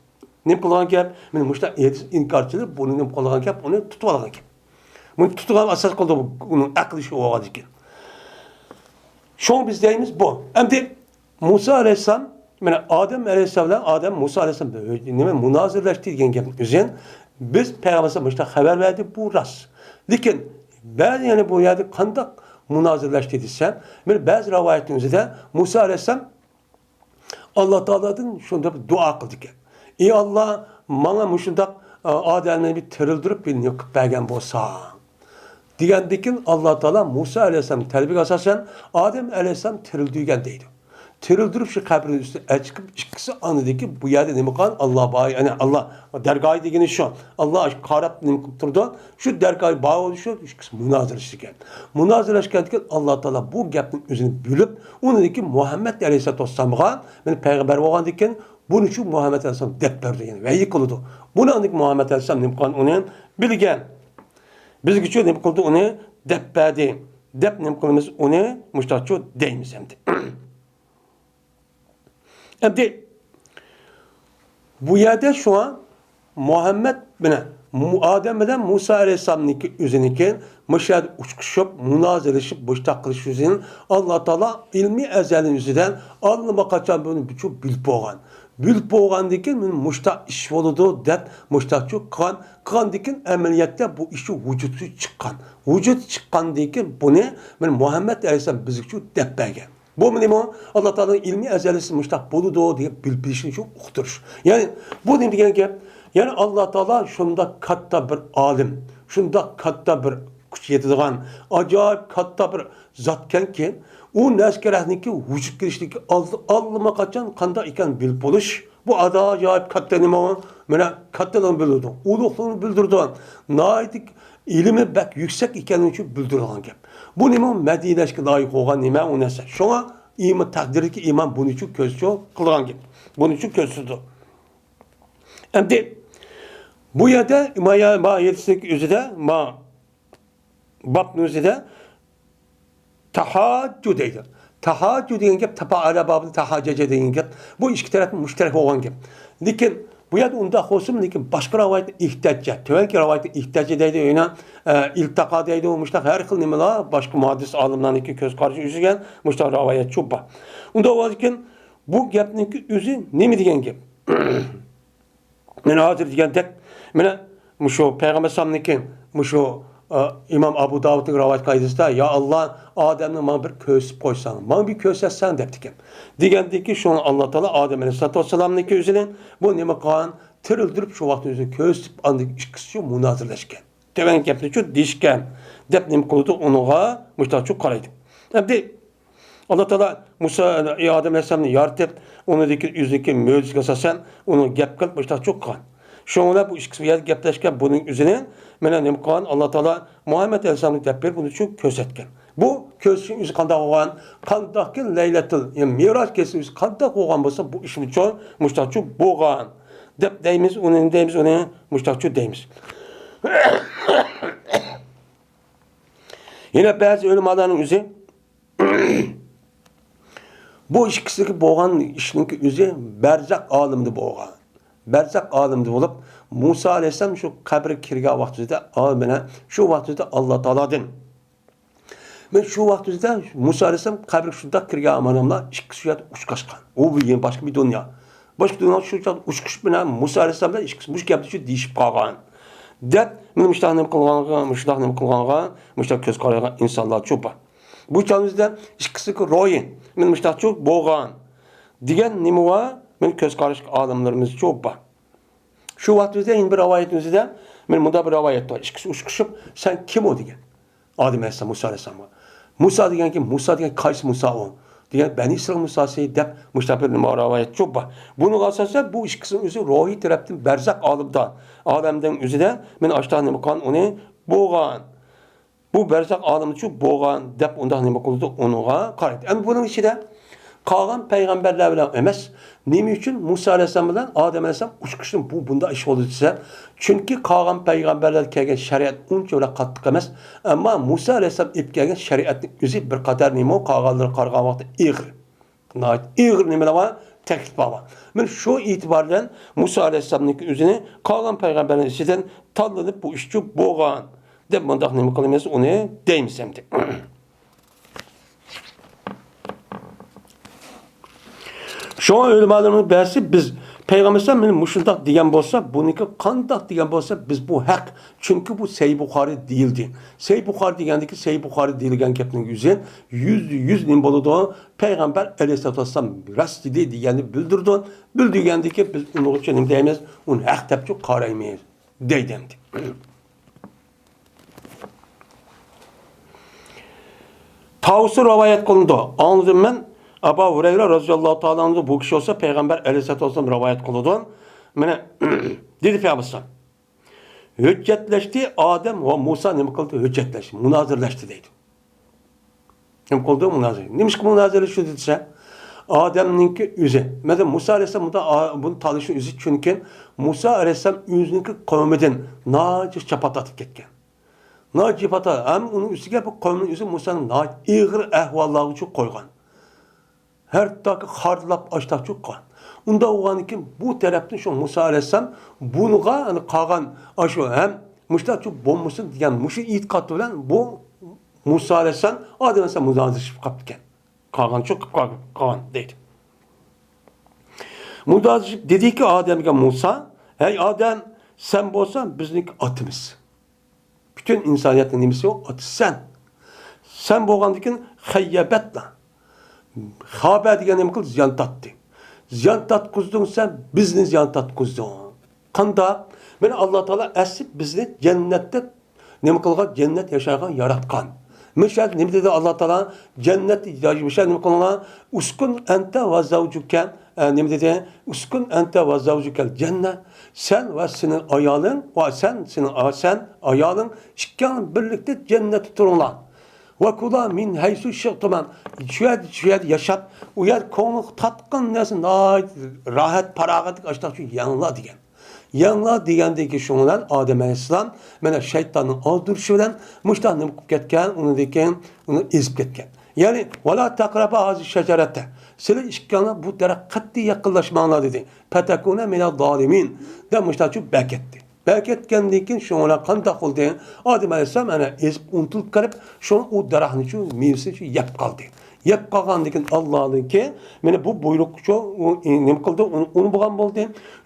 نېمە قىلغان گەپ؟ مەن مۇشۇنداق ھەدىس ئىنكارچىلىرى بۇنى نېمە قىلغان گەپ؟ ئۇنى تۇتۇپ ئالغان گەپ. بۇنى تۇتۇپ ئاساس قىلدى، ئۇنىڭ ئەقلى شۇ بولغان ئىكەن. شۇڭا بىز دەيمىز بۇ. ئەمدى مۇسا ئەلەيھىسسالام، مانا ئادەم ئەلەيھىسسالام بىلەن ئادەم مۇسا ئەلەيھىسسالام بىلەن نېمە مۇنازىرىلەشتى دېگەن گەپنى ئۆزى بىز پەيغەمبەر ئەلەيھىسسالام مۇشۇنداق خەۋەر بەردى، بۇ راست. لېكىن بەزى يەنە بۇ يەردە قانداق مۇنازىرىلەشتى دېسە، بىر بەزى رىۋايەتنىڭ ئۆزىدە مۇسا ئەلەيھىسسالام ئاللا تائالادىن شۇنداق بىر دۇئا قىلىدىكەن. ئى ئاللا، ماڭا مۇشۇنداق، ئا، ئادەمنى بىر تىرىلدۈرۈپ بىر نېمە قىلىپ بەرگەن بولساڭ. دېگەندىكىن ئاللا تائالا مۇسا ئەلەيھىسسالام تەلىپىگە ئاساسەن ئادەم ئەلەيھىسسالام تىرىلدۈرگەن دەيدۇ. تىرىلدۈرۈپ شۇ قەبرىنىڭ ئۈستىدە ئەچىقىپ ئىككىسى ئاندىكى بۇ يەردە نېمە قىلغان؟ ئاللا بار، يەنى ئاللا دەرگاھى دېگىنى شۇ. ئاللا قاراپ نېمە قىلىپ تۇرىدۇ. شۇ دەرگاھى بار بولۇشى شۇ ئىككىسى مۇنازىرىلىشىدىكەن. مۇنازىرىلەشكەندىكىن ئاللا تائالا بۇ گەپنىڭ ئۆزىنى بۆلۈپ، ئۇنىڭدىكى مۇھەممەد ئەلەيھىسسالاتۇ ۋەسسالامغا، مەن پەيغەمبەر بولغاندىكىن، بۇنى شۇ مۇھەممەد ئەلەيھىسسالام دەپ بەردى، يەنى ۋەھىي قىلىدۇ. بۇنىڭدىكى مۇھەممەد ئەلەيھىسسالام نېمە قىلغان ئۇنى بىلگەن. بىزگىچۇ نېمە قىلدى ئۇنى دەپ بەردى. دەپ نېمە قىلىمىز ئۇنى مۇشتاقچۇ دەيمىز ئەمدى. ئەمدى بۇ يەردە شۇڭا مۇھەممەد بىلەن مۇ-، ئادەم بىلەن مۇسا ئەلەيھىسسالامنىڭكى ئۆزىنىڭكى مۇشۇ يەردە ئۇچقۇشۇپ، مۇنازىرىلىشىپ، مۇشتاق قىلىش يۈزىدىن ئاللا تائالا ئىلمىي ئەزەلنىڭ يۈزىدە ئاللىماقاچان بۇنى بىلىپ بولغان. بىلىپ بولغاندىن كېيىن مۇشتاق ئىش بولىدۇ دەپ مۇشتاقچۇ قىلغان. قىلغاندىن كېيىن ئەمەلىيەتتە بۇ ئىشچۇ ۋۇجۇدقا چىققان. ۋۇجۇدقا چىققاندىن كېيىن بۇنى مەن مۇھەممەد ئەلەيھىسسالام بىزگىچۇ دەپ بەرگەن. بۇمۇ نېمە؟ ئاللا تائالانىڭ ئىلمىي ئەزەلىسى مۇشتاق بولىدۇ دەپ بىلىپ بېرىشنى شۇ ئۇقتۇرۇش. يەنى بۇ نېمە دېگەن گەپ؟ يەنى ئاللا تائالا شۇنداق كاتتا بىر ئالىم، شۇنداق كاتتا بىر كۈچ يېتىدىغان، ئاجايىپ كاتتا بىر زاتكەنكى، ئۇ نەرسىگە رەھنىكى ۋۇجۇد كېلىشلىكى ئاللا-، ئاللىماقاچان قانداق ئىكەن بىلىپ بولۇش. بۇ ئاجايىپ كاتتا نېمە ئۇ؟ مانا كاتتىلىقنى بىلدۈرىدۇ، ئۇلۇغلۇقنى بىلدۈرىدۇ. ناھايىتى ئىلمى بەك يۈكسەك ئىكەنلىكى ئۈچۈن بىلدۈرىدىغان گەپ. بۇ نېمە؟ مەدھىيەلەشكە لايىق بولغان نېمە ئۇ نەرسە. شۇڭا ئىمان، تەقدىردىكى ئىمان بۇنى ئۈچۈن كۆزچۇ قىلغان گەپ. بۇنى ئۈچۈن كۆرسىتىدۇ. ئەمدى بۇ يەردە ما، ما يەتتىسىدىكى ئۆزىدە، ما بابنىڭ ئۆزىدە تەھاججۇ دەيدۇ. تەھاججۇ دېگەن گەپ تەپائەلە بابىدا تەھاجەجە دېگەن گەپ. بۇ ئىككى تەرەپتىن مۇشتەرەك بولغان گەپ. لېكىن بۇ يەردە ئۇنداق بولسىمۇ، لېكىن باشقا رىۋايەتتە ئىھتەججە، تۆۋەنكى رىۋايەتتە ئىھتەججە دەيدۇ، يەنە، ئە، ئىلتاقا دەيدۇ، مۇشۇنداق ھەر خىل نېمىلەر باشقا مۇھەددىس ئالىملارنىڭكى كۆز قارىشى ئۈزۈلگەن مۇشۇنداق رىۋايەتچۇ بار. ئۇنداق بولغاندىكىن بۇ گەپنىڭكى ئۆزى نېمە دېگەن گەپ؟ مانا ھازىر دېگەندەك، مانا مۇشۇ پەيغەمبەر ئەلەيھىسسالامنىڭكى مۇشۇ، ئا، ئىمام ئابۇ داۋۇدنىڭ رىۋايەت قائىدىسىدا، يا ئاللا، ئادەمنى ماڭا بىر كۆرسىتىپ قويساڭ، ماڭا بىر كۆرسەتسەڭ دەپتىكەن. دېگەندىكى شۇڭا ئاللا تائالا ئادەم ئەلەيھىسسالاتۇ ۋەسسالامنىڭكى ئۆزىنى بۇ نېمە قىلغان؟ تىرىلدۈرۈپ شۇ ۋاقىتتا ئۆزىنى كۆرسىتىپ، ئاندىن ئىككىسىچۇ مۇنازىرىلەشكەن. تۆۋەنكى گەپنىچۇ دېيىشكەن دەپ نېمە قىلىدۇ؟ ئۇنىڭغا مۇشتاقچۇ قارايدۇ. ئەمدى ئاللا تائالا مۇسا، ئادەم ئەلەيھىسسالامنى يارىتىپ، ئۇنىڭدىكى ئۆزىنىڭكى مۆجىزىگە ئاساسەن، ئۇنىڭ گەپ قىلىپ مۇشتاقچۇ قىلغان. شۇنىڭ بىلەن بۇ ئىككىسى بۇ يەردە گەپلەشكەن، بۇنىڭ ئۆزىنى مانا نېمە قىلغان؟ ئاللا تائالا مۇھەممەد ئەلەيھىسسالامغا دەپ بېرىپ، ئۇنى شۇ كۆرسەتكەن. بۇ كۆرسىتىشنىڭ ئۆزى قانداق بولغان؟ قانداقكى لەيلەتۇل، يەنى مىراج كېچىسى ئۆزى قانداق بولغان بولسا، بۇ ئىشمۇچۇ مۇشتاقچۇ بولغان دەپ دەيمىز، ئۇنى دەيمىز، ئۇنى مۇشتاقچۇ دەيمىز. يەنە بەزى ئۆلىمالارنىڭ ئۆزى بۇ ئىككىسىدىكى بولغان ئىشنىڭكى ئۆزى بەرزەخ ئالىمىدا بولغان. بەرزەخ ئالىمىدا بولۇپ، مۇسا ئەلەيھىسسالام شۇ قەبرىگە كىرگەن ۋاقتىدا، مانا شۇ ۋاقتىدا ئاللا تائالادىن، مانا شۇ ۋاقتىدا مۇسا ئەلەيھىسسالام قەبرىگە شۇنداق كىرگەن، مانا ئىككىسى شۇ يەردە ئۇچراشقان. ئۇ بىر باشقا بىر دۇنيا. باشقا دۇنيا شۇ چاغدا ئۇچرىشىپ بىلەن مۇسا ئەلەيھىسسالام بىلەن ئىككىسى مۇشۇ گەپنى شۇ دېيىشىپ قالغان. دەپ، مانا مۇشۇنداق نېمە قىلغانغا، مۇشۇنداق نېمە قىلغانغا، مۇشۇنداق كۆز قارايدىغان ئىنسانلارچۇ بار. بۇ چاغىمىزدا ئىككىسىنىڭكى روھى، مانا مۇشۇنداقچۇ بولغان دېگەن نېمە بار؟ مانا كۆز قاراشلىق ئالىملىرىمىزچۇ بار. شۇ ۋاقىت ئۆزىدە يەنە بىر رىۋايەت ئۆزىدە، مانا مۇنداق بىر رىۋايەت بار. ئىككىسى ئۇچرىشىپ، سەن كىم ئۇ دېگەن. ئادەم ئەلەيھىسسالام مۇسا ئەلەيھىسسالامغا. مۇسا دېگەنكى، مۇسا دېگەن قايسى مۇسا ئۇ؟ دېگەن بەنى ئىسرائىل مۇساسى دەپ مۇشۇنداق بىر نېمە رىۋايەتچۇ بار. بۇنىڭغا ئاساسەن بۇ ئىككىسىنىڭ ئۆزى روھىي تەرەپتىن بەرزەخ ئالىمدا، ئالەمدىن ئۆزىدە مانا ئاشۇنداق نېمە قىلغان ئۇنى بولغان. بۇ بەرزەخ ئالىمىچۇ بولغان دەپ ئۇنداق نېمە قىلىدۇ، ئۇنىڭغا قارايدۇ. ئەمدى بۇنىڭ ئىچىدە قالغان پەيغەمبەرلەر بىلەن ئەمەس، نېمە ئۈچۈن مۇسا ئەلەيھىسسالام بىلەن ئادەم ئەلەيھىسسالام ئۇچرىشىشتىن بۇ، بۇنداق ئىش بولدى دېسە، چۈنكى قالغان پەيغەمبەرلەر كەلگەن شەرىئەت ئۇنچە بىر قاتتىق ئەمەس، ئەمما مۇسا ئەلەيھىسسالام ئېلىپ كەلگەن شەرىئەتنىڭ ئۆزى بىر قەدەر نېمە، قالغانلىرىغا قارىغان ۋاقىتتا ئېغىر. ناھايىتى ئېغىر نېمىلەر بار، تەكلىپلەر بار. مانا شۇ ئېتىبار بىلەن مۇسا ئەلەيھىسسالامنىڭكى ئۆزىنى قالغان پەيغەمبەرلەر ئىچىدىن تاللىنىپ بۇ ئىشچۇ بولغان دەپ مۇنداق نېمە قىلىمىز، ئۇنى دەيمىز ئەمدى. شۇڭا ئۆلىمالىرىمىز بەزىسى بىز پەيغەمبەر ئەلەيھىسسالام مانا مۇشۇنداق دېگەن بولسا، بۇنىڭكى قانداق دېگەن بولسا، بىز بۇ ھەق. چۈنكى بۇ سەھىھ بۇخارى دېيىلدى. سەھىھ بۇخارى دېگەندىكى، سەھىھ بۇخارى دېيىلگەن گەپنىڭ يۈزى، يۈزدە يۈز نېمە بولىدۇ؟ پەيغەمبەر ئەلەيھىسسالاتۇ ۋەسسالام راست دېدى دېگەننى بىلدۈرىدۇ. بىلدۈرگەندىكى بىز ئۇنىڭغىچە نېمە دەيمىز؟ ئۇنى ھەق دەپچۇ قارايمىز دەيدۇ ئەمدى. تاۋۇستىن رىۋايەت قىلىنىدۇ. ئاڭلىدىم مەن، ئەبۇ ھۇرەيرە رەزىياللاھۇ تائالا ئەنھۇ، بۇ كىشى بولسا پەيغەمبەر ئەلەيھىسسالاتۇ ۋەسسالام رىۋايەت قىلىدۇ. مانا، دېدى پەيغەمبەر ئەلەيھىسسالام، ھۆججەتلەشتى، ئادەم ۋە مۇسا نېمە قىلدى؟ ھۆججەتلەشتى، مۇنازىرىلەشتى دەيدۇ. نېمە قىلدى؟ مۇنازىرە. نېمىشقا مۇنازىرىلىشىدۇ دېسە، ئادەمنىڭكى ئۆزى. مەسىلەن، مۇسا ئەلەيھىسسالام بۇندا، ئا، بۇنى تالىشىنىڭ ئۆزى، چۈنكى مۇسا ئەلەيھىسسالام ئۆزىنىڭكى قەۋمىدىن ناھايىتى جاپا تارتىپ كەتكەن. ناھايىتى جاپا تارتىپ، ھەم ئۇنىڭ ئۈستىگە بۇ قەۋمنىڭ ئۆزى مۇسانى ناھايىتى ئېغىر ئەھۋاللارغا چۈشۈرۈپ قويغان. ھەتتاكى خارلاپ ئاشتاق چۈشۈرۈپ قويغان. ئۇنداق بولغاندىن كېيىن بۇ تەرەپتىن شۇ مۇسا ئەلەيھىسسالام بۇنىڭغا، يەنى قالغان ئاشۇ ھەم مۇشتاق چۈشۈرۈپ بولمىسۇن دېگەن مۇشۇ ئېتىقاد بىلەن بۇ مۇسا ئەلەيھىسسالام ئادەم ئەلەيھىسسالام مۇنازىرىلىشىپ قاپتىكەن. قالغان چۈشۈرۈپ قالغان دەيدۇ. مۇنازىرىلىشىپ دېدىكى ئادەمگە مۇسا، ھەي ئادەم، سەن بولساڭ بىزنىڭكى ئاتىمىز. پۈتۈن ئىنسانىيەتنىڭ نېمىسى ئۇ؟ ئاتىسى سەن. سەن بولغاندىكىن خەييەبەتنا. خابە دېگەن نېمە قىلدى؟ زىيان تارتتى. زىيان تارتقۇزدۇڭ سەن، بىزنى زىيان تارتقۇزدۇڭ. قانداق؟ مانا ئاللا تائالا ئەسلى بىزنى جەننەتتە نېمە قىلغان؟ جەننەت ياشايدىغان ياراتقان. مۇشۇ يەردە نېمە دېدى ئاللا تائالا؟ جەننەت، مۇشۇ يەردە نېمە قىلغان؟ ئۇسكۇن ئەنتە ۋە زەۋجۇكە، ئە، نېمە دېدى؟ ئۇسكۇن ئەنتە ۋە زەۋجۇكەل جەننە. سەن ۋە سېنىڭ ئايالىڭ ۋە سەن، سېنىڭ، سەن، ئايالىڭ ئىككىڭلار بىرلىكتە جەننەتتە تۇرۇڭلار. ۋە كۇلا مىن ھەيسۇ شىئتۇما. شۇ يەردە، شۇ يەردە ياشاپ، ئۇ يەردە كۆڭلۈڭ تارتقان نەرسە ناھايىتى راھەت، پاراغەتلىك ئاشتاق شۇ يەڭلار دېگەن. يەڭلار دېگەندىن كېيىن شۇنىڭ بىلەن ئادەم ئەلەيھىسسالام مانا شەيتاننىڭ ئالدۇرۇشى بىلەن مۇشۇنداق نېمە قىلىپ كەتكەن، ئۇنىڭدىن كېيىن ئۇنى ئېزىپ كەتكەن. يەنى، ۋەلا تەقرەبا ھازى شەجەرەتە. سىلەر ئىككىڭلار بۇ دەرەخكە قەتئىي يېقىنلاشماڭلار دېدى. پەتەكۇنە مىنەل زالىمىن. دەپ مۇشۇنداق بەكەتتى. بەكەتكەندىن كېيىن شۇنىڭ بىلەن قانداق بولدى؟ ئادەم ئەلەيھىسسالام ئەنە ئېزىپ ئۇنتۇلۇپ قېلىپ، شۇ ئۇ دەرەخنى شۇ مېۋىسىنى شۇ يەپ قالدى. يەپ قالغاندىن كېيىن ئاللانىڭكى مانا بۇ بۇيرۇقچۇ ئۇ نېمە قىلدى؟ ئۇنى، ئۇنى بولغان بولدى.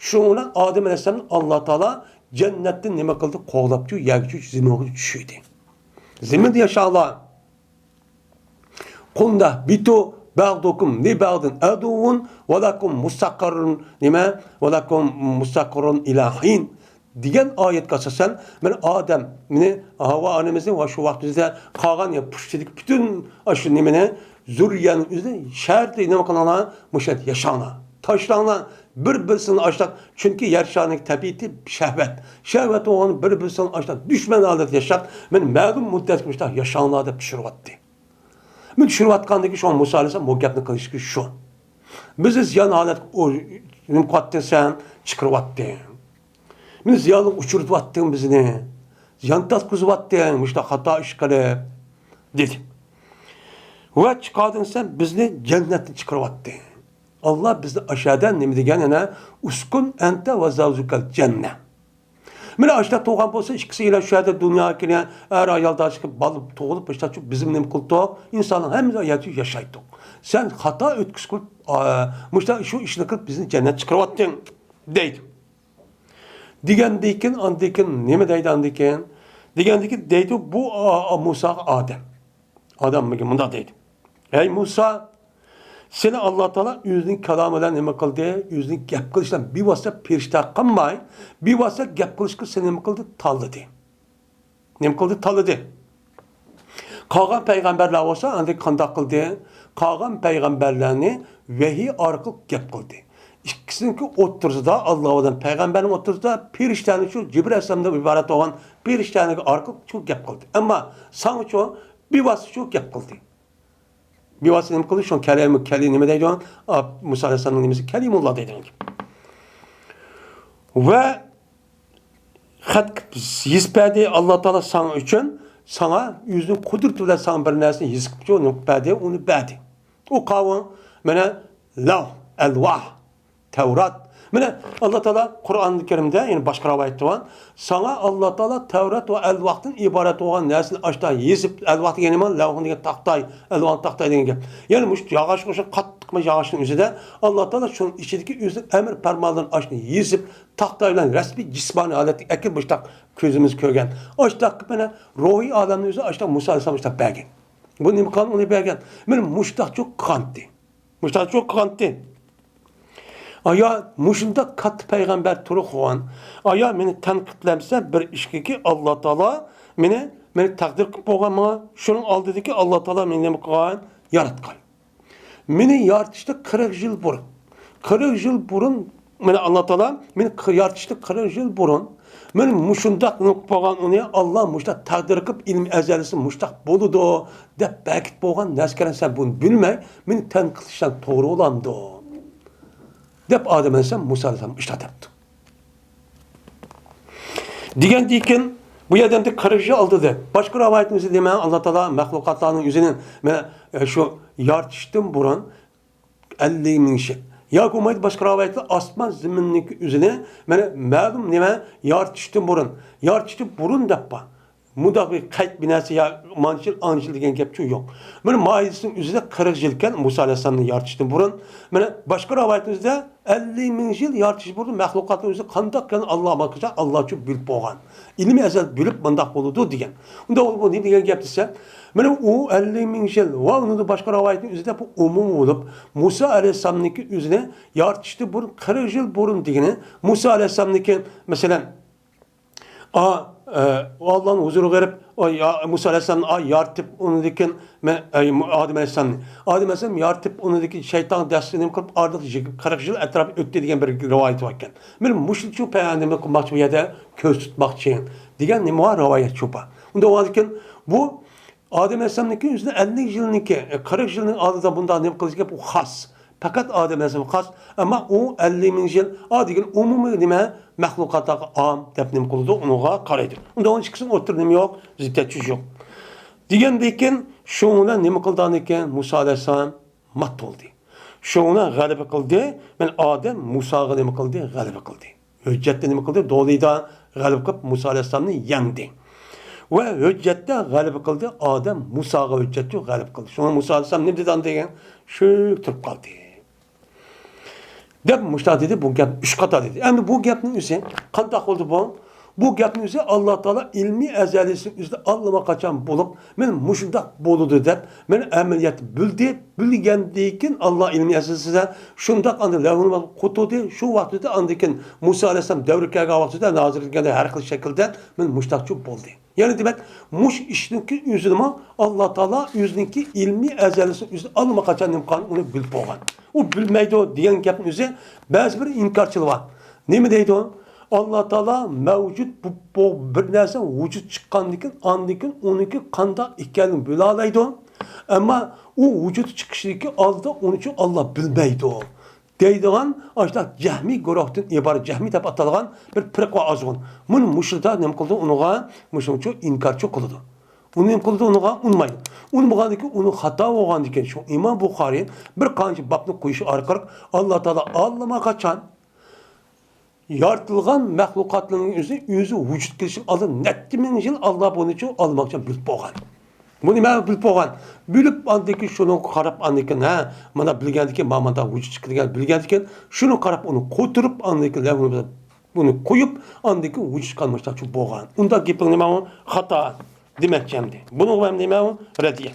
شۇنىڭ بىلەن ئادەم ئەلەيھىسسالامنى ئاللا تائالا جەننەتتىن نېمە قىلدى؟ قوغلاپچۇ يەرگىچۇ زېمىنغا چۈشۈردى. زېمىندا ياشاڭلار. قۇلنا اھبطوا بعضكم لبعض عدو ولكم مستقر، نېمە؟ ولكم مستقر إلى حين دېگەن ئايەتكە ئاساسەن، مانا ئادەم، مانا ھاۋا ئانىمىزنى ۋە شۇ ۋاقتىمىزدا قالغان يا پۇشتىدىكى پۈتۈن ئاشۇ نېمىنى، زۇررىيەنىڭ ئۆزىنى شەرتى نېمە قىلىڭلار؟ مۇشۇ يەردە ياشاڭلار. تاشلاڭلار. بىر-بىرسىنى ئاشتاق. چۈنكى يەر شارىنىڭ تەبىئىتى شەھۋەت. شەھۋەت بولغان بىر-بىرسىنى ئاشتاق دۈشمەن ھالەتتە ياشاپ، مانا مەلۇم مۇددەتكە مۇشۇنداق ياشاڭلار دەپ چۈشۈرۈۋەتتى. مانا چۈشۈرۈۋەتكەندىكى شۇڭا مۇسا ئەلەيھىسسالام بۇ گەپنى قىلىشقا شۇ. بىزنى زىيان ھالەتكە ئۇ-، نېمە قىلىۋەتتىڭ سەن؟ چىقىرىۋەتتىڭ. مانا زىيانغا ئۇچرىتىۋەتتىڭ بىزنى. زىيان تارتقۇزۇۋەتتىڭ، مۇشۇنداق خاتا ئىش قىلىپ، دېدى. ۋە چىقاردىڭ سەن بىزنى جەننەتتىن چىقىرىۋەتتىڭ. ئاللا بىزنى ئاشۇ يەردە نېمە دېگەن يەنە؟ ئۇسكۇن ئەنتە ۋە زەۋجۇكەل جەننە. مانا ئاشۇنداق تۇرغان بولسا، ئىككىسى ئىلا شۇ يەردە دۇنياغا كېلگەن ئەر ئايال داشلىق بالىلار تۇغۇلۇپ، مۇشۇنداق بىزمۇ نېمە قىلدۇق؟ ئىنسانلار ھەممە ھاياتى ياشايتتۇق. سەن خاتا ئۆتكۈز قىلىپ، ئا، مۇشۇنداق شۇ ئىشنى قىلىپ بىزنى جەننەت چىقىرىۋەتتىڭ، دەيدۇ. دېگەندىن كېيىن، ئاندىن كېيىن نېمە دەيدۇ ئاندىن كېيىن؟ دېگەندىن كېيىن دەيدۇ، بۇ، ئا، ئا، مۇساغا ئادەم. ئادەم مۇنداق دەيدۇ. ھەي مۇسا، سېنى ئاللا تائالا ئۆزىنىڭ كالامى بىلەن نېمە قىلدى؟ ئۆزىنىڭ گەپ قىلىشى بىلەن بىۋاسىتە پېرىشتە قىلماي، بىۋاسىتە گەپ قىلىشقا سېنى نېمە قىلدى؟ تاللىدى. نېمە قىلدى؟ تاللىدى. قالغان پەيغەمبەرلەر بولسا ئاندىن قانداق قىلدى؟ قالغان پەيغەمبەرلەرنى ۋەھىي ئارقىلىق گەپ قىلدى. ئىككىسىنىڭكى ئوتتۇرىسىدا، ئاللا بىلەن پەيغەمبەرنىڭ ئوتتۇرىسىدا پېرىشتەنى شۇ جىبرىل ئەلەيھىسسالامدىن ئىبارەت بولغان پەرىشتەلەرگە ئارقىلىق شۇ گەپ قىلدى. ئەمما ساڭىچۇ بىۋاسىتە شۇ گەپ قىلدى. بىۋاسىتە نېمە قىلدى؟ شۇ كەلىم، كەلى-، نېمە دەيدۇ؟ ئا، مۇسا ئەلەيھىسسالامنىڭ نېمىسى؟ كەلىمۇللا دەيدىغان گەپ. ۋە خەت قىلىپ يېزىپ بەردى ئاللا تائالا ساڭا ئۈچۈن، ساڭا ئۆزىنىڭ قۇدرىتى بىلەن ساڭا بىر نەرسىنى يېزىپ قىلىپ بەردى، ئۇنى بەردى. ئۇ قاۋۇ، مانا، لەۋھ، ئەلۋاھ، تەۋرات. مانا، ئاللا تائالا قۇرئانى كەرىمدە، يەنى باشقا رىۋايەتتە بار، ساڭا ئاللا تائالا تەۋرات ۋە ئەلۋاھتىن ئىبارەت بولغان نەرسىنى ئاشتا يېزىپ، ئەلۋاھ دېگەن نېمە؟ لەۋھ دېگەن تاختاي، ئەلۋاھ تاختاي دېگەن گەپ. يەنى مۇشۇ ياغاچ ئوخشاش قاتتىق ياغاچنىڭ ئۆزىدە ئاللا تائالا شۇنىڭ ئىچىدىكى ئۆزىنىڭ ئەمر پەرمانلىرىنى ئاشتا يېزىپ، تاختاي بىلەن رەسمىي جىسمانىي ھالەتتە ئەكىرىپ مۇشتاق كۆزىمىز كۆرگەن. ئاشتاق مانا روھىي ئالەمنى ئۆزى ئاشتاق مۇسا ئەلەيھىسسالام ئاشتاق بەرگەن. بۇ نېمە قىلغان ئۇنى بەرگەن؟ مانا مۇشتاقچۇ قىلغانتى. مۇشتاقچۇ قىلغانتى. ئايا مۇشۇنداق كاتتا پەيغەمبەر تۇرۇپ قالغان. ئايا مېنى تەنقىدلەمسە بىر ئىشكىكى ئاللا تائالا مېنى، مېنى تەقدىر قىلىپ بولغان ماڭا. شۇنىڭ ئالدىدىكى ئاللا تائالا مېنى نېمە قىلغان؟ ياراتقان. مېنى يارىتىشتا قىرىق يىل بۇرۇن، قىرىق يىل بۇرۇن، مېنى ئاللا تائالا مېنى قى-، يارىتىشتا قىرىق يىل بۇرۇن، مېنى مۇشۇنداق نېمە قىلىپ قويغان ئۇنى، ئاللا مۇشۇنداق تەقدىر قىلىپ، ئىلمى ئەزەلىسى مۇشۇنداق بولىدۇ، دەپ بەرگىلى بولغان نەرسىكەن، سەن بۇنى بىلمەي، مېنى تەنقىد قىلىشساڭ توغرا بولامدۇ؟ دەپ ئادەم ئەلەيھىسسالام مۇسا ئەلەيھىسسالام ئىشتا دەپتۇ. دېگەندىكىن، بۇ يەردە ئەمدى قىرىق يىل ئالدىدا باشقا رىۋايەتنىڭ ئۆزى نېمە؟ ئاللا تائالا مەخلۇقاتلارنىڭ ئۆزىنى، مانا، ئە، شۇ يارىتىشتىن بۇرۇن ئەللىك مىڭ يىل. ياكى بولمايدۇ باشقا رىۋايەتلەر ئاسمان زېمىننىڭكى ئۆزىنى، مانا، مەلۇم نېمە يارىتىشتىن بۇرۇن، يارىتىشتىن بۇرۇن دەپ بار. مۇنداق بىر قەيت بىر نەرسە يا مانچىل ئانچىل دېگەن گەپ شۇ يوق. مانا ماھىيىتىنىڭ ئۆزىدە قىرىق يىلكەن مۇسا ئەلەيھىسسالامنى يارىتىشتىن بۇرۇن. مانا باشقا رىۋايەتنىڭ ئۆزىدە ئەللىك مىڭ يىل يارىتىش بۇرۇن مەخلۇقاتنىڭ ئۆزى قانداق ئىكەنلىكىنى ئاللا ئاللىچۇ بىلىپ بولغان. ئىلمىي ئەزەل بىلىپ مۇنداق بولىدۇ دېگەن. ئۇندا ئۇ نېمە دېگەن گەپ دېسە، مانا ئۇ ئەللىك مىڭ يىل ۋە ئۇنىڭدا باشقا رىۋايەتنىڭ ئۆزىدە بۇ ئومۇمىي بولۇپ، مۇسا ئەلەيھىسسالامنىڭكى ئۆزىنى يارىتىشتىن بۇرۇن قىرىق يىل بۇرۇن دېگىنى مۇسا ئەلەيھىسسالامنىڭكى، مەسىلەن، ئا، ئە، ئاللانىڭ ھۇزۇرىغا بېرىپ، ئا، يا، مۇسا ئەلەيھىسسالامنى، ئا، يارىتىپ، ئۇنىڭدىن كېيىن مەن، ئە، ئادەم ئەلەيھىسسالامنى، ئادەم ئەلەيھىسسالامنى يارىتىپ، ئۇنىڭدىن كېيىن شەيتان دەستىسى نېمە قىلىپ، ئارىلىق يىگىرمە، قىرىق يىل ئەتراپى ئۆتتى دېگەن بىر رىۋايەت باركەن. مانا مۇشۇنچە پەيغەمبەر نېمە قىلماقچى بۇ يەردە كۆرسىتىپ ئۆتمەكچى دېگەن نېمە بار؟ رىۋايەت شۇ بار. ئۇنداق بولغاندىكىن بۇ ئادەم ئەلەيھىسسالامنىڭكى ئۆزىنىڭ ئەللىك يىلنىڭكى، قىرىق يىلنىڭ ئالدىدا بۇنداق نېمە قىلىش گەپ، ئۇ خاس. پەقەت ئادەم ئەلەيھىسسالام خاس. ئەمما ئۇ ئەللىك مىڭ يىل، ئا دېگەن ئومۇمىي نېمە، مەخلۇقاتلارغا ئام دەپ نېمە قىلىدۇ، ئۇنىڭغا قارايدۇ. ئۇندا ئۇنىڭ ئىككىسىنىڭ ئوتتۇرىدا نېمە يوق؟ زىددىيەت چۈش يوق. دېگەندىن كېيىن شۇنىڭ بىلەن نېمە قىلدى ئاندىن كېيىن؟ مۇسا ئەلەيھىسسالام مات بولدى. شۇنىڭ بىلەن غەلىبە قىلدى. مانا ئادەم مۇساغا نېمە قىلدى؟ غەلىبە قىلدى. ھۆججەتنى نېمە قىلدى؟ دولىدا غەلىبە قىلىپ مۇسا ئەلەيھىسسالامنى يەڭدى. ۋە ھۆججەتتە غەلىبە قىلدى. ئادەم مۇساغا ھۆججەتتە غەلىبە قىلدى. شۇڭا مۇسا ئەلەيھىسسالام نېمە دېدى ئاندىن كېيىن؟ شۈك تۇرۇپ قالدى. دەپ مۇشۇنداق دېدى، بۇ گەپ ئۈچ قاتا دېدى. ئەمدى بۇ گەپنىڭ ئۆزى قانداق بولدى بۇ؟ بۇ گەپنىڭ ئۆزى ئاللا تائالا ئىلمىي ئەزەلىسىنىڭ ئۆزىدە ئاللىماقاچان بولۇپ، مانا مۇشۇنداق بولىدۇ دەپ، مانا ئەمەلىيەتتە بىلدى، بىلگەندىن كېيىن ئاللا ئىلمىي ئەزەلىسىدە شۇنداق ئاندىن لەۋھۇل مەھپۇزدا قوتۇردى، شۇ ۋاقتىدا ئاندىن كېيىن مۇسا ئەلەيھىسسالام دەۋرى كەلگەن ۋاقتىدا ھازىر دېگەندە ھەر خىل شەكىلدە مانا مۇشۇنداقچە بولدى. يەنى دېمەك، مۇشۇ ئىشنىڭكى ئۆزىنىمۇ ئاللا تائالا ئۆزىنىڭكى ئىلمىي ئەزەلىسىنىڭ ئۆزىدە ئاللىماقاچان نېمە قىلغان، ئۇنى بىلىپ بولغان. ئۇ بىلمەيدۇ دېگەن گەپنىڭ ئۆزى بەزى بىر ئىنكارچىلار بار. نېمە دەيدۇ؟ ئاللا تائالا مەۋجۇت، بۇ، بۇ بىر نەرسە ۋۇجۇد چىققاندىن كېيىن، ئاندىن كېيىن ئۇنىڭكى قانداق ئىكەنلىكىنى بىلالايدۇ. ئەمما ئۇ ۋۇجۇد چىقىشىدىكى ئالدىدا ئۇنى ئۇچۇن ئاللا بىلمەيدۇ دەيدىغان ئاشۇنداق جەھمىي گۇرۇھتىن ئىبارەت، جەھمىي دەپ ئاتالغان بىر پىرقە بار ئازغۇن. مانا مۇشۇدا نېمە قىلدى ئۇنىڭغا؟ مۇشۇنىڭ ئۈچۈن ئىنكارچى قىلىدۇ. ئۇنى نېمە قىلىدۇ؟ ئۇنىڭغا ئۇنىمايدۇ. ئۇنىمىغاندىن كېيىن ئۇنىڭ خاتا بولغاندىكىن شۇ ئىمام بۇخارىي بىر قانچە بابنى قويۇش ئارقىلىق ئاللا تائالا ئاللىماقاچان يارىتىلغان مەخلۇقاتلارنىڭ ئۆزى، ئۆزى ۋۇجۇد كېلىشىدىن ئالدىن نەچچە مىڭ يىل ئاللا بۇنى ئۇچۇن ئاللىماقاچان بىلىپ بولغان. بۇنى مەن بىلىپ بولغان. بىلىپ، ئاندىن كېيىن شۇنىڭغا قاراپ، ئاندىن كېيىن، ھە، مانا بىلگەندىن كېيىن، مانا مۇنداق ۋۇجۇد چىقتى دېگەن بىلگەندىن كېيىن، شۇنى قاراپ، ئۇنى قوتۇرۇپ، ئاندىن كېيىن لەۋھۇل مەھپۇزدا بۇنى قويۇپ، ئاندىن كېيىن ۋۇجۇد چىققان مۇشۇنداق بولغان. ئۇنداق گېپىڭ نېمە ئۇ؟ خاتا دېمەكچى ئەمدى. بۇنىڭغا ئەمدى نېمە ئۇ؟ رەددىيە.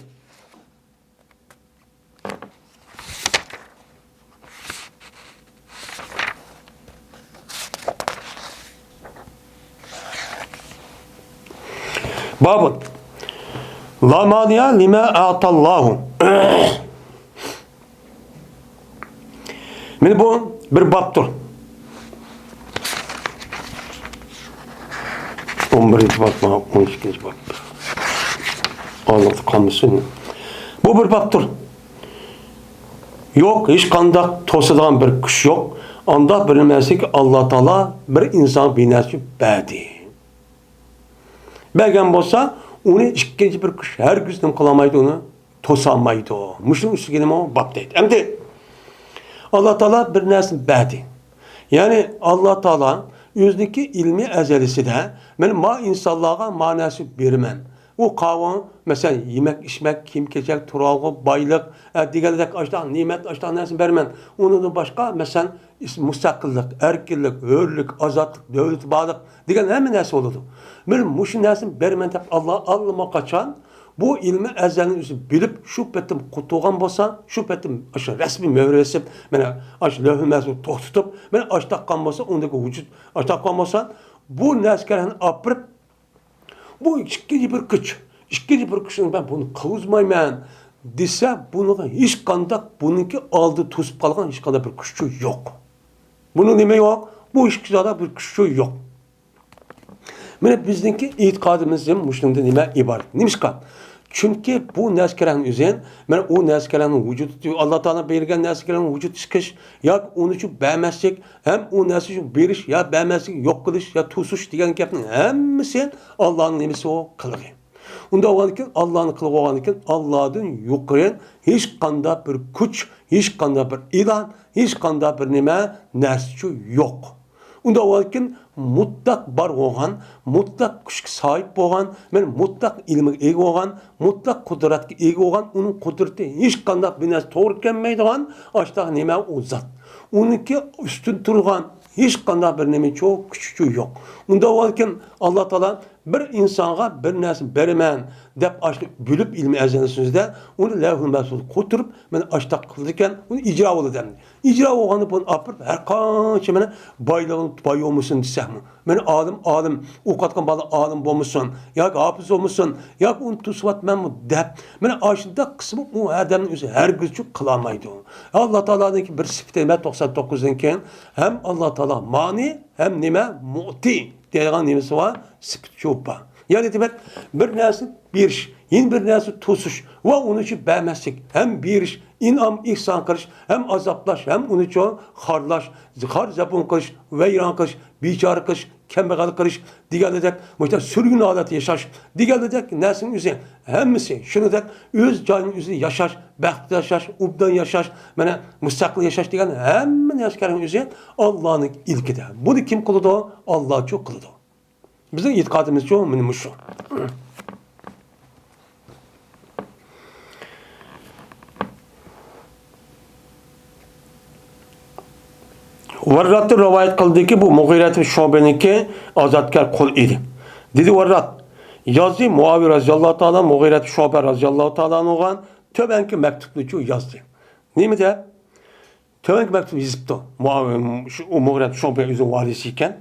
بابۇن. لا مانىئە لىمە ئەتەللاھۇ. مانا بۇ بىر بابتۇر. ئون بىرىنچى باب، مانا ئون ئىككىنچى باب. ئالدىدا قالمىسۇن. بۇ بىر بابتۇر. يوق، ھېچقانداق توسىدىغان بىر كۈچ يوق. ئانداق بىر نەرسىگە ئاللا تائالا بىر ئىنسانغا بىر نەرسە بەردى. بەرگەن بولسا، ئۇنى ئىككىنچى بىر كۈچ ھەرگىز نېمە قىلالمايدۇ، ئۇنى توسالمايدۇ. مۇشۇنىڭ ئۈستىگە نېمە باب دەيدۇ. ئەمدى ئاللا تائالا بىر نەرسىنى بەردى. يەنى ئاللا تائالا ئۆزىنىڭكى ئىلمى ئەزەلىسىدە، مەن ما ئىنسانلارغا ما نەرسە بېرىمەن. ئۇ قاۋۇن، مەسىلەن، يېمەك، ئىچمەك، كىيىم-كېچەك، تۇرالغۇ، بايلىق، ئە، دېگەندەك ئاشۇنداق نېمەت، ئاشۇنداق نەرسىنى بېرىمەن. ئۇنىڭدىن باشقا، مەسىلەن، مۇستەقىللىق، ئەركىنلىك، ھۆرلۈك، ئازادلىق، دۆلىتى بارلىق دېگەن ھەممە نەرسە بولىدۇ. مەن مۇشۇ نەرسىنى بېرىمەن دەپ ئاللا ئاللىماقاچان بۇ ئىلمى ئەزەلنى ئۆزى بىلىپ، شۇ پېتىم قۇتۇلغان بولسا، شۇ پېتىم ئاشۇ رەسمىي مۆھۈر بېسىپ، مانا ئاشۇ لەۋھۇل مەھفۇزنى توختىتىپ، مانا ئاشۇنداق قىلغان بولسا، ئۇندىكى ۋۇجۇد ئاشۇنداق قىلغان بولسا، بۇ نەرسىلەرنى ئاپىرىپ، بۇ ئىككىنچى بىر كۈچ، ئىككىنچى بىر كۈچنى مەن بۇنى قىلغۇزمايمەن دېسە، بۇنىڭغا ھېچقانداق، بۇنىڭكى ئالدى توسۇپ قالغان ھېچقانداق بىر كۈچ يوق. بۇنىڭ نېمە يوق؟ بۇ ئىككى زادى بىر كۈچ يوق. مانا بىزنىڭكى ئېتىقادىمىز ھەم مۇشۇنىڭدىن نېمە ئىبارەت؟ نېمىشقا؟ چۈنكى بۇ نەرسە كېرەكنى ئۆزى، مانا ئۇ نەرسە كېرەكنىڭ ۋۇجۇدى، ئاللا تائالا بېرىلگەن نەرسە كېرەكنىڭ ۋۇجۇدقا چىقىش ياكى ئۇنى شۇ بەرمەسلىك، ھەم ئۇ نەرسە شۇ بېرىش يا بەرمەسلىك، يوق قىلىش يا توسۇش دېگەن گەپنىڭ ھەممىسى ئاللانىڭ نېمىسى ئۇ؟ قىلىقى. ئۇنداق بولغاندىكىن، ئاللانى قىلغان بولغاندىكىن، ئاللادىن يۇقىرى ھېچقانداق بىر كۈچ، ھېچقانداق بىر ئىلاھ، ھېچقانداق بىر نېمە نەرسىچۇ يوق. ئۇنداق بولغاندىكىن، مۇتلەق بار بولغان، مۇتلەق كۈچكە ساھىب بولغان، مەن مۇتلەق ئىلمىگە ئىگە بولغان، مۇتلەق قۇدرەتكە ئىگە بولغان، ئۇنىڭ قۇدرىتى ھېچقانداق بىر نەرسە توغرا كەلمەيدىغان ئاشۇنداق نېمە ئۇ زات. ئۇنىڭكى ئۈستۈن تۇرغان ھېچقانداق بىر نېمىچۇ، كۈچىچۇ يوق. ئۇنداق بولغاندىكىن، ئاللا تائالا بىر ئىنسانغا بىر نەرسە بېرىمەن دەپ ئاشۇ بۆلۈپ ئىلمىي ئەزەلنىڭ سۆزىدە ئۇنى لەۋھۇل مەھفۇزغا قوتۇرۇپ، مانا ئاشۇنداق قىلىدىكەن، ئۇنى ئىجرا بولىدۇ ئەمدى. ئىجرا بولغاندا بۇنى ئاپىرىپ ھەر قانچە مانا بايلىقى باي بولمىسۇن دېسەكمۇ، مانا ئالىم، ئالىم، ئوقۇۋاتقان بالا ئالىم بولمىسۇن ياكى ھاپىز بولمىسۇن ياكى ئۇنى توسۇۋاتىمەنمۇ دەپ، مانا ئاشۇنداق قىسمى ئۇ ئادەمنىڭ ئۆزى ھەرگىزچۇ قىلالمايدۇ. ئاللا تائالانىڭكى بىر سۈپىتى نېمە؟ توقسان توققۇزدىن كېيىن ھەم ئاللا تائالا مانى ھەم نېمە؟ مۇئتى دەيدىغان نېمىسى بار؟ سۈپىتى شۇ بار. يەنى دېمەك، بىر نەرسىنى بېرىش، يەنە بىر نەرسىنى توسۇش ۋە ئۇنى شۇ بەرمەسلىك، ھەم بېرىش، ئىنئام، ئېھسان قىلىش، ھەم ئازابلاش، ھەم ئۇنى شۇ خارلاش، خار زەبۇن قىلىش، ۋەيران قىلىش، بىچارە قىلىش، كەمبەغەل قىلىش دېگەنلىدەك، مۇشۇنداق سۈرگۈن ھالەتتە ياشاش دېگەنلىدەك نەرسىنىڭ ئۆزى، ھەممىسى شۇنىدەك ئۆز جايىنىڭ ئۆزىدە ياشاش، بەختلىك ياشاش، ئوبدان ياشاش، مانا مۇستەقىل ياشاش دېگەن ھەممە نەرسىلەرنىڭ ئۆزى ئاللانىڭ ئىلكىدە. بۇنى كىم قىلىدۇ؟ ئاللاچۇ قىلىدۇ. بىزنىڭ ئېتىقادىمىزچۇ مانا مۇشۇ. ۋەرراتتىن رىۋايەت قىلدىكى، بۇ مۇغىرەت شۇبەنىڭكى ئازادكار قۇل ئىدى. دېدى ۋەررات، يازدى مۇئاۋىيە رەزىياللاھۇ تائالا، مۇغىرەت شۇبە رەزىياللاھۇ تائالا ئانھۇغا تۆۋەنكى مەكتۇبنىچۇ يازدى. نېمە دەپ؟ تۆۋەنكى مەكتۇبنى يېزىپتۇ. مۇئاۋىيە، شۇ، ئۇ مۇغىرەت شۇبە ئۆزىنىڭ ۋارىسى ئىكەن.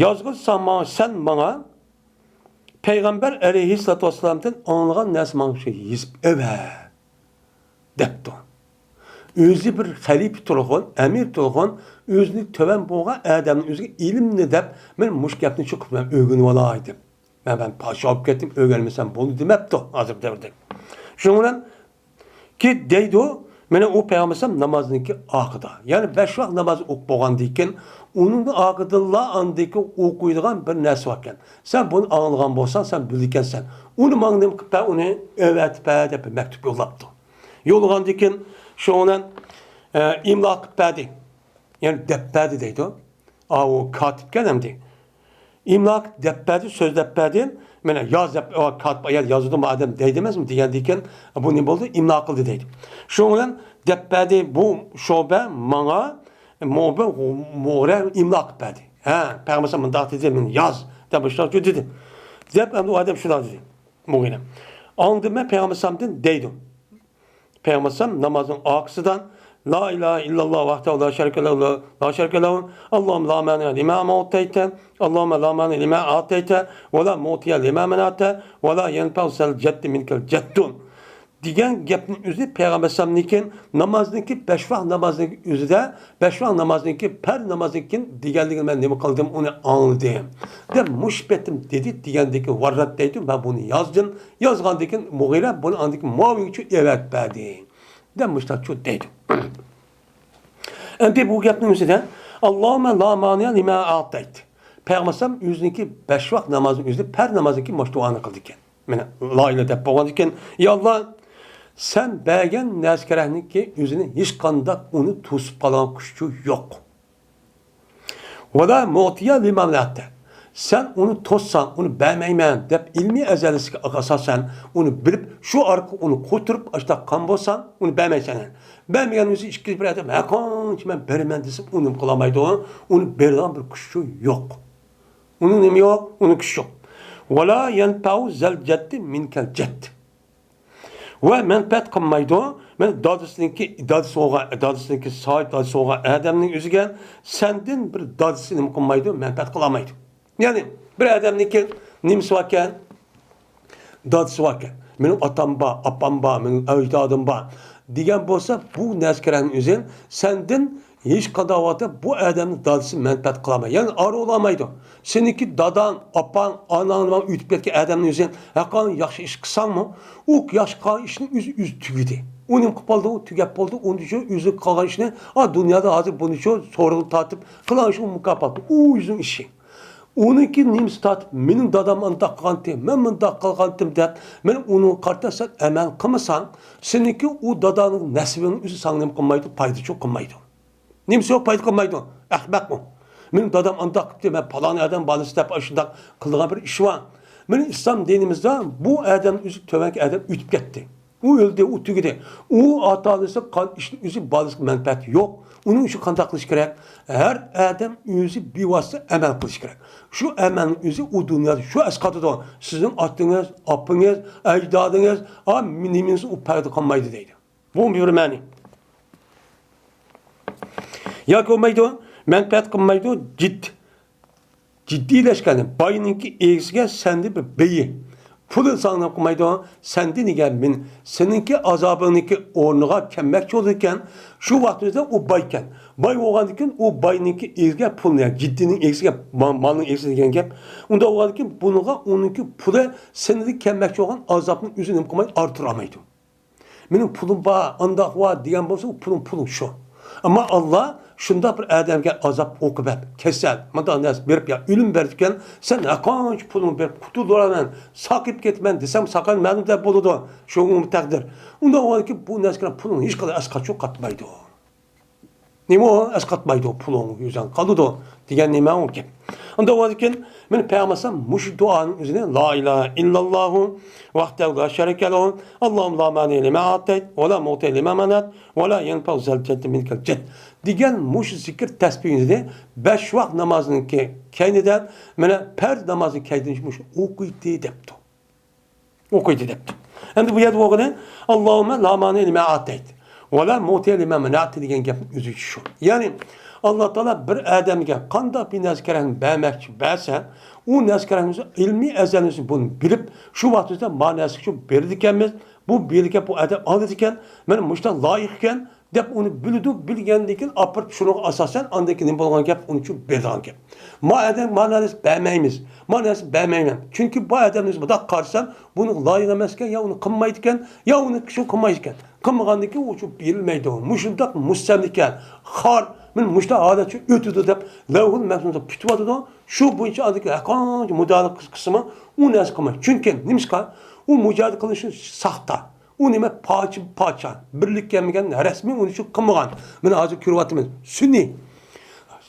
يازغىن ساما-، سەن ماڭا پەيغەمبەر ئەلەيھىسسالاتۇ ۋەسسالامدىن ئاڭلىغان نەرسە ماڭا شۇ يېزىپ ئەۋەر، دەپتۇ. ئۆزى بىر خەلىپە تۇرغۇن، ئەمىر تۇرغۇن، ئۆزىنى تۆۋەن بولغان ئادەمنى ئۆزىگە ئىلىمنى دەپ، مەن مۇشۇ گەپنى چوقۇم مەن ئۆگىنىۋالاي دەپ. مەن، مەن پادىشاھ بولۇپ كەتتىم، ئۆگەنمىسەم بولدى دېمەپتۇ ھازىر دەۋردە. شۇنىڭ بىلەن كى دەيدۇ، مانا ئۇ پەيغەمبەر ئەلەيھىسسالام نامازنىڭكى ئاخىرىدا، يەنى بەش ۋاق ناماز ئوقۇپ بولغاندىن كېيىن، ئۇنىڭ ئاخىرىدىلا ئاندىن كېيىن ئوقۇيدىغان بىر نەرسە باركەن. سەن بۇنى ئاڭلىغان بولساڭ، سەن بىلىدىكەنسەن. ئۇنى ماڭا نېمە قىلىپ بەر، ئۇنى ئەۋەتىپ بەر دەپ بىر مەكتۇپ يوللاپتۇ. يوللىغاندىن كېيىن شۇنىڭ بىلەن، ئە، ئىملا قىلىپ بەردى. يەنى دەپ بەردى دەيدۇ. ئاۋۇ كاتىپكەن ئەمدى. ئىملا دەپ بەردى، سۆزلەپ بەردى. مانا ياز دەپ، ئا، كاتىپ ئايال يازىدۇ، ئادەم دەيدۇ ئەمەسمۇ دېگەندىن كېيىن، بۇ نېمە بولدى؟ ئىملا قىلدى دەيدۇ. شۇنىڭ بىلەن دەپ بەردى، بۇ شۇبە ماڭا مۇ-، بۇ مۇغىرە ئىملا قىلىپ بەردى. ھە، پەيغەمبەر مۇنداق دېدى، مېنى ياز دەپ مۇشۇنداق دېدى. دەپ ئەمدى ئۇ ئادەم شۇنداق دېدى، مۇغىرە. ئاڭلىدىم مەن پەيغەمبەر ئەلەيھىسسالامدىن دەيدۇ. پەيغەمبەر ئەلەيھىسسالام نامازنىڭ ئارقىسىدا، لا ئىلاھە ئىللاللاھۇ ۋەھدەھۇ لا شەرىكە لەھۇ، لا شەرىكە لەھۇ، ئاللاھۇممە لا مانىئە لىما ئەتەيتە، ئاللاھۇممە لا مانىئە لىما ئەتەيتە، ۋە لا مۇئتىيە لىما مەنەئتە، ۋە لا يەنفەئۇ زەل جەددى مىنكەل جەددۇ. دېگەن گەپنى ئۆزى پەيغەمبەر ئەلەيھىسسالامنىڭكى نامازنىڭكى بەش ۋاق نامازنىڭكى ئۆزىدە، بەش ۋاق نامازنىڭكى پەرز نامازنىڭكى دېگەنلىكىنى مەن نېمە قىلدىم، ئۇنى ئاڭلىدىم دەپ مۇشۇ پېتىم دېدى دېگەندىكى ۋاررات دەيدۇ. مەن بۇنى يازدىم. يازغاندىن كېيىن مۇغىرە بۇنى ئاندىن كېيىن مۇئاۋىيەگە شۇ ئەۋەتىپ بەردى دەپ مۇشۇنداق شۇ دەيدۇ. ئەمدى بۇ گەپنىڭ ئۆزىدە، «ئاللاھۇممە لا مانىئە لىما ئەتەيت.» پەيغەمبەر ئۆزىنىڭكى بەش ۋاق نامازنىڭ ئۆزىدە پەرز نامازدىن كېيىن مۇشۇ دۇئانى قىلىدىكەن. مانا، لا ئىلاھە دەپ بولغاندىن كېيىن، يا ئاللا، سەن بەرگەن نەرسە كېرەكنىڭكى ئۆزىنى ھېچقانداق ئۇنى توسۇپ قالغان كۈچى يوق. ۋەلا مۇتىيە لىما مەنەتتە. سەن ئۇنى توسساڭ، ئۇنى بەرمەيمەن دەپ ئىلمىي ئەزەلىسىگە ئاساسەن ئۇنى بىلىپ، شۇ ئارقىلىق ئۇنى قوتۇرۇپ، ئاشتاق قان بولساڭ، ئۇنى بەرمەيسەن. بەرمىگەن ئۆزى ئىككىنچى بىر ئادەم، ھەققانچە مەن بېرىمەن دېسە، ئۇنى قىلالمايدۇ. ئۇنى بېرىدىغان بىر كۈچى يوق. ئۇنىڭ نېمە يوق؟ ئۇنىڭ كۈچى يوق. ۋەلا يەنپەئۇ زەل جەددى مىنكەل جەد. ۋە مەنپەئەت قىلمايدۇ. مەن دادىسىنىڭكى، دادىسى بولغان، دادىسىنىڭكى ساھىب دادىسى بولغان ئادەمنىڭ ئۆزىگە سەندىن بىر دادىسى نېمە قىلمايدۇ؟ مەنپەئەت قىلالمايدۇ. يەنى بىر ئادەمنىڭكى نېمىسى باركەن؟ دادىسى باركەن. مېنىڭ ئاتام بار، ئاپام بار، مېنىڭ ئەجدادىم بار دېگەن بولسا، بۇ نەرسە كېرەكنىڭ ئۆزى سەندىن ھېچقانداق ۋاقىتتا بۇ ئادەمنىڭ دادىسى مەنپەئەت قىلالمايدۇ. يەنى ئارىلىنالمايدۇ. سېنىڭكى داداڭ، ئاپاڭ، ئاناڭ ئۆتۈپ كەتكەن ئادەمنىڭ ئۆزى ھەققانىي ياخشى ئىش قىلساڭمۇ، ئۇ ياخشى قىلغان ئىشنىڭ ئۆزى، ئۆزى تۈگىدى. ئۇ نېمە قىلىپ بولدى؟ ئۇ تۈگەپ بولدى. ئۇنىڭ ئۈچۈن ئۆزى قىلغان ئىشنى، ئا، دۇنيادا ھازىر بۇنىڭ ئۈچۈن سورىقىنى تارتىپ قىلغان ئىشى ئۇ مۇكاپاتى. ئۇ ئۆزىنىڭ ئىشى. ئۇنىڭكى نېمىسى تارتىپ، مېنىڭ دادام ئانداق قىلغانتى، مەن مۇنداق قىلغانتىم دەپ، مەن ئۇنىڭغا قارىتا سەن ئەمەل قىلمىساڭ، سېنىڭكى ئۇ داداڭنىڭ نەسىبىنىڭ ئۆزى ساڭا نېمە قىلمايدۇ؟ پايدا چوق قىلمايدۇ. نېمىسى يوق، پايدا قىلمايدۇ؟ ئەخمەق ئۇ. مېنىڭ دادام ئانداق قىپتۇ، مەن پالان ئادەم بالىسى دەپ ئاشۇنداق قىلىدىغان بىر ئىش بار. مېنىڭ ئىسلام دىنىمىزدا بۇ ئادەم ئۆزى تۆۋەنكى ئادەم ئۆتۈپ كەتتى. ئۇ ئۆلدى، ئۇ تۈگىدى. ئۇ ئاتا-ئانىسى قىلغان ئىشنىڭ ئۆزى بالىسىغا مەنپەئەت يوق. ئۇنىڭ ئۈچۈن قانداق قىلىش كېرەك؟ ھەر ئادەم ئۆزى بىۋاسىتە ئەمەل قىلىشى كېرەك. شۇ ئەمەلنىڭ ئۆزى ئۇ دۇنيادا شۇ ئەسقاتىدۇ. سىزنىڭ ئاتىڭىز، ئاپىڭىز، ئەجدادىڭىز، ئا، نېمىڭىز ئۇ پەيدا قىلمايدۇ دەيدۇ. بۇ بىر مەنى. ياكى بولمايدۇ، مەنپەئەت قىلمايدۇ، جىد-، جىددىيلەشكەن باينىڭكى ئىگىسىگە سەندىن بىر بېيى. پۇلى ساڭا قىلمايدۇ، سەندىن دېگەن مېنى، سېنىڭكى ئازابىڭنىڭكى ئورنىغا كەلمەكچى بولىدىكەن، شۇ ۋاقتىمىزدا ئۇ بايكەن. باي بولغاندىن كېيىن ئۇ باينىڭكى ئىگىسىگە پۇلنى، يەنى جىددىينىڭ ئىگىسىگە، ما-، مالنىڭ ئىگىسى دېگەن گەپ. ئۇنداق بولغاندىن كېيىن بۇنىڭغا ئۇنىڭكى پۇلى سېنىڭدىن كەلمەكچى بولغان ئازابنىڭ ئۆزىنى نېمە قىلمايدۇ، ئارتتۇرالمايدۇ. مېنىڭ پۇلۇم بار، ئانداق بار دېگەن بولسا، ئۇ پۇلۇڭ، پۇلۇڭ شۇ. ئەمما ئاللا شۇنداق بىر ئادەمگە ئازاب، ئوقۇبەت، كېسەل، مۇنداق نەرسە بېرىپ، يا ئۆلۈم بېرىدىكەن، سەن ھەققانچە پۇلۇڭنى بېرىپ قۇتۇلدۇرىمەن، ساقىيىپ كېتىمەن دېسەڭ، ساقايمەن دەپ بولىدۇ. شۇ ئۇ تەقدىر. ئۇنداق بولغاندىكىن بۇ نەرسىگە پۇلۇڭ ھېچقانداق ئەسقاتچۇ قاتمايدۇ. نېمە ئۇ ئەسقاتمايدۇ، پۇلۇڭ يۈزۈڭ قالىدۇ دېگەن نېمە ئۇ گەپ. ئۇنداق بولغاندىكىن، مېنىڭ پەيغەمبەر مۇشۇ دۇئانىڭ ئۆزىنى، لا ئىلاھە ئىللاللاھۇ ۋەھدەھۇ لا شەرىكە لەھۇ، ئاللاھۇممە لا مانىئە لىما ئەتەيت، ۋە لا مۇئتىيە لىما مەنەت، ۋە لا يەنفەئۇ زەل جەددى مىنكەل جەد دېگەن مۇشۇ زىكىر تەسبىھنى بەش ۋاق نامازنىڭكى كەينىدە، مانا پەرز نامازنىڭ كەينىدە مۇشۇ ئوقۇيتتى دەپتۇ. ئوقۇيدۇ دەپتۇ. ئەمدى بۇ يەردە بولغىنى، ئاللاھۇممە لا مانىئە لىما ئەتەيت، ۋە لا مۇئتىيە لىما مەنەئتە دېگەن گەپنىڭ ئۆزى شۇ. يەنى، ئاللا تائالا بىر ئادەمگە قانداق بىر نەرسە كېرەكنى بەرمەكچى، بەرسە، ئۇ نەرسە كېرەكنى ئۆزى ئىلمىي ئەزەلدىن بۇنى بىلىپ، شۇ ۋاقتىمىزدا ما نەرسە شۇ بېرىدىكەنمىز، بۇ بېرىدىكەن، بۇ ئادەم ئالىدىكەن، مانا مۇشۇنداق لايىق ئىكەن، دەپ ئۇنى بىلىدۇ، بىلگەندىن كېيىن ئاپىرىپ شۇنىڭغا ئاساسەن ئاندىن كېيىن نېمە بولغان گەپ، ئۇنى شۇ بېرىدىغان گەپ. ما ئادەم ما نەرسە بەرمەيمىز، ما نەرسە بەرمەيمەن. چۈنكى بۇ ئادەمنى بىز مۇنداق قارىسام، بۇنىڭ لايىقى ئەمەسكەن، يا ئۇنى قىلمايدىكەن، يا ئۇنى شۇ قىلمايدىكەن. قىلمىغاندىن كېيىن ئۇ شۇ بېرىلمەيدۇ. مۇشۇنداق مۇستەملىكە، خار، مانا مۇشۇنداق ھالەت شۇ ئۆتىدۇ دەپ لەۋھۇل مەھپۇزدا پۈتۈۋاتىدۇ. شۇ بويىچە ئاندىن كېيىن ھەرقانچە مۇجادىلە قىلسىمۇ ئۇ نەرسە قىلمايدۇ. چۈنكى نېمىشقا؟ ئۇ مۇجادىلە قىلىشى ساختا. ئۇ نېمە؟ پاچا، پاچا. بىرلىككە كەلمىگەن، رەسمىي ئۇنى شۇ قىلمىغان. مانا ھازىر كۆرۈۋاتىمىز. سۈنئىي.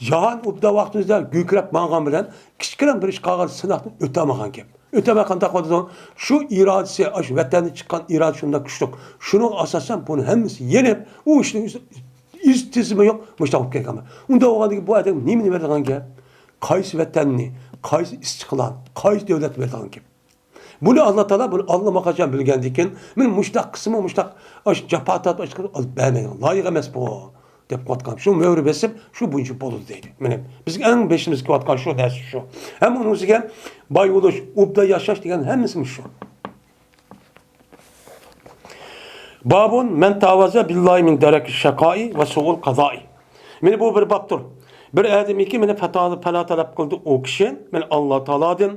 جاھان ئوبدان ۋاقتىمىزدا گۈركىرەپ ماڭغان بىلەن كىچىككىنە بىر ئىش قالغان سىناقتىن ئۆتەلمىگەن گەپ. ئۆتەلمەي قانداق بولىدۇ؟ شۇ ئىرادىسى، ئاشۇ ۋەتەندىن چىققان ئىرادە شۇنداق كۈچلۈك. شۇنىڭغا ئاساسەن بۇنىڭ ھەممىسى يېنىپ، ئۇ ئىشنىڭ ئىز، ئىز تىزىمى يوق، مۇشۇنداق بولۇپ كەلگەن. ئۇنداق بولغاندىكىن بۇ ئادەم نېمىنى بېرىدىغان گەپ؟ قايسى ۋەتەننى، قايسى ئىشچىقىلارنى، قايسى دۆلەتنى بېرىدىغان گەپ؟ بۇنى ئاللا تائالا بۇنى ئاللىماقاچان بىلگەندىكىن، مېنى مۇشتاق قىلسىمۇ مۇشتاق، ئاشۇ جاپا تارتىپ ئاشۇ ئالىپ بەرمەيدۇ. لايىق ئەمەس بۇ، دەپ قويۇۋاتقان. شۇ مۆھۈر بېسىپ، شۇ بويىچە بولىدۇ دەيدۇ. مانا بىزگە ئەڭ بېشىمىزغا كېلىۋاتقان شۇ نەرسە شۇ. ھەم ئۇنىڭ ئۈستىگە باي بولۇش، ئوبدان ياشاش دېگەن ھەممىسى شۇ. بابۇن مەن تاۋازا بىللاھى مىن دەرەكى شەقائى ۋە سۇئۇل قازائى. مانا بۇ بىر بابتۇر. بىر ئادەمكى مانا پەتا-، پەنا تەلەپ قىلدى ئۇ كىشى، مانا ئاللا تائالادىن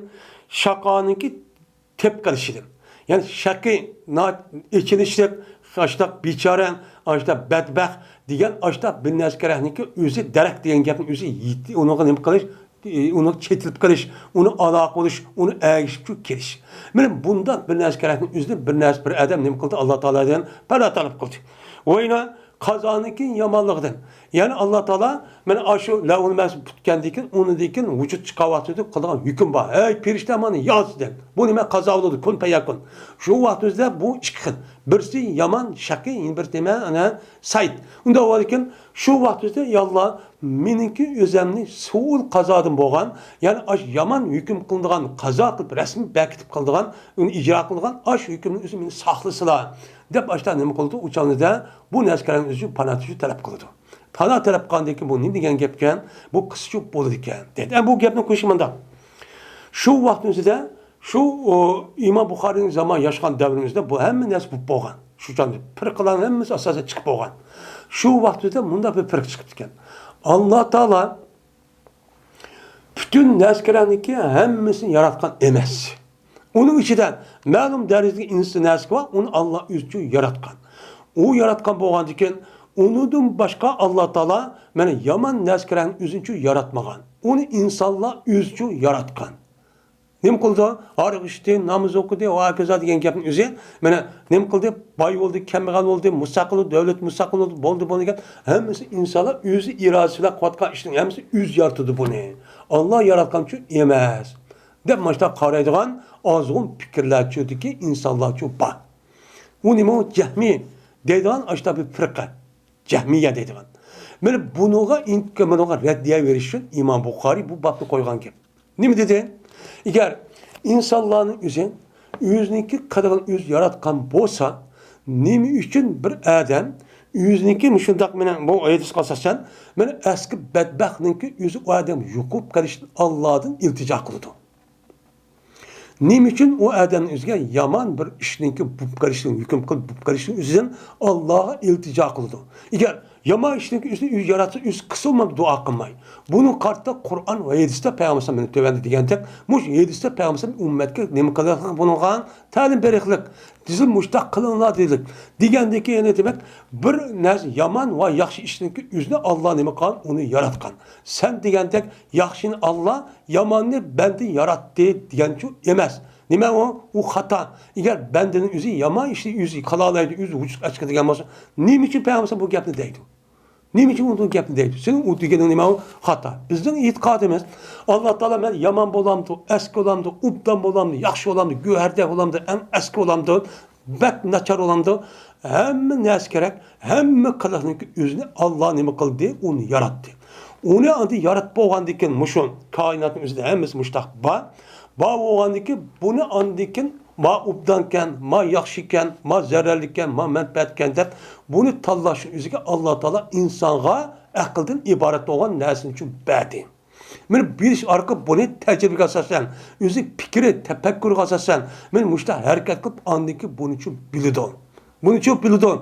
شەقانىڭكى تېپىپ قېلىشىدىن. يەنى شەقى، نا-، ئېچىنىشلىق، ئاشتاق بىچارە، ئاشتاق بەدبەخت دېگەن ئاشتاق بىر نەرسە كېرەكنىڭكى ئۆزى دەرەك دېگەن گەپنىڭ ئۆزى يېتى-، ئۇنىڭغا نېمە قىلىش، ئۇنى چېتىلىپ قېلىش، ئۇنى ئالاقە بولۇش، ئۇنى ئەگىشىپ كېلىش. مانا بۇنداق بىر نەرسە كېرەكنىڭ ئۆزىنى بىر نەرسە، بىر ئادەم نېمە قىلدى؟ ئاللا تائالادىن پەنا تەلەپ قىلدى. ۋە يەنە قازانىڭكى يامانلىقىدىن. يەنى ئاللا تائالا مانا ئاشۇ لەۋھۇل مەھپۇز پۈتكەندىن كېيىن، ئۇنىڭدىن كېيىن ۋۇجۇد چىققان ۋاقتىدا قىلىدىغان ھۆكۈم بار. «ئەي پېرىشتە، مانا ياز» دەپ. بۇ نېمە؟ قازا بولىدۇ، كۇن پەيەكۇن. شۇ ۋاقتىمىزدا بۇ ئىككى خىل. بىرسى يامان، شەقى، يەنە بىرسى نېمە؟ ئەنە سەئىد. ئۇنداق بولغاندىكىن شۇ ۋاقتىمىزدا، يا ئاللا، مېنىڭكى ئۆزەمنى سۇئۇل قازادىن بولغان، يەنى ئاشۇ يامان ھۆكۈم قىلىنىدىغان، قازا قىلىپ رەسمىي بەكىتىپ قىلىدىغان، ئۇنى ئىجرا قىلىدىغان ئاشۇ ھۆكۈمنىڭ ئۆزى مېنى ساقلىسىلا، دەپ ئاشتا نېمە قىلىدۇ؟ ئۇ چاغدا بۇ نەرسىلەرنىڭ ئۆزى پانا تىلەپ قىلىدۇ. پانا تەلەپ قىلغاندىن كېيىن بۇ نېمە دېگەن گەپكەن؟ بۇ قىسچۇ بولىدىكەن، دەيدۇ. ئە، بۇ گەپنى قويۇشى مۇنداق. شۇ ۋاقتىمىزدا، شۇ، ئۇ، ئىمام بۇخارىينىڭ زامان ياشىغان دەۋرىمىزدە بۇ ھەممە نەرسە بولۇپ بولغان. شۇ چاغدا پىرقىلارنىڭ ھەممىسى ئاساسەن چىقىپ بولغان. شۇ ۋاقتىمىزدا مۇنداق بىر پىرقە چىقىپتىكەن. ئاللا تائالا پۈتۈن نەرسىلەرنىڭكى ھەممىسىنى ياراتقان ئەمەس. ئۇنىڭ ئىچىدە مەلۇم دەرىجىدىكى ئىنسان نەرسە بار، ئۇنى ئاللا ئۆزىچۇ ياراتقان. ئۇ ياراتقان بولغاندىكىن، ئۇنىڭدىن باشقا ئاللا تائالا مانا يامان نەرسىلەرنى ئۆزىچۇ ياراتمىغان. ئۇنى ئىنسانلار ئۆزىچۇ ياراتقان. نېمە قىلدى؟ ھاراق ئىچتى، ناماز ئوقۇدى، ۋە ھاكازا دېگەن گەپنىڭ ئۆزى. مانا نېمە قىلدى؟ باي بولدى، كەمبەغەل بولدى، مۇستەقىل بولدى، دۆلەت مۇستەقىل بولدى، بولدى، بولدى دېگەن ھەممىسى ئىنسانلار ئۆزى ئىرادىسى بىلەن قىلىۋاتقان ئىشنىڭ ھەممىسى ئۆزى يارىتىدۇ بۇنى. ئاللا ياراتقانچۇ ئەمەس، دەپ مانا شۇنداق قارايدىغان ئازغۇن پىكىرلەرچۇدىكى ئىنسانلارچۇ بار. ئۇ نېمە؟ ئۇ جەھمىي دەيدىغان ئاشۇنداق بىر پىرقە. جەھمىيە دەيدىغان. مانا بۇنىڭغا ئىنكا-، بۇنىڭغا رەددىيە بېرىش ئۈچۈن ئىمام بۇخارىي بۇ بابنى قويغان گەپ. نېمە دېدى؟ ئەگەر ئىنسانلارنىڭ ئۆزى ئۆزىنىڭكى قىلىقىنى ئۆزى ياراتقان بولسا، نېمە ئۈچۈن بىر ئادەم ئۆزىنىڭكى مۇشۇنداق، مانا بۇ ھەدىسكە ئاساسەن، مانا ئەسكى بەدبەختنىڭكى ئۆزى ئۇ ئادەم يوقىلىپ قېلىشتىن ئاللادىن ئىلتىجا قىلىدۇ؟ نېمە ئۈچۈن ئۇ ئادەمنىڭ ئۆزىگە يامان بىر ئىشنىڭكى بولۇپ قېلىشىنى ھۆكۈم قىلىپ، بولۇپ قېلىشىنىڭ ئۆزىدىن ئاللاغا ئىلتىجا قىلىدۇ؟ ئەگەر يامان ئىشنىڭكى ئۆزىنى ئۆزى ياراتسا، ئۆزى قىلسا بولمامدۇ دۇئا قىلماي؟ بۇنىڭ قارىتا قۇرئان ۋە ھەدىستە پەيغەمبەر ئەلەيھىسسالام مېنى تۆۋەندە دېگەندەك، مۇشۇ ھەدىستە پەيغەمبەر ئەلەيھىسسالام ئۈممەتكە نېمە قىلىقلىق بۇنىڭغا؟ تەلىم بېرىقلىق. دېسە مۇشتاق قىلىڭلار دېدى. دېگەندىن كېيىن دېمەك، بىر نەرسە يامان ۋە ياخشى ئىشنىڭكى ئۆزىنى ئاللا نېمە قىلغان؟ ئۇنى ياراتقان. سەن دېگەندەك ياخشىنى ئاللا، ياماننى بەندە ياراتتى دېگەنچۇ ئەمەس. نېمە ئۇ؟ ئۇ خاتا. ئەگەر بەندىنىڭ ئۆزى يامان ئىشنى ئۆزى قىلالايدۇ، ئۆزى ۋۇجۇدقا چىقىدىغان بولسا، نېمە ئۈچۈن پەيغەمبەر بۇ گەپنى دەيدۇ؟ نېمە ئۈچۈن ئۇ گەپنى دەيدۇ؟ سېنىڭ ئۇ دېگىنىڭ نېمە ئۇ؟ خاتا. بىزنىڭ ئېتىقادىمىز، ئاللا تائالا مەن يامان بولامدۇ، ئەسكى بولامدۇ، ئوبدان بولامدۇ، ياخشى بولامدۇ، گۆھەردەك بولامدۇ، ئەڭ ئەسكى بولامدۇ، بەك ناچار بولامدۇ؟ ھەممە نەرسە كېرەك، ھەممە قىلىقنىڭكى ئۆزىنى ئاللا نېمە قىلدى؟ ئۇنى ياراتتى. ئۇنى ئاندىن ياراتىپ بولغاندىن كېيىن مۇشۇ كائىناتنىڭ ئۆزىدە ھەممىسى مۇشتاق بار. بار بولغاندىن كېيىن بۇنى ئاندىن كېيىن ما ئوبدانكەن، ما ياخشىكەن، ما زەرەرلىككەن، ما مەنپەئەتكەن دەپ بۇنى تاللاشنىڭ ئۆزىگە ئاللا تائالا ئىنسانغا ئەقىلدىن ئىبارەت بولغان نەرسىنى ئۈچۈن بەردى. مانا بىلىش ئارقىلىق بۇنى تەجرىبىگە ئاساسەن، ئۆزى پىكرى، تەپەككۇرىغا ئاساسەن، مانا مۇشۇنداق ھەرىكەت قىلىپ، ئاندىن كېيىن بۇنى چۈ بىلىدۇ. بۇنى چۈ بىلىدۇ.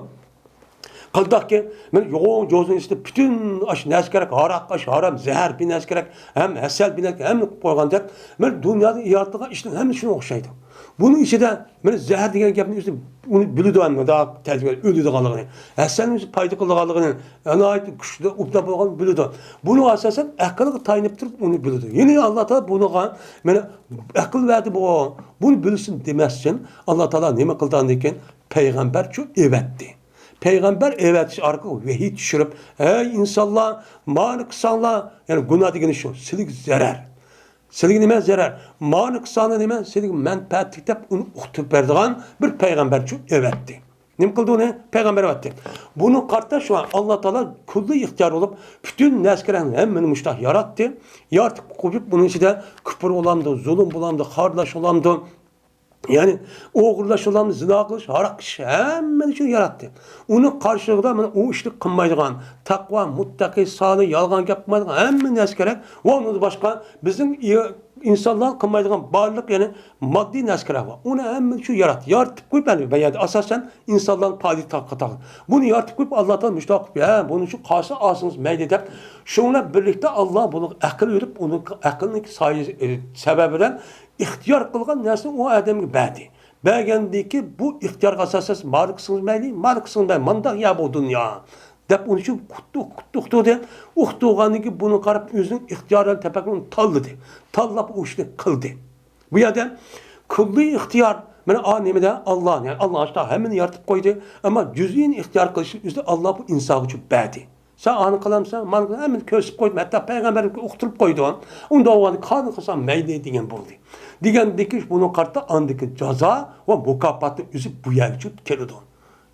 قانداقكى، مانا يوغان جوزىنىڭ ئىچىدە پۈتۈن ئاشۇ نەرسە كېرەك، ھاراق، ئاش، ھارام، زەھەر، بىر نەرسە كېرەك، ھەم ھەسەل، بىر نەرسە، ھەممىنى قىلىپ قويغاندەك، مانا دۇنيادا يارىتىلغان ئىشنىڭ ھەممىسى شۇنىڭغا ئوخشايدۇ. بۇنىڭ ئىچىدە مانا زەھەر دېگەن گەپنى ئۆزى ئۇنى بىلىدۇ، ھەم مۇنداق تەجرىبە ئۆلىدىغانلىقىنى، ھەسەلنىڭ ئۆزى پايدا قىلىدىغانلىقىنى، ناھايىتى كۈچلۈك ئوبدان بولغانلىقىنى بىلىدۇ. بۇنىڭغا ئاساسەن ئەقىلگە تايىنىپ تۇرۇپ ئۇنى بىلىدۇ. يەنى ئاللا تائالا بۇنىڭغا مانا ئەقىل بەردى بۇ. بۇنى بىلسۇن دېمەستىن، ئاللا تائالا نېمە قىلدى ئاندىن كېيىن؟ پەيغەمبەرچۇ ئەۋەتتى. پەيغەمبەر ئەۋەتىش ئارقىلىق ۋەھىي چۈشۈرۈپ، «ھەي ئىنسانلار، مانى قىلساڭلار»، يەنى گۇناھ دېگىنى شۇ، سىلىگە زەرەر. سىلىگە نېمە زەرەر؟ مانى قىلساڭلار نېمە؟ سىلىگە مەنپەئەتلىك دەپ ئۇنى ئۇقتۇرۇپ بەرىدىغان بىر پەيغەمبەرچۇ ئەۋەتتى. نېمە قىلدى ئۇنى؟ پەيغەمبەر ئەۋەتتى. بۇنى قارىتا شۇ ئاللا تائالا كۈللى ئىختىيار بولۇپ، پۈتۈن نەرسىلەرنى ھەممىنى مۇشتاق ياراتتى. يارىتىپ قويۇپ، بۇنىڭ ئىچىدە كۇپۇر بولامدۇ، زۇلۇم بولامدۇ، خارلاش بولامدۇ، يەنى ئوغرىلاش بولامدۇ، زىنا قىلىش، ھاراق ئىچىش، ھەممىنى شۇ ياراتتى. ئۇنىڭ قارشىلىقىدا مانا ئۇ ئىشنى قىلمايدىغان، تەقۋا، مۇتتەقى، سالىھ، يالغان گەپ قىلمايدىغان ھەممە نەرسە كېرەك. ۋە ئۇنىڭدىن باشقا بىزنىڭ ئى-، ئىنسانلار قىلمايدىغان بارلىق، يەنى ماددىي نەرسىلەر بار. ئۇنى ھەممىنى شۇ ياراتتى. يارىتىپ قويۇپ، يەنى بۇ يەردە ئاساسەن ئىنسانلارنى پايدا تارقىتىدۇ. بۇنى يارىتىپ قويۇپ، ئاللا تائالا مۇشۇنداق قىلىپ، ھە، بۇنى شۇ قارشى ئالسىڭىز مەيلى دەپ، شۇ بىلەن بىرلىكتە ئاللا بۇنىڭغا ئەقىل بېرىپ، ئۇنىڭ ئەقلىنىڭ سايىسى، ئە، سەۋەبى بىلەن ئىختىيار قىلغان نەرسىنى ئۇ ئادەمگە بەردى. بەرگەندىكى بۇ ئىختىيارغا ئاساسەن مارا قىلسىڭىز مەيلى، مارا قىلسىڭىز مەيلى، مانداق يا بۇ دۇنيا دەپ ئۇنى شۇ ئۇقتۇردى، ئۇقتۇردى. ئۇقتۇرغاندىن كېيىن بۇنى قاراپ ئۆزىنىڭ ئىختىيارى بىلەن تەپەككۇرىنى تاللىدى. تاللاپ ئۇ ئىشنى قىلدى. بۇ يەردە كۈللىي ئىختىيار، مانا ئا نېمىدە ئاللا، يەنى ئاللا ئاشۇنداق ھەممىنى يارىتىپ قويدى. ئەمما جۈزئىي ئىختىيار قىلىشنى ئۆزى ئاللا بۇ ئىنسانغا شۇ بەردى. سەن ئانى قىلامسەن، مانا ھەممىنى كۆرسىتىپ قويدۇم، ھەتتا پەيغەمبەرگە ئۇقتۇرۇپ قويدۇم. ئۇنداق بولغاندا قانى قىلسام مەيلى دېگەن بولدى. دېگەندىكى بۇنىڭ قارىتا ئاندىكى جازا ۋە مۇكاپاتنى ئۆزى بۇ يەرگىچە كېلىدۇ.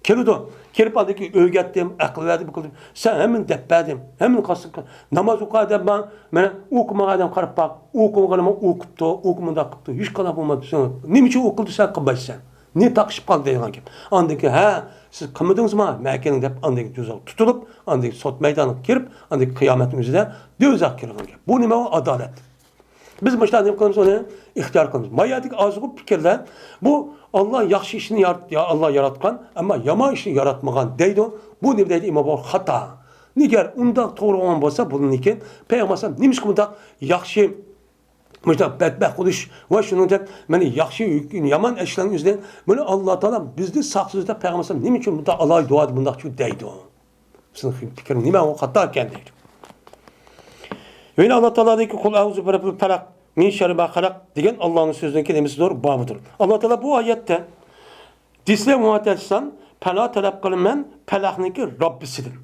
كېلىدۇ. كېلىپ ئاندىكى ئۆگەتتىم، ئەقىل بەردىم، بۇ قىلدىم. سەن ھەممىنى دەپ بەردىم. ھەممىنى قاستىن ناماز ئوقۇ دەپ ماڭا، مانا ئوقۇمىغان ئادەم قاراپ باق. ئوقۇمىغان ئوقۇپتۇ، ئوقۇمىدى قىپتۇ. ھېچقانداق بولماپتۇ. نېمە ئۈچۈن ئوقۇلدى، سەن قىلمايسەن؟ نېمە تاقىشىپ قالدى دەيدىغان گەپ. ئاندىن كېيىن، ھە، سىز قىلمىدىڭىزما؟ مەكىنىڭ دەپ ئاندىن كېيىن جازا تۇتۇلۇپ، ئاندىن كېيىن سوت مەيدانىغا كىرىپ، ئاندىن كېيىن قىيامەتنىڭ ئۆزىدە دوزاخقا كىرىدىغان گەپ. بۇ نېمە؟ ئۇ ئادالەت. بىز مۇشۇنداق نېمە قىلىمىز، ئۇنى ئىختىيار قىلىمىز. ما يەردىكى ئازغۇن پىكىرلەر، بۇ ئاللا ياخشى ئىشنى يارات-، يا ئاللا ياراتقان، ئەمما يامان ئىشنى ياراتمىغان دەيدۇ. بۇ نېمە دەيدۇ؟ ئىمام بۇخارى خاتا. نېگەر ئۇنداق توغرا بولغان بولسا، بۇندىن كېيىن پەيغەمبەر ئەلەيھىسسالام نېمىشقا بۇنداق ياخشى، مۇشۇنداق بەتبەخت بولۇش ۋە شۇنىڭدەك مانا ياخشى، يامان ئىشلارنىڭ ئۆزىنى، بۇنى ئاللا تائالا بىزنى ساقلىسۇن دەپ پەيغەمبەر ئەلەيھىسسالام نېمە ئۈچۈن بۇنداق ئالاھىدە دۇئادا بۇنداق شۇ دەيدۇ؟ سىزنىڭ پىكرىڭىز نېمە؟ ئۇ خاتا ئىكەن دەيدۇ. يەنە ئاللا تائالادىكى «قۇل ئەئۇزۇ بىرەببىل پەلەق، مىن شەررى ما خەلەق» دېگەن ئاللانىڭ سۆزىنىڭكى نېمىسىدۇر؟ بابىدۇر. ئاللا تائالا بۇ ئايەتتە دېسىلە مۇھەممەد ئەلەيھىسسالام پەنا تەلەپ قىلىمەن پەلەقنىڭكى رەببىسىدىن.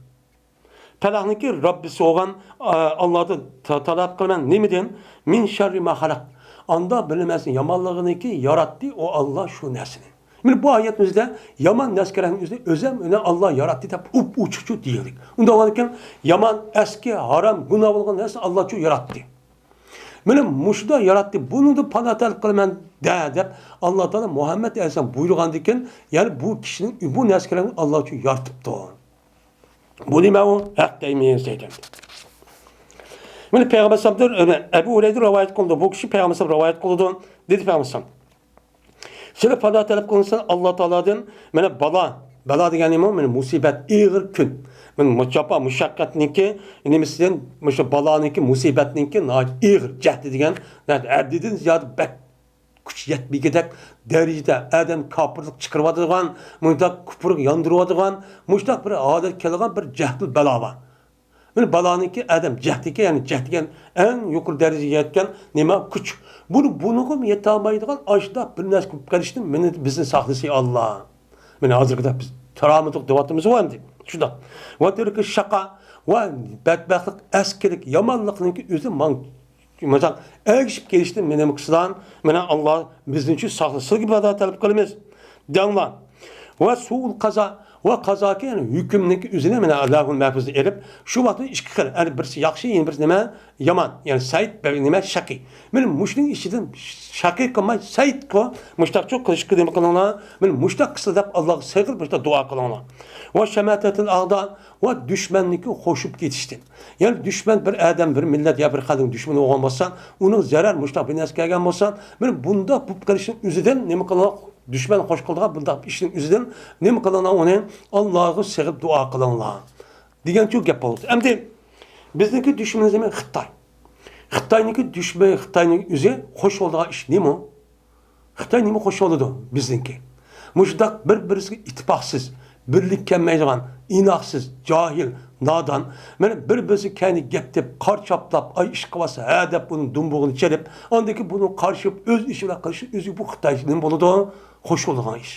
پەلەقنىڭكى رەببىسى بولغان، ئا، ئاللادىن تا-، تەلەپ قىلىمەن. نېمىدىن؟ «مىن شەررى ما خەلەق». ئاندا بىلىمەسلىك يامانلىقىنىڭكى ياراتتى ئۇ ئاللا شۇ نەرسىنى. مانا بۇ ئايەتنىڭ ئۆزىدە يامان نەرسىلەرنىڭ ئۆزىنى ئۆزەم ئۆزى ئاللا ياراتتى دەپ ئوپئوچۇقچە دېيىلدى. ئۇنداق بولغاندىكىن يامان، ئەسكى، ھارام، گۇناھ بولغان نەرسىنى ئاللا شۇ ياراتتى. مانا مۇشۇنداق ياراتتى، بۇنىڭدىن پانا تەلەپ قىلىمەن دە دەپ ئاللا تائالا مۇھەممەد ئەلەيھىسسالام بۇيرۇغاندىن كېيىن، يەنى بۇ كىشىنىڭ بۇ نەرسىلەرنى ئاللا شۇ يارىتىپتۇ. بۇ نېمە ئۇ؟ ھەق دەيمىز دەيدۇ. مانا پەيغەمبەر ئەلەيھىسسالامدىن ئەبۇ ھۇرەيرە رىۋايەت قىلىدۇ. بۇ كىشى پەيغەمبەر ئەلەيھىسسالام رىۋايەت قىلىدۇ. دېدى پەيغەمبەر ئەلەيھىسسالام. سىلەر پانا تەلەپ قىلىنسا ئاللا تائالادىن، مانا بالا، بالا دېگەن نېمە؟ مانا مۇسىبەت، ئېغىر كۈن. مانا مۇ-، جاپا، مۇشەققەتنىڭكى نېمىسىدىن، مۇشۇ بالانىڭكى، مۇسىبەتنىڭكى ناھايىتى ئېغىر، جەھدى دېگەن، ھەددىدىن زىيادە بەك كۈچ يەتمىگۈدەك دەرىجىدە ئادەم كاپىرلىق چىقىرىۋاتىدىغان، مۇنداق كۇپۇرغا ياندۇرۇۋاتىدىغان، مۇشۇنداق بىر ھالەتكە كەلگەن بىر جەھدىل بالا بار. مانا بالانىڭكى ئادەم جەھدىكى، يەنى جەھد دېگەن ئەڭ يۇقىرى دەرىجىگە يەتكەن نېمە؟ كۈچ. بۇنى، بۇنىڭغا يېتەلمەيدىغان ئاشۇنداق بىر نەرسە بولۇپ قېلىشتىن مېنى، بىزنى ساقلىسى ئاللا. مانا ھازىرقىدەك بىز تارامىدۇق دەۋاتىمىزغۇ ئەمدى. شۇنداق. ۋە تەركى شەقا ۋە بەتبەختلىك، ئەسكىلىك، يامانلىقنىڭكى ئۆزى ماڭ-، ماڭا ئەگىشىپ كېلىشتىن مېنى نېمە قىلسىلا، مانا ئاللا بىزنى شۇ ساقلىسىلا دەپ تەلەپ قىلىمىز. دەڭلار. ۋە سۇئۇل قازا ۋە قازاكى، يەنى ھۆكۈمنىڭكى ئۆزىنى مانا لەۋھۇل مەھپۇزدا ئېلىپ، شۇ ۋاقىتتا ئىككى خىل، يەنى بىرسى ياخشى، يەنە بىرسى نېمە؟ يامان. يەنى سەئىد، بەگ نېمە؟ شەقىي. مانا مۇشۇنىڭ ئىچىدىن شەقىي قىلماي، سەئىدقۇ، مۇشتاقچۇ قىلىشقا نېمە قىلىڭلار؟ مانا مۇشتاق قىلسا دەپ ئاللاغا سېغىنىپ مۇشتاق دۇئا قىلىڭلار. ۋە شەماتەتىل ئەئدا ۋە دۈشمەننىڭكى قوشۇپ كېتىشتىن. يەنى دۈشمەن بىر ئادەم، بىر مىللەت يا بىر خەلقنىڭ دۈشمىنى بولغان بولسا، ئۇنىڭ زەرەر مۇشتاق بىر نەرسە كەلگەن بولسا، مانا بۇنداق بولۇپ قېلىشنىڭ ئۆزىدىن نېمە قىلىڭلار؟ دۈشمەن خوش قىلىدىغان بۇنداق ئىشنىڭ ئۆزىدىن نېمە قىلىڭلار؟ ئۇنى ئاللاغا سېغىپ دۇئا قىلىڭلار دېگەن شۇ گەپ بولدى. ئەمدى بىزنىڭكى دۈشمىنىمىز نېمە؟ خىتاي. خىتاينىڭكى دۈشمىنى، خىتاينىڭ ئۆزى خوش بولىدىغان ئىش نېمە؟ خىتاي نېمە خوش بولىدۇ؟ بىزنىڭكى مۇشۇنداق بىر-بىرسىگە ئىتتىپاقسىز، بىرلىككە كەلمەيدىغان، ئىناقسىز، جاھىل، نادان، مانا بىر-بىرسىگە كەينى گەپ دەپ، قارا چاپلاپ، ئاي ئىش قىلىۋاتسا، ھە دەپ بۇنىڭ دۇمبۇغىنى چېلىپ، ئاندىن كېيىن بۇنىڭ قارشى ئۆز ئىشى بىلەن قىلىشى ئۆزى بۇ خىتاي نېمە بولىدۇ؟ خوش بولىدىغان ئىش.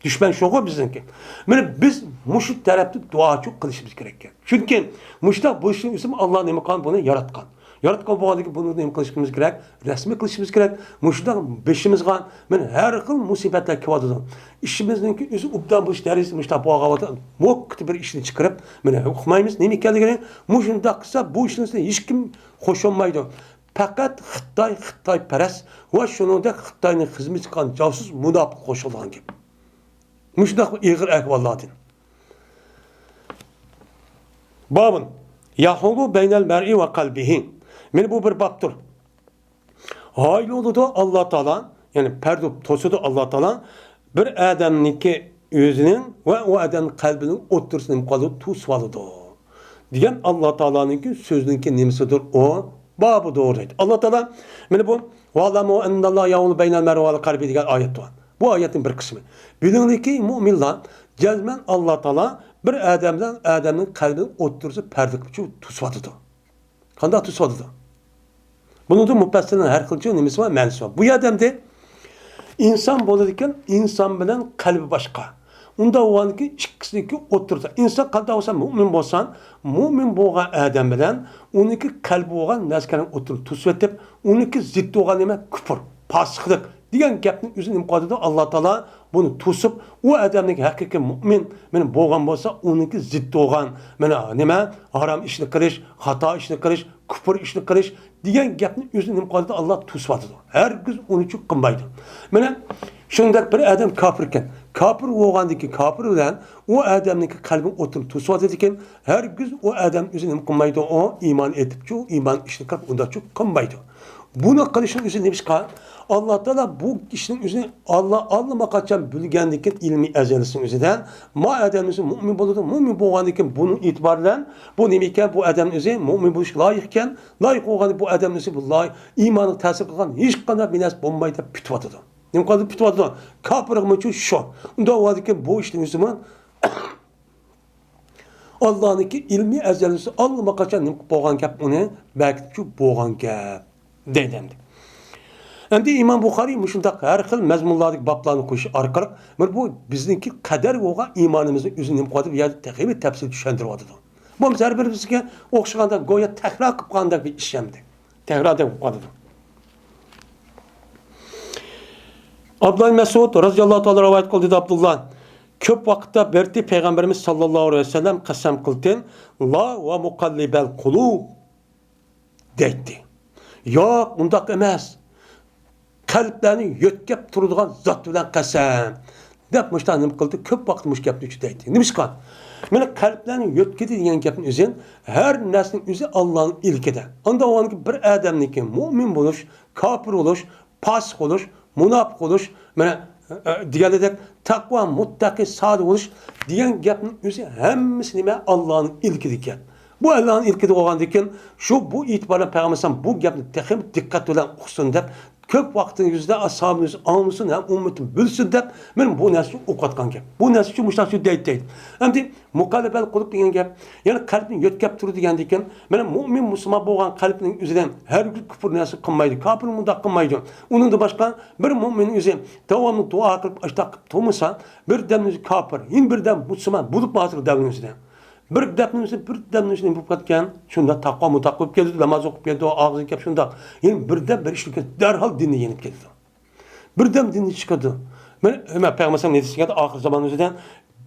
دۈشمەن شۇغۇ بىزنىڭكى. مانا بىز مۇشۇ تەرەپتە دۇئاچۇ قىلىشىمىز كېرەككەن. چۈنكى مۇشۇنداق بولۇشنىڭ ئۈچۈن ئاللا نېمە قىلغان؟ بۇنى ياراتقان. ياراتقان بولغاندىن كېيىن بۇنى نېمە قىلىشىمىز كېرەك؟ رەسمىي قىلىشىمىز كېرەك. مۇشۇنداق بېشىمىزغا مانا ھەر خىل مۇسىبەتلەر كېلىۋاتىدۇ. ئىشىمىزنىڭكى ئۆزى ئوبدان بولۇش دەرىجىسى مۇشۇنداق بولغان ۋاقىتتا مۇككىتى بىر ئىشنى چىقىرىپ، مانا ئۇقمايمىز نېمە ئىكەنلىكىنى. مۇشۇنداق قىلسا بۇ ئىشنىڭ ئۈستىدە ھېچكىم خوش بولمايدۇ. پەقەت خىتاي، خىتايپەرەس ۋە شۇنىڭدەك خىتاينىڭ خىزمىتى قىلغان جاسۇس مۇناپىق خوش بولىدىغان گەپ. مۇشۇنداق بىر ئېغىر ئەھۋاللاردىن. بابۇن يەھۇلۇ بەينەل مەرئى ۋە قەلبىھى. مانا بۇ بىر بابتۇر. ھايلىۋالىدۇ ئاللا تائالا، يەنى پەردە توسىدۇ ئاللا تائالا، بىر ئادەمنىڭكى ئۆزىنىڭ ۋە ئۇ ئادەمنىڭ قەلبىنىڭ ئوتتۇرىسىنى نېمە قىلىدۇ؟ توسۇۋالىدۇ دېگەن ئاللا تائالانىڭكى سۆزىنىڭكى نېمىسىدۇر؟ ئۇ بابىدۇر دەيدۇ. ئاللا تائالا مانا بۇ «ۋەئلەمۇ ئەننەللاھە يەھۇلۇ بەينەل مەرئى ۋەل قەلبى» دېگەن ئايەت بار. بۇ ئايەتنىڭ بىر قىسمى. بىلىڭلىكى، مۇئمىنلار، جەزمەن ئاللا تائالا بىر ئادەم بىلەن ئادەمنىڭ قەلبىنىڭ ئوتتۇرىسى پەردە قىلىپ توسۇۋاتىدۇ. قانداق توسۇۋاتىدۇ؟ بۇنىڭدا مۇپەسسىرنىڭ ھەر خىلچە نېمىسى بار، مەنىسى بار. بۇ يەردە ئەمدى ئىنسان بولىدىكەن، ئىنسان بىلەن قەلبى باشقا. ئۇنداق بولغاندىكىن ئىككىسىنىڭكى ئوتتۇرىسى. ئىنسان قانداق بولسا مۇئمىن بولسا، مۇئمىن بولغان ئادەم بىلەن ئۇنىڭكى قەلبى بولغان نەرسىلەرنىڭ ئوتتۇرىسىنى توسۇۋېتىپ، ئۇنىڭكى زىددى بولغان نېمە؟ كۇپۇر، پاسىقلىق دېگەن گەپنىڭ ئۆزىنى نېمە قىلىۋاتىدۇ؟ ئاللا تائالا بۇنى توسۇپ، ئۇ ئادەمنىڭكى ھەقىقىي مۇئمىن مانا بولغان بولسا، ئۇنىڭكى زىددى بولغان مانا نېمە؟ ھارام ئىشنى قىلىش، خاتا ئىشنى قىلىش، كۇپۇر ئىشنى قىلىش دېگەن گەپنى ئۆزىنى نېمە قىلىۋاتىدۇ؟ ئاللا توسۇۋاتىدۇ. ھەرگىز ئۇنى چۈ قىلمايدۇ. مانا شۇنداق بىر ئادەم كاپىر ئىكەن. كاپىر بولغاندىكىن، كاپىر بىلەن ئۇ ئادەمنىڭكى قەلبىنىڭ ئوتتۇرىنى توسۇۋاتىدىكەن، ھەرگىز ئۇ ئادەم ئۆزى نېمە قىلمايدۇ؟ ئۇ ئىمان ئېيتىپچۇ، ئىمان ئىشنى قىلىپ، ئۇنداقچۇ قىلمايدۇ. بۇنى قىلىشنىڭ ئۆزى نېمىشقا؟ ئاللا تائالا بۇ ئىشنىڭ ئۆزىنى ئاللا ئاللىماقاچان بىلگەندىكىن ئىلمىي ئەزەلىسىنىڭ ئۆزىدە، ما ئادەم ئۆزى مۇئمىن بولىدۇ، مۇئمىن بولغاندىكىن بۇنىڭ ئېتىبارى بىلەن بۇ نېمە ئىكەن؟ بۇ ئادەم ئۆزى مۇئمىن بولۇشقا لايىق ئىكەن، لايىق بولغاندا بۇ ئادەم ئۆزى بۇ لاي-، ئىمانىغا تەسىر قىلغان ھېچقانداق بىر نەرسە بولمايدۇ دەپ پۈتۈۋاتىدۇ. نېمە قىلىدۇ؟ پۈتۈۋاتىدۇ. كاپىرغىمۇچۇ شۇ. ئۇنداق بولغاندىكىن بۇ ئىشنىڭ ئۆزىمۇ ئاللانىڭكى ئىلمىي ئەزەلىسى ئاللىماقاچان نېمە قىلىپ بولغان گەپ، ئۇنى بەركىتىپچۇ بولغان گەپ دەيدۇ ئەمدى. ئەمدى ئىمام بۇخارىي مۇشۇنداق ھەر خىل مەزمۇنلاردىكى بابلارنى قويۇش ئارقىلىق، مانا بۇ بىزنىڭكى قەدەرگە بولغان ئىمانىمىزنى ئۆزى نېمە قىلىۋاتىدۇ؟ بۇ يەردە تېخىمۇ تەپسىلىي چۈشەندۈرۈۋاتىدۇ. بولمىسا ھەر بىرىمىزگە ئوخشىغاندا گويا تەكرار قىلىپ قالغاندەك بىر ئىش ئەمدى. تەكرار دەپ قالىدۇ. ئابدۇللا مەسئۇد رازىياللاھۇ تائالا رىۋايەت قىلدى، دېدى ئابدۇللا. كۆپ ۋاقىتتا بەرتى پەيغەمبىرىمىز ساللاللاھۇ ئەلەيھى ۋەسەللەم قەسەم قىلتىن، لا ۋە مۇقەللىبەل قۇلۇب دەيتتى. ياق، ئۇنداق ئەمەس. قەلبلەرنى يۆتكەپ تۇرىدىغان زات بىلەن قەسەم. دەپ مۇشۇنداق نېمە قىلدى؟ كۆپ ۋاقىت مۇشۇ گەپنى ئۆچۈپ دەيتتى. نېمىشقا؟ مانا قەلبلەرنى يۆتكىدى دېگەن گەپنىڭ ئۆزى ھەر نەرسىنىڭ ئۆزى ئاللانىڭ ئىلكىدە. ئاندا ئۇنىڭكى بىر ئادەمنىڭكى مۇئمىن بولۇش، كاپىر بولۇش، پاسىق بولۇش، مۇناپىق بولۇش، مانا، ئە، دېگەنلىدەك تەقۋا، مۇتتەقى، سادىق بولۇش دېگەن گەپنىڭ ئۆزى ھەممىسى نېمە؟ ئاللانىڭ ئىلكىدە ئىكەن. بۇ ئاللانىڭ ئىلكىدە بولغاندىكىن، شۇ بۇ ئېتىبار بىلەن پەيغەمبەر ئەلەيھىسسالام بۇ گەپنى تېخىمۇ دىققەت بىلەن ئۇقسۇن دەپ، كۆپ ۋاقىتنىڭ يۈزىدە ئەسھابىمىز ئاڭلىسۇن ھەم ئۈممىتىم بىلسۇن دەپ، مانا بۇ نەرسىنى ئوقۇۋاتقان گەپ. بۇ نەرسە ئۈچۈن مۇشۇنداق سۆز دەيدۇ، دەيدۇ. ئەمدى مۇقەللىبەل قۇلۇب دېگەن گەپ، يەنى قەلبنى يۆتكەپ تۇرىدۇ دېگەندىكىن، مانا مۇئمىن مۇسۇلمان بولغان قەلبنىڭ ئۆزىدە ھەرگىز كۇپۇر نەرسە قىلمايدۇ، كاپىر مۇنداق قىلمايدۇ. ئۇنىڭدىن باشقا بىر مۇئمىن ئۆزى داۋاملىق دۇئا قىلىپ ئاشتاق قىلىپ تۇرمىسا، بىردەمدە ئۆزى كاپىر، يەنە بىردەم مۇسۇلمان بولۇپمۇ ھازىر دەۋرنىڭ ئۆزىدە. بىردەمنىڭ ئۆزى، بىردەمنىڭ ئۆزى نېمە بولۇپ كەتكەن؟ شۇنداق تەقۋا مۇتەقۋا بولۇپ كېلىدۇ، ناماز ئوقۇپ كېلىدۇ، ئاغزىدىن گەپ شۇنداق. يەنە بىردەم بىر ئىش بولۇپ كېتىدۇ. دەرھال دىندىن چىقىدۇ. مانا، مانا پەيغەمبەر ئەلەيھىسسالام نېمە دېگەن؟ ئاخىر زامان ئۆزىدە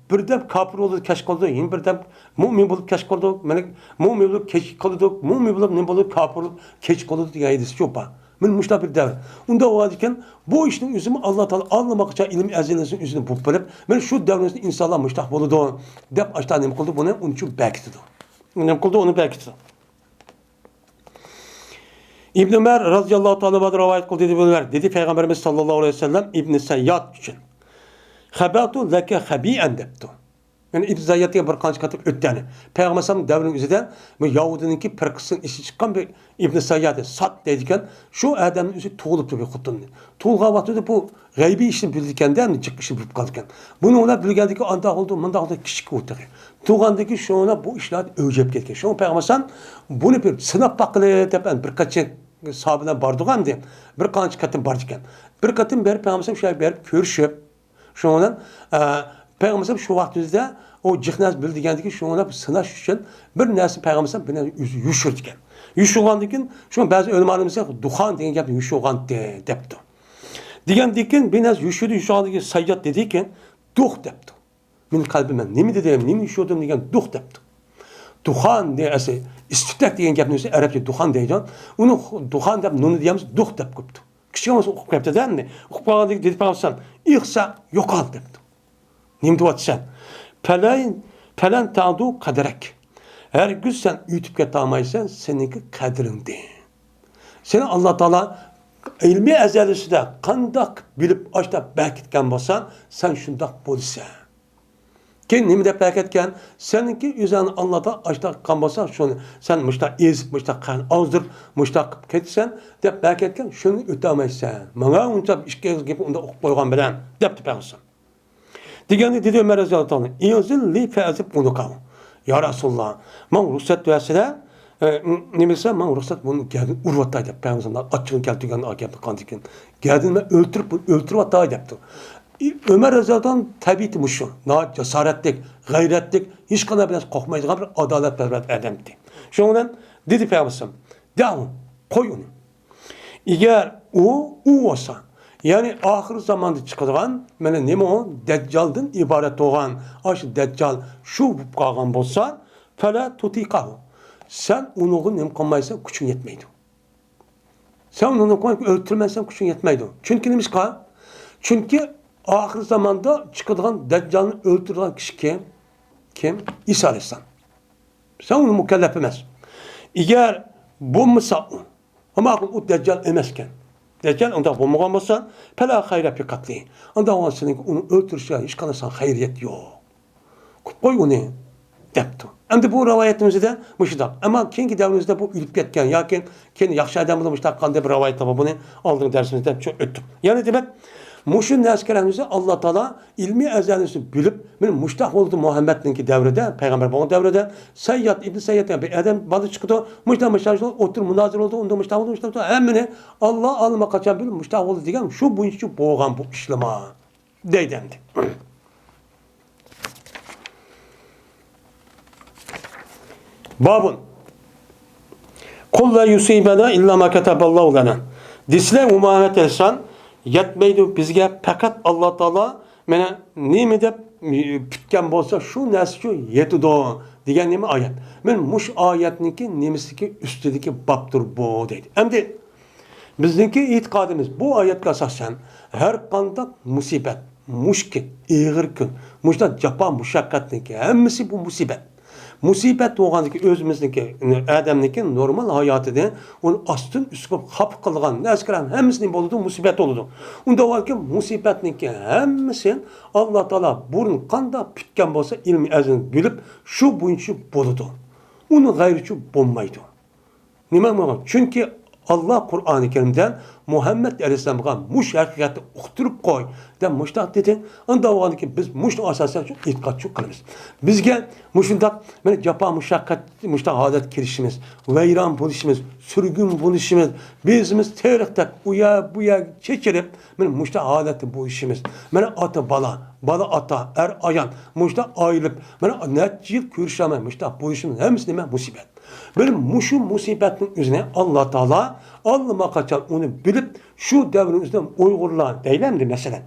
بىردەم كاپىر بولىدۇ، كەچ قالىدۇ، يەنە بىردەم مۇئمىن بولۇپ كەچ قالىدۇ، مانا، مۇئمىن بولۇپ كەچ قالىدۇ، مۇئمىن بولۇپ نېمە بولىدۇ؟ كاپىر بولۇپ كەچ قالىدۇ دېگەن ھەدىس شۇ بار. مانا مۇشۇنداق بىر دەۋر. ئۇنداق بولغاندىكىن، بۇ ئىشنىڭ ئۆزىمۇ ئاللا تائالا ئاللىماقاچان ئىلمىي ئەزەلىسىنىڭ ئۆزىنى بولۇپ بېرىپ، مانا شۇ دەۋرنىڭ ئىنسانلار مۇشۇنداق بولىدۇ دەپ ئاشتا نېمە قىلدى؟ بۇنى ئۇنچە بەكىتىدۇ. نېمە قىلدى؟ ئۇنى بەكىتىدۇ. ئىبن ئۆمەر رازىياللاھۇ تائالا ئەنھۇ رىۋايەت قىلدى، دېدى، بۇلار، دېدى پەيغەمبىرىمىز ساللاللاھۇ ئەلەيھى ۋەسەللەم ئىبن سەيياد ئۈچۈن: «خەبەتۇ لەكە خەبىئەن» دەپتۇ. يەنى ئىبن سەيياد دېگەن بىر قانچە قېتىم ئۆتتى، يەنى پەيغەمبەر ئەلەيھىسسالام دەۋرىنىڭ ئۆزىدە بۇ يەھۇدىينىڭكى پىرقىسىدىن ئېشىپ چىققان بىر ئىبن سەيياد، سات دەيدىكەن، شۇ ئادەمنىڭ ئۆزى تۇغۇلۇپتۇ بىر خوتۇننى. تۇغۇلغان ۋاقتىدا بۇ غەيبىي ئىشنى بىلىدىكەندە، جىق ئىشنى بىلىپ قالىدىكەن. بۇنى ئۇلار بىلگەندىكىن ئانداق بولدى، مۇنداق بولدى، كىچىك بولدى تېخى. تۇغاندىكى شۇڭا بۇ ئىشلار ئۆلچەپ كەتكەن. شۇڭا پەيغەمبەر ئەلەيھىسسالام بۇنى بىر سىناپ باققىلى دەپ، بىر قانچە ساھابە بىلەن باردىغۇ ئەمدى. بىر قانچە قېتىم باردىكەن. بىر قېتىم بېرىپ پەيغەمبەر ئەلەيھىسسالام شۇ يەرگە بېرىپ كۆرۈشۈپ، شۇنىڭ بىلەن، ئە، پەيغەمبەر ئەلەيھىسسالام شۇ ۋاقتىمىزدا ئۇ جىق نەرسە بىلىدىكەندىكىن، شۇنى سىناش ئۈچۈن بىر نەرسە پەيغەمبەر ئەلەيھىسسالام بىر نەرسە يوش-، يوشۇرىدىكەن. يوشۇرغاندىن كېيىن، شۇ بەزى ئۆلىمالىرىمىز دۇخان دېگەن گەپنى يوشۇرغانتى دەپتۇ. دېگەندىن كېيىن بىر نەرسە يوشۇردى، يوشۇرغاندىن كېيىن سەيياد دېدىكەن، دۇخ دەپتۇ. مېنىڭ قەلبىم، مەن نېمە دېدىم، نېمە يوشۇردۇم دېگەن دۇخ دەپتۇ. دۇخان دېگەن ئەسلى ئىس-تۈتەك دېگەن گەپنى ئۆزى ئەرەبچە دۇخان دەيدۇ. ئۇنى خۇ-، دۇخان دەپ نۇننى دېيەمىز، دۇخ دەپ قويۇپتۇ. كىچىك بالىسى ئوقۇپ قويۇپتۇ-دە ئەمدى. ئوقۇپ قالغاندىن كېيىن دېدى پەيغەمبەر ئەلەيھىسسالام، ئىخسا، يوقال دەپتۇ. نېمە دەۋاتىسەن؟ پەلەن، پەلەن تەدۇ قەدرەك. ھەرگىز سەن ئۆتۈپ كېتەلمەيسەن سېنىڭكى قەدرىڭدىن. سېنى ئاللا تائالا ئىلمىي ئەزەلىسىدە قانداق بىلىپ ئاشتا بەكىتكەن بولساڭ، سەن شۇنداق بولىسەن. كېيىن نېمە دەپ بەكەتكەن؟ سېنىڭكى ئۆزۈڭنى ئاللادا ئاشتا قىلغان بولسا، شۇنى سەن مۇشتا ئېزىپ، مۇشتا قان ئازدۇرۇپ، مۇشتا قىلىپ كېتىسەن دەپ بەكەتكەن، شۇنى ئۆتەلمەيسەن. ماڭا ئۇنچە ئىككى ئېغىز گەپنى ئۇنداق ئوقۇپ قويغان بىلەن، دەپتۇ پەيغەمبەر. دېگەندە دېدى ئۆمەر رەزىياللاھۇ تائالا، ئىزىن لى فەئەزىب ئۇنۇقەھۇ. يا رەسۇلاللا، ماڭا رۇخسەت بەرسىلە، ئە، نېمە دېسە، ماڭا رۇخسەت بۇنى گەدىنى ئۇرۇۋاتاي دەپ، پەيغەمبەر ئاچچىقىنى كەلتۈرگەن گەپنى قاندىكىن. گەدىنى مەن ئۆلتۈرۈپ، بۇنى ئۆلتۈرۈۋاتاي دەپتۇ. ئۆمەر رەزىياللاھۇ تەبىئىتى مۇشۇ. ناھايىتى جاسارەتلىك، غەيرەتلىك، ھېچقانداق بىر نەرسە قورقمايدىغان بىر ئادالەتپەرۋەر ئادەم ئىدى. شۇنىڭ بىلەن دېدى پەيغەمبەر، دەڭ، قوي ئۇنى. ئەگەر ئۇ، ئۇ بولسا، يەنى ئاخىر زاماندا چىقىدىغان، مانا نېمە ئۇ، دەججالدىن ئىبارەت بولغان، ئاشۇ دەججال شۇ بولۇپ قالغان بولسا، فەلا تۇتىقەھۇ. سەن ئۇنىڭغا نېمە قىلمايسەن، كۈچۈڭ يەتمەيدۇ. سەن ئۇنى نېمە قىلمايسەن، ئۆلتۈرمەيسەن، كۈچۈڭ يەتمەيدۇ. چۈنكى نېمىشقا؟ چۈنكى ئاخىر زاماندا چىقىدىغان دەججالنى ئۆلتۈرىدىغان كىشى كىم؟ كىم؟ ئىسا ئەلەيھىسسالام. سەن ئۇنى مۇكەللەپ ئەمەس. ئەگەر بولمىسا ئۇ، ماقۇل، ئۇ دەججال ئەمەسكەن. دەججال ئۇنداق بولمىغان بولسا، پەلا خەيرە فى قەتلى. ئۇنداق بولغان سېنىڭ ئۇنى ئۆلتۈرۈشكە ھېچقانداق ساڭا خەيرىيەت يوق. قوي ئۇنى، دەپتۇ. ئەمدى بۇ رىۋايىتىمىزدە مۇشۇنداق. ئەمما كېيىنكى دەۋرىمىزدە بۇ ئۆلۈپ كەتكەن ياكى كېيىن ياخشى ئادەم بولۇپ مۇشۇنداق قانداق بىر رىۋايەت بار، بۇنى ئالدىنقى دەرسىمىزدە چۈ-، ئۆتتۇق. يەنى دېمەك، مۇشۇ نەرسىگە قارىغاندا ئاللا تائالا ئىلمىي ئەزەلىسىنى بىلىپ، مانا مۇشۇنداق بولدى مۇھەممەدنىڭكى دەۋرىدە، پەيغەمبەر بولغان دەۋرىدە، سەيياد، ئىبن سەيياد دېگەن بىر ئادەم بالا چىقىدۇ، مۇشۇنداق مۇشۇنداق ئوتتۇرا مۇنازىرە بولدى، ئۇندا مۇشۇنداق بولدى، مۇشۇنداق بولدى، ھەممىنى ئاللا ئاللىماقاچان بىلىپ مۇشۇنداق بولدى دېگەن شۇ بويىچە بولغان بۇ ئىشلىما. دەيدۇ ئەمدى. بابۇن. قۇل لا يۇسىبەنە ئىللا ما كەتەبەللاھۇ لەنە. دېسىلە، ئۇ مۇھەممەد ئەلەيھىسسالام، يەتمەيدۇ بىزگە پەقەت ئاللا تائالا مانا نېمە دەپ پۈتكەن بولسا، شۇ نەرسە شۇ يېتىدۇ دېگەن نېمە ئايەت؟ مانا مۇشۇ ئايەتنىڭكى نېمىسىدىكى ئۈستىدىكى بابتۇر بۇ دەيدۇ. ئەمدى بىزنىڭكى ئېتىقادىمىز، بۇ ئايەتكە ئاساسەن، ھەر قانداق مۇسىبەت، مۇشكىل، ئېغىر كۈن، مۇشۇنداق جاپا مۇشەققەتنىڭكى ھەممىسى بۇ مۇسىبەت. مۇسىبەت بولغاندىكى ئۆزىمىزنىڭكى، ئادەمنىڭكى نورمال ھاياتىدىن ئۇنى ئاستىن ئۈست قىلىپ خاپا قىلىدىغان نەرسىلەر ھەممىسى نېمە بولىدۇ؟ مۇسىبەت بولىدۇ. ئۇنداق بولغاندىكىن مۇسىبەتنىڭكى ھەممىسى ئاللا تائالا بۇرۇن قانداق پۈتكەن بولسا، ئىلمىي ئەزەلدىن بىلىپ، شۇ بويىچە بولىدۇ. ئۇنىڭ غەيرىچە بولمايدۇ. نېمە بولغان؟ چۈنكى ئاللا قۇرئانى كەرىمدە مۇھەممەد ئەلەيھىسسالامغا مۇشۇ ھەقىقەتنى ئۇقتۇرۇپ قوي دەپ مۇشۇنداق دېدى. ئۇنداق بولغاندىكىن بىز مۇشۇنى ئاساسەن شۇ ئېتىقاد شۇ قىلىمىز. بىزگە مۇشۇنداق مانا جاپا مۇشەققەت، مۇشۇنداق ھالەتكە كىرىشىمىز، ۋەيران بولۇشىمىز، سۈرگۈن بولۇشىمىز، بېزىمىز تېرىقتەك ئۇ يەر بۇ يەرگە چېچىلىپ، مانا مۇشۇنداق ھالەتتە بولۇشىمىز. مانا ئاتا بالا، بالا ئاتا، ئەر ئايال مۇشۇنداق ئايرىلىپ، مانا نەچچە يىل كۆرۈشەلمەي مۇشۇنداق بولۇشىمىز ھەممىسى نېمە؟ مۇسىبەت. بىر مۇشۇ مۇسىبەتنىڭ ئۆزىنى ئاللا تائالا ئاللىماقاچان ئۇنى بىلىپ، شۇ دەۋرنىڭ ئۆزىدە ئۇيغۇرلار دەيلى ئەمدى مەسىلەن.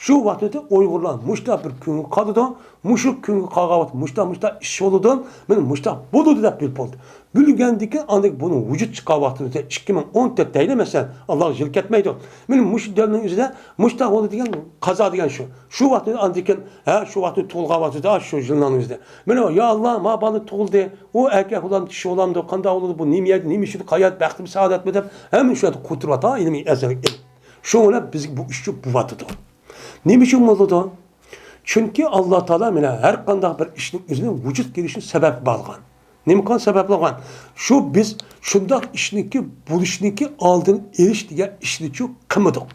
شۇ ۋاقىتتا ئۇيغۇرلار مۇشۇنداق بىر كۈنگە قالىدۇ، مۇشۇ كۈنگە قالغان ۋاقىت مۇشۇنداق، مۇشۇنداق ئىش بولىدۇ، مانا مۇشۇنداق بولىدۇ دەپ بىلىپ بولدى. بىلگەندىن كېيىن ئاندىن بۇنىڭ ۋۇجۇد چىققان ۋاقتىدا ئىككى مىڭ ئون تۆت دەيلى مەسىلەن، ئاللاغا يىل كەتمەيدۇ. مانا مۇشۇ دەۋرنىڭ ئۆزىدە مۇشۇنداق بولدى دېگەن قازا دېگەن شۇ. شۇ ۋاقىتتا ئاندىن كېيىن، ھە، شۇ ۋاقىتتا تۇغۇلغان ۋاقتىدا شۇ يىلنىڭ ئۆزىدە. مانا، يا ئاللا، ما بالا تۇغۇلدى. ئۇ ئەركەك بولامدۇ، چىشى بولامدۇ، قانداق بولىدۇ، بۇ نېمە يەردە، نېمە ئىشىدە، قايەردە، بەختمۇ، سائادەتمۇ دەپ ھەممە شۇ يەردە قوتۇرۇۋاتىدۇ ئىلمىي ئەزەل. شۇ بىلەن بىزگە بۇ ئىش شۇ بولۇۋاتىدۇ. نېمە ئۈچۈن بولىدۇ؟ چۈنكى ئاللا تائالا مانا ھەر قانداق بىر ئىشنىڭ ئۆزىنىڭ ۋۇجۇدقا كېلىشىنى سەۋەب قىلغان. نېمە قىلغان سەۋەب قىلغان؟ شۇ بىز شۇنداق ئىشنىڭكى بولۇشنىڭكى ئالدىنى ئېلىش دېگەن ئىشنىچۇ قىلمىدۇق.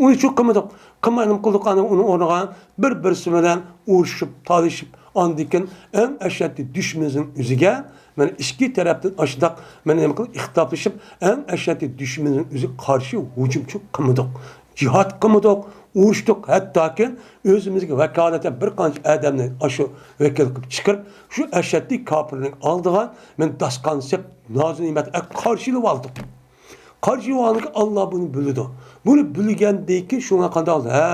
ئۇنىچۇ قىلمىدۇق. قىلماي نېمە قىلدۇق؟ ئانا ئۇنىڭ ئورنىغا بىر-بىرسى بىلەن ئۇرۇشۇپ، تالىشىپ، ئاندىن كېيىن ئەڭ ئەشەددىي دۈشمىنىمىزنىڭ ئۆزىگە، مانا ئىككى تەرەپتىن ئاشۇنداق، مانا نېمە قىلىپ ئىختىلاپلىشىپ، ئەڭ ئەشەددىي دۈشمىنىمىزنىڭ ئۆزىگە قارشى ھۇجۇمچۇ قىلمىدۇق. جىھاد قىلمىدۇق، ئۇرۇشتۇق، ھەتتاكى ئۆزىمىزگە ۋاكالىتەن بىر قانچە ئادەمنى ئاشۇ ۋەكىل قىلىپ چىقىرىپ، شۇ ئەشەددىي كاپىرنىڭ ئالدىغا مانا داستىقان سېلىپ، نازۇ نېمەت قارشى ئېلىۋالدۇق. قارشى ئېلىۋالغاندىكىن ئاللا بۇنى بىلىدۇ. بۇنى بىلگەندىن كېيىن شۇڭا قانداق قىلدى؟ ھە،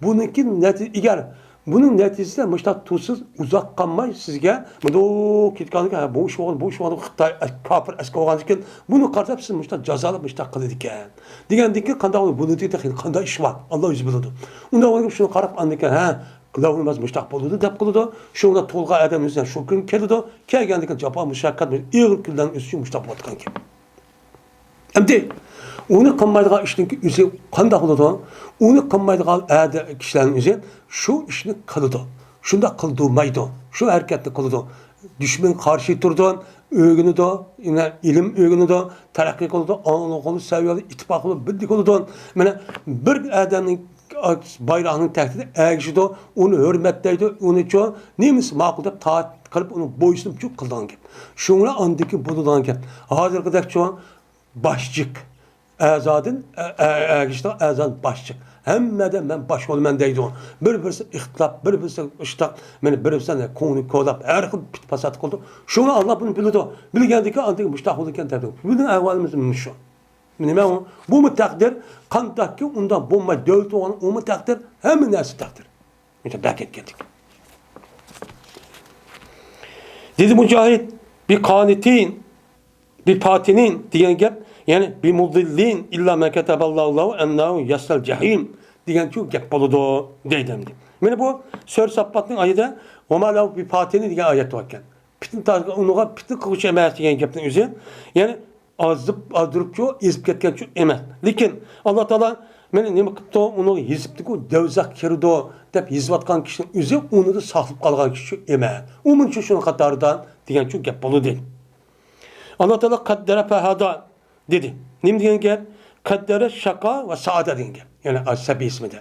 بۇنىڭكى نەتىجە، ئەگەر بۇنىڭ نەتىجىسىدە مۇشۇنداق تۇرسىز ئۇزاق قالماي سىزگە مۇنداق كېتىدىغاندىكىن، ھە، بۇ ئىش بولغان، بۇ ئىش بولغان، خىتاي كاپىر ئەسكەر بولغاندىن كېيىن بۇنى قاراپ سىز مۇشۇنداق جازالاپ مۇشۇنداق قىلىدىكەن دېگەندىن كېيىن قانداق بولدى؟ بۇنىڭ تېخى قانداق ئىش بار؟ ئاللا ئۆزى بىلىدۇ. ئۇنداق بولغاندىكىن شۇنى قاراپ ئاندىن كېيىن، ھە، لەۋھۇل مەھپۇز مۇشۇنداق بولىدۇ دەپ قىلىدۇ. شۇڭا تۇغۇلغان ئادەم ئۆزىدىن شۇ كۈن كېلىدۇ. كەلگەندىن كېيىن جاپا مۇشەققەت، ئېغىر كۈنلەرنىڭ ئۆزى ئۈچۈن مۇشۇنداق بولىدىكەن. ئەمدى ئۇنى قىلمايدىغان ئىشنىڭكى ئۆزى قانداق بولىدۇ؟ ئۇنى قىلمايدىغان ئەدە-، كىشىلەرنىڭ ئۆزى شۇ ئىشنى قىلىدۇ. شۇنداق قىلدۇرمايدۇ. شۇ ھەرىكەتنى قىلىدۇ. دۈشمەنگە قارشى تۇرىدۇ، ئۆگىنىدۇ، يەنە ئىلىم ئۆگىنىدۇ، تەرەققىي قىلىدۇ، ئاڭلىق قىلىدۇ، سەۋىيەلىك ئىتتىپاق قىلىدۇ، بىردىك بولىدۇ. مانا بىر ئادەمنىڭ بايراقنىڭ تەكتىدە ئەگىشىدۇ، ئۇنى ھۆرمەتلەيدۇ، ئۇنىچۇ نېمىسى ماقۇل دەپ تائەت قىلىپ، ئۇنى بويسۇنۇپچۇ قىلىدىغان گەپ. شۇڭا ئاندىن كېيىن بولىدىغان گەپ. ھازىرقىدەكچۇ باش جىق، ئەزادىن ئە-، ئە-، ئەگىشىدىغان ئەزادىن باش جىق. ھەممىدە مەن باش بولىمەن دەيدۇ. بىر-بىرسى ئىختىلاپ، بىر-بىرسى ئىشتاق، مانا بىر-بىرسىنى كۆڭلى كولاپ، ھەر خىل پىت-پاسات قىلىدۇ. شۇڭا ئاللا بۇنى بىلىدۇ. بىلگەندىكىن ئاندىن مۇشتاق بولىدىكەن دەيدۇ. بىزنىڭ ئەھۋالىمىز مۇشۇ. نېمە ئۇ؟ بۇمۇ تەقدىر. قانداقكى ئۇنداق بولماي، دۆلىتى بولغان ئۇمۇ تەقدىر. ھەممە نەرسە تەقدىر. مۇشۇ بەك ئېيتكەندەك. دېدى مۇجاھىد، بىقانىتىن، بىپاتىنىن دېگەن گەپ، يەنى بىمۇزىللىن ئىللا مەن كەتەبەللاھۇ لەھۇ ئەننەھۇ يەسلەل جەھىم دېگەن شۇ گەپ بولىدۇ دەيدۇ ئەمدى. مانا بۇ سۈرە ساففاتنىڭ ئايىدا ۋەما لەھۇ بىپاتىنىن دېگەن ئايەت باركەن. پىتنە تارتقان، ئۇنىڭغا پىتنە قىلغۇچى ئەمەس دېگەن گەپنىڭ ئۆزى، يەنى ئازدۇرۇپ، ئازدۇرۇپچۇ، ئېزىپ كەتكەنچۇ ئەمەس. لېكىن ئاللا تائالا مانا نېمە قىپتۇ، ئۇنىڭغا يېزىپتىكۇ، دوزاخ كىرىدۇ دەپ يېزىۋاتقان كىشىنىڭ ئۆزى ئۇنىدا ساقلاپ قالغان كىشىچۇ ئەمەس. ئۇ مۇنچە شۇنىڭ قاتارىدا دېگەنچۇ گەپ بولىدۇ. ئاللا تائالا قەددەرە فەھەدا دېدى. نېمە دېگەن گەپ؟ قەددەرە شەقا ۋە سائادە دېگەن گەپ. يەنى سەبىي ئىسمىدا.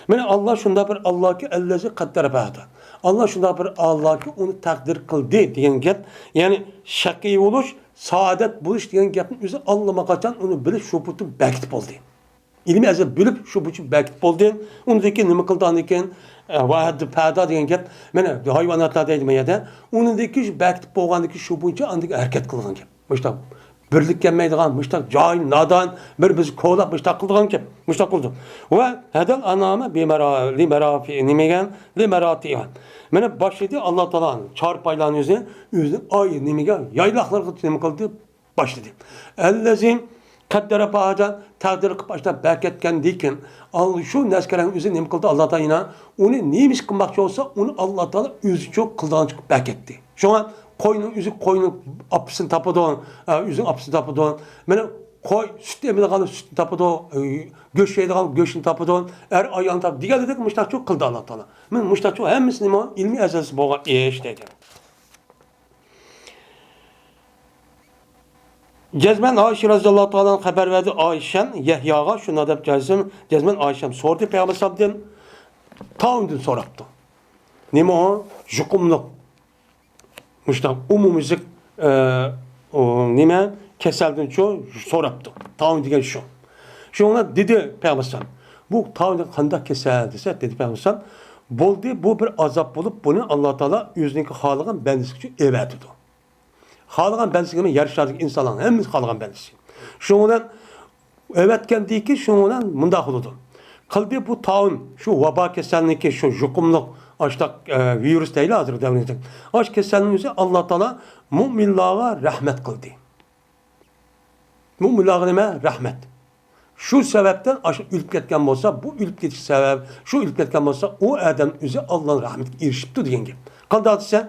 مانا ئاللا شۇنداق بىر ئاللاكى ئەللەزى قەددەرە فەھەدا. ئاللا شۇنداق بىر ئاللاكى ئۇنى تەقدىر قىلدى دېگەن گەپ. يەنى شەقىي بولۇش، سائادەت بولۇش دېگەن گەپنىڭ ئۆزى ئاللىماقاچان ئۇنى بىلىپ شۇ پۇتى بەكىتىپ بولدى. ئىلمىي ئەزەل بىلىپ شۇ بۇچى بەكىت بولدى. ئۇنىڭدىن كېيىن نېمە قىلدى ئاندىن كېيىن؟ ئە، ۋەھەددى پەدا دېگەن گەپ. مانا ھايۋاناتلار دەيدۇ ما يەردە. ئۇنىڭدىن كېيىن شۇ بەكىت بولغاندىن كېيىن شۇ بويىچە ئاندىن كېيىن ھەرىكەت قىلغان گەپ. مۇشتاق بىرلىك كەلمەيدىغان، مۇشتاق جاھىل، نادان، بىر بىرسى كولاپ مۇشتاق قىلىدىغان گەپ. مۇشتاق قىلدى. ۋە ھەدەل ئانامە بىمەرا-، لىمەرافى-، نېمىگەن؟ لىمەراتىئا. مانا باشلىدى ئاللا تائالا چارپايلارنى ئۆزى، ئۆزىنىڭ ئاي نېمىگە، يايلاقلىرىغا نېمە قىلدى؟ باشلىدى. ئەللەزى قەددەرە پەھەدە، تەقدىر قىلىپ ئاشۇنداق بەكەتكەندىن كېيىن، ئال-، شۇ نەسكەرنىڭ ئۆزى نېمە قىلدى؟ ئاللا تائالا يەنە ئۇنى نېمە ئىش قىلماقچى بولسا، ئۇنى ئاللا تائالا ئۆزىچۇ قىلىدىغانچە بەكەتتى. شۇڭا قوينىڭ ئۆزى قوينىڭ ئاپىسىنى تاپىدۇ، ئە، ئۆزىنىڭ ئاپىسىنى تاپىدۇ. مانا قوي سۈت ئېمىدىغان سۈتنى تاپىدۇ، ئە، گۆش يەيدىغان گۆشنى تاپىدۇ، ئەر ئايالنى تاپىدۇ دېگەندەك مۇشتاقچۇ قىلدى ئاللا تائالا. مانا مۇشتاقچۇ ھەممىسى نېمە؟ ئىلمىي ئەزەلسى بولغان ئىش دەيدۇ. جەزمەن ئائىشە رەزىياللاھۇ تائالا خەۋەر بەردى، ئائىشەم يەھياغا شۇنداق دەپ جەزم-، جەزمەن ئائىشەم سورىدى پەيغەمبەر ئەلەيھىسسالامدىن تاۋۇندىن سوراپتۇ. نېمە ئۇ؟ يۇقۇملۇق. مۇشۇنداق ئومۇميۈزلۈك، ئە، ئۇ نېمە؟ كېسەلدىنچۇ سوراپتۇ. تاۋۇن دېگەن شۇ. شۇڭا دېدى پەيغەمبەر ئەلەيھىسسالام، بۇ تاۋۇن دېگەن قانداق كېسەل دېسە، دېدى پەيغەمبەر ئەلەيھىسسالام، بولدى، بۇ بىر ئازاب بولۇپ، بۇنى ئاللا تائالا ئۆزىنىڭكى خالىغان بەندىسىگە ئېۋەتىدۇ. خالىغان بەندىسى دېگەن يەر شارىدىكى ئىنسانلارنىڭ ھەممىسى خالىغان بەندىسى. شۇنىڭ بىلەن ئەۋەتكەندىكى شۇنىڭ بىلەن مۇنداق بولىدۇ. قىلدى بۇ تاۋۇن، شۇ ۋابا كېسەلنىڭكى شۇ يۇقۇملۇق ئاشتاق، ئە، ۋىرۇس دەيلى ھازىرقى دەۋرىدە. ئاش كېسەلنىڭ ئۆزى ئاللا تائالا مۇئمىنلارغا رەھمەت قىلدى. مۇئمىنلارغا نېمە؟ رەھمەت. شۇ سەۋەبتىن ئاشۇ ئۆلۈپ كەتكەن بولسا، بۇ ئۆلۈپ كېتىش سەۋەب، شۇ ئۆلۈپ كەتكەن بولسا، ئۇ ئادەم ئۆزى ئاللانىڭ رەھمىتىگە ئېرىشىپتۇ دېگەن گەپ. قانداق دېسە،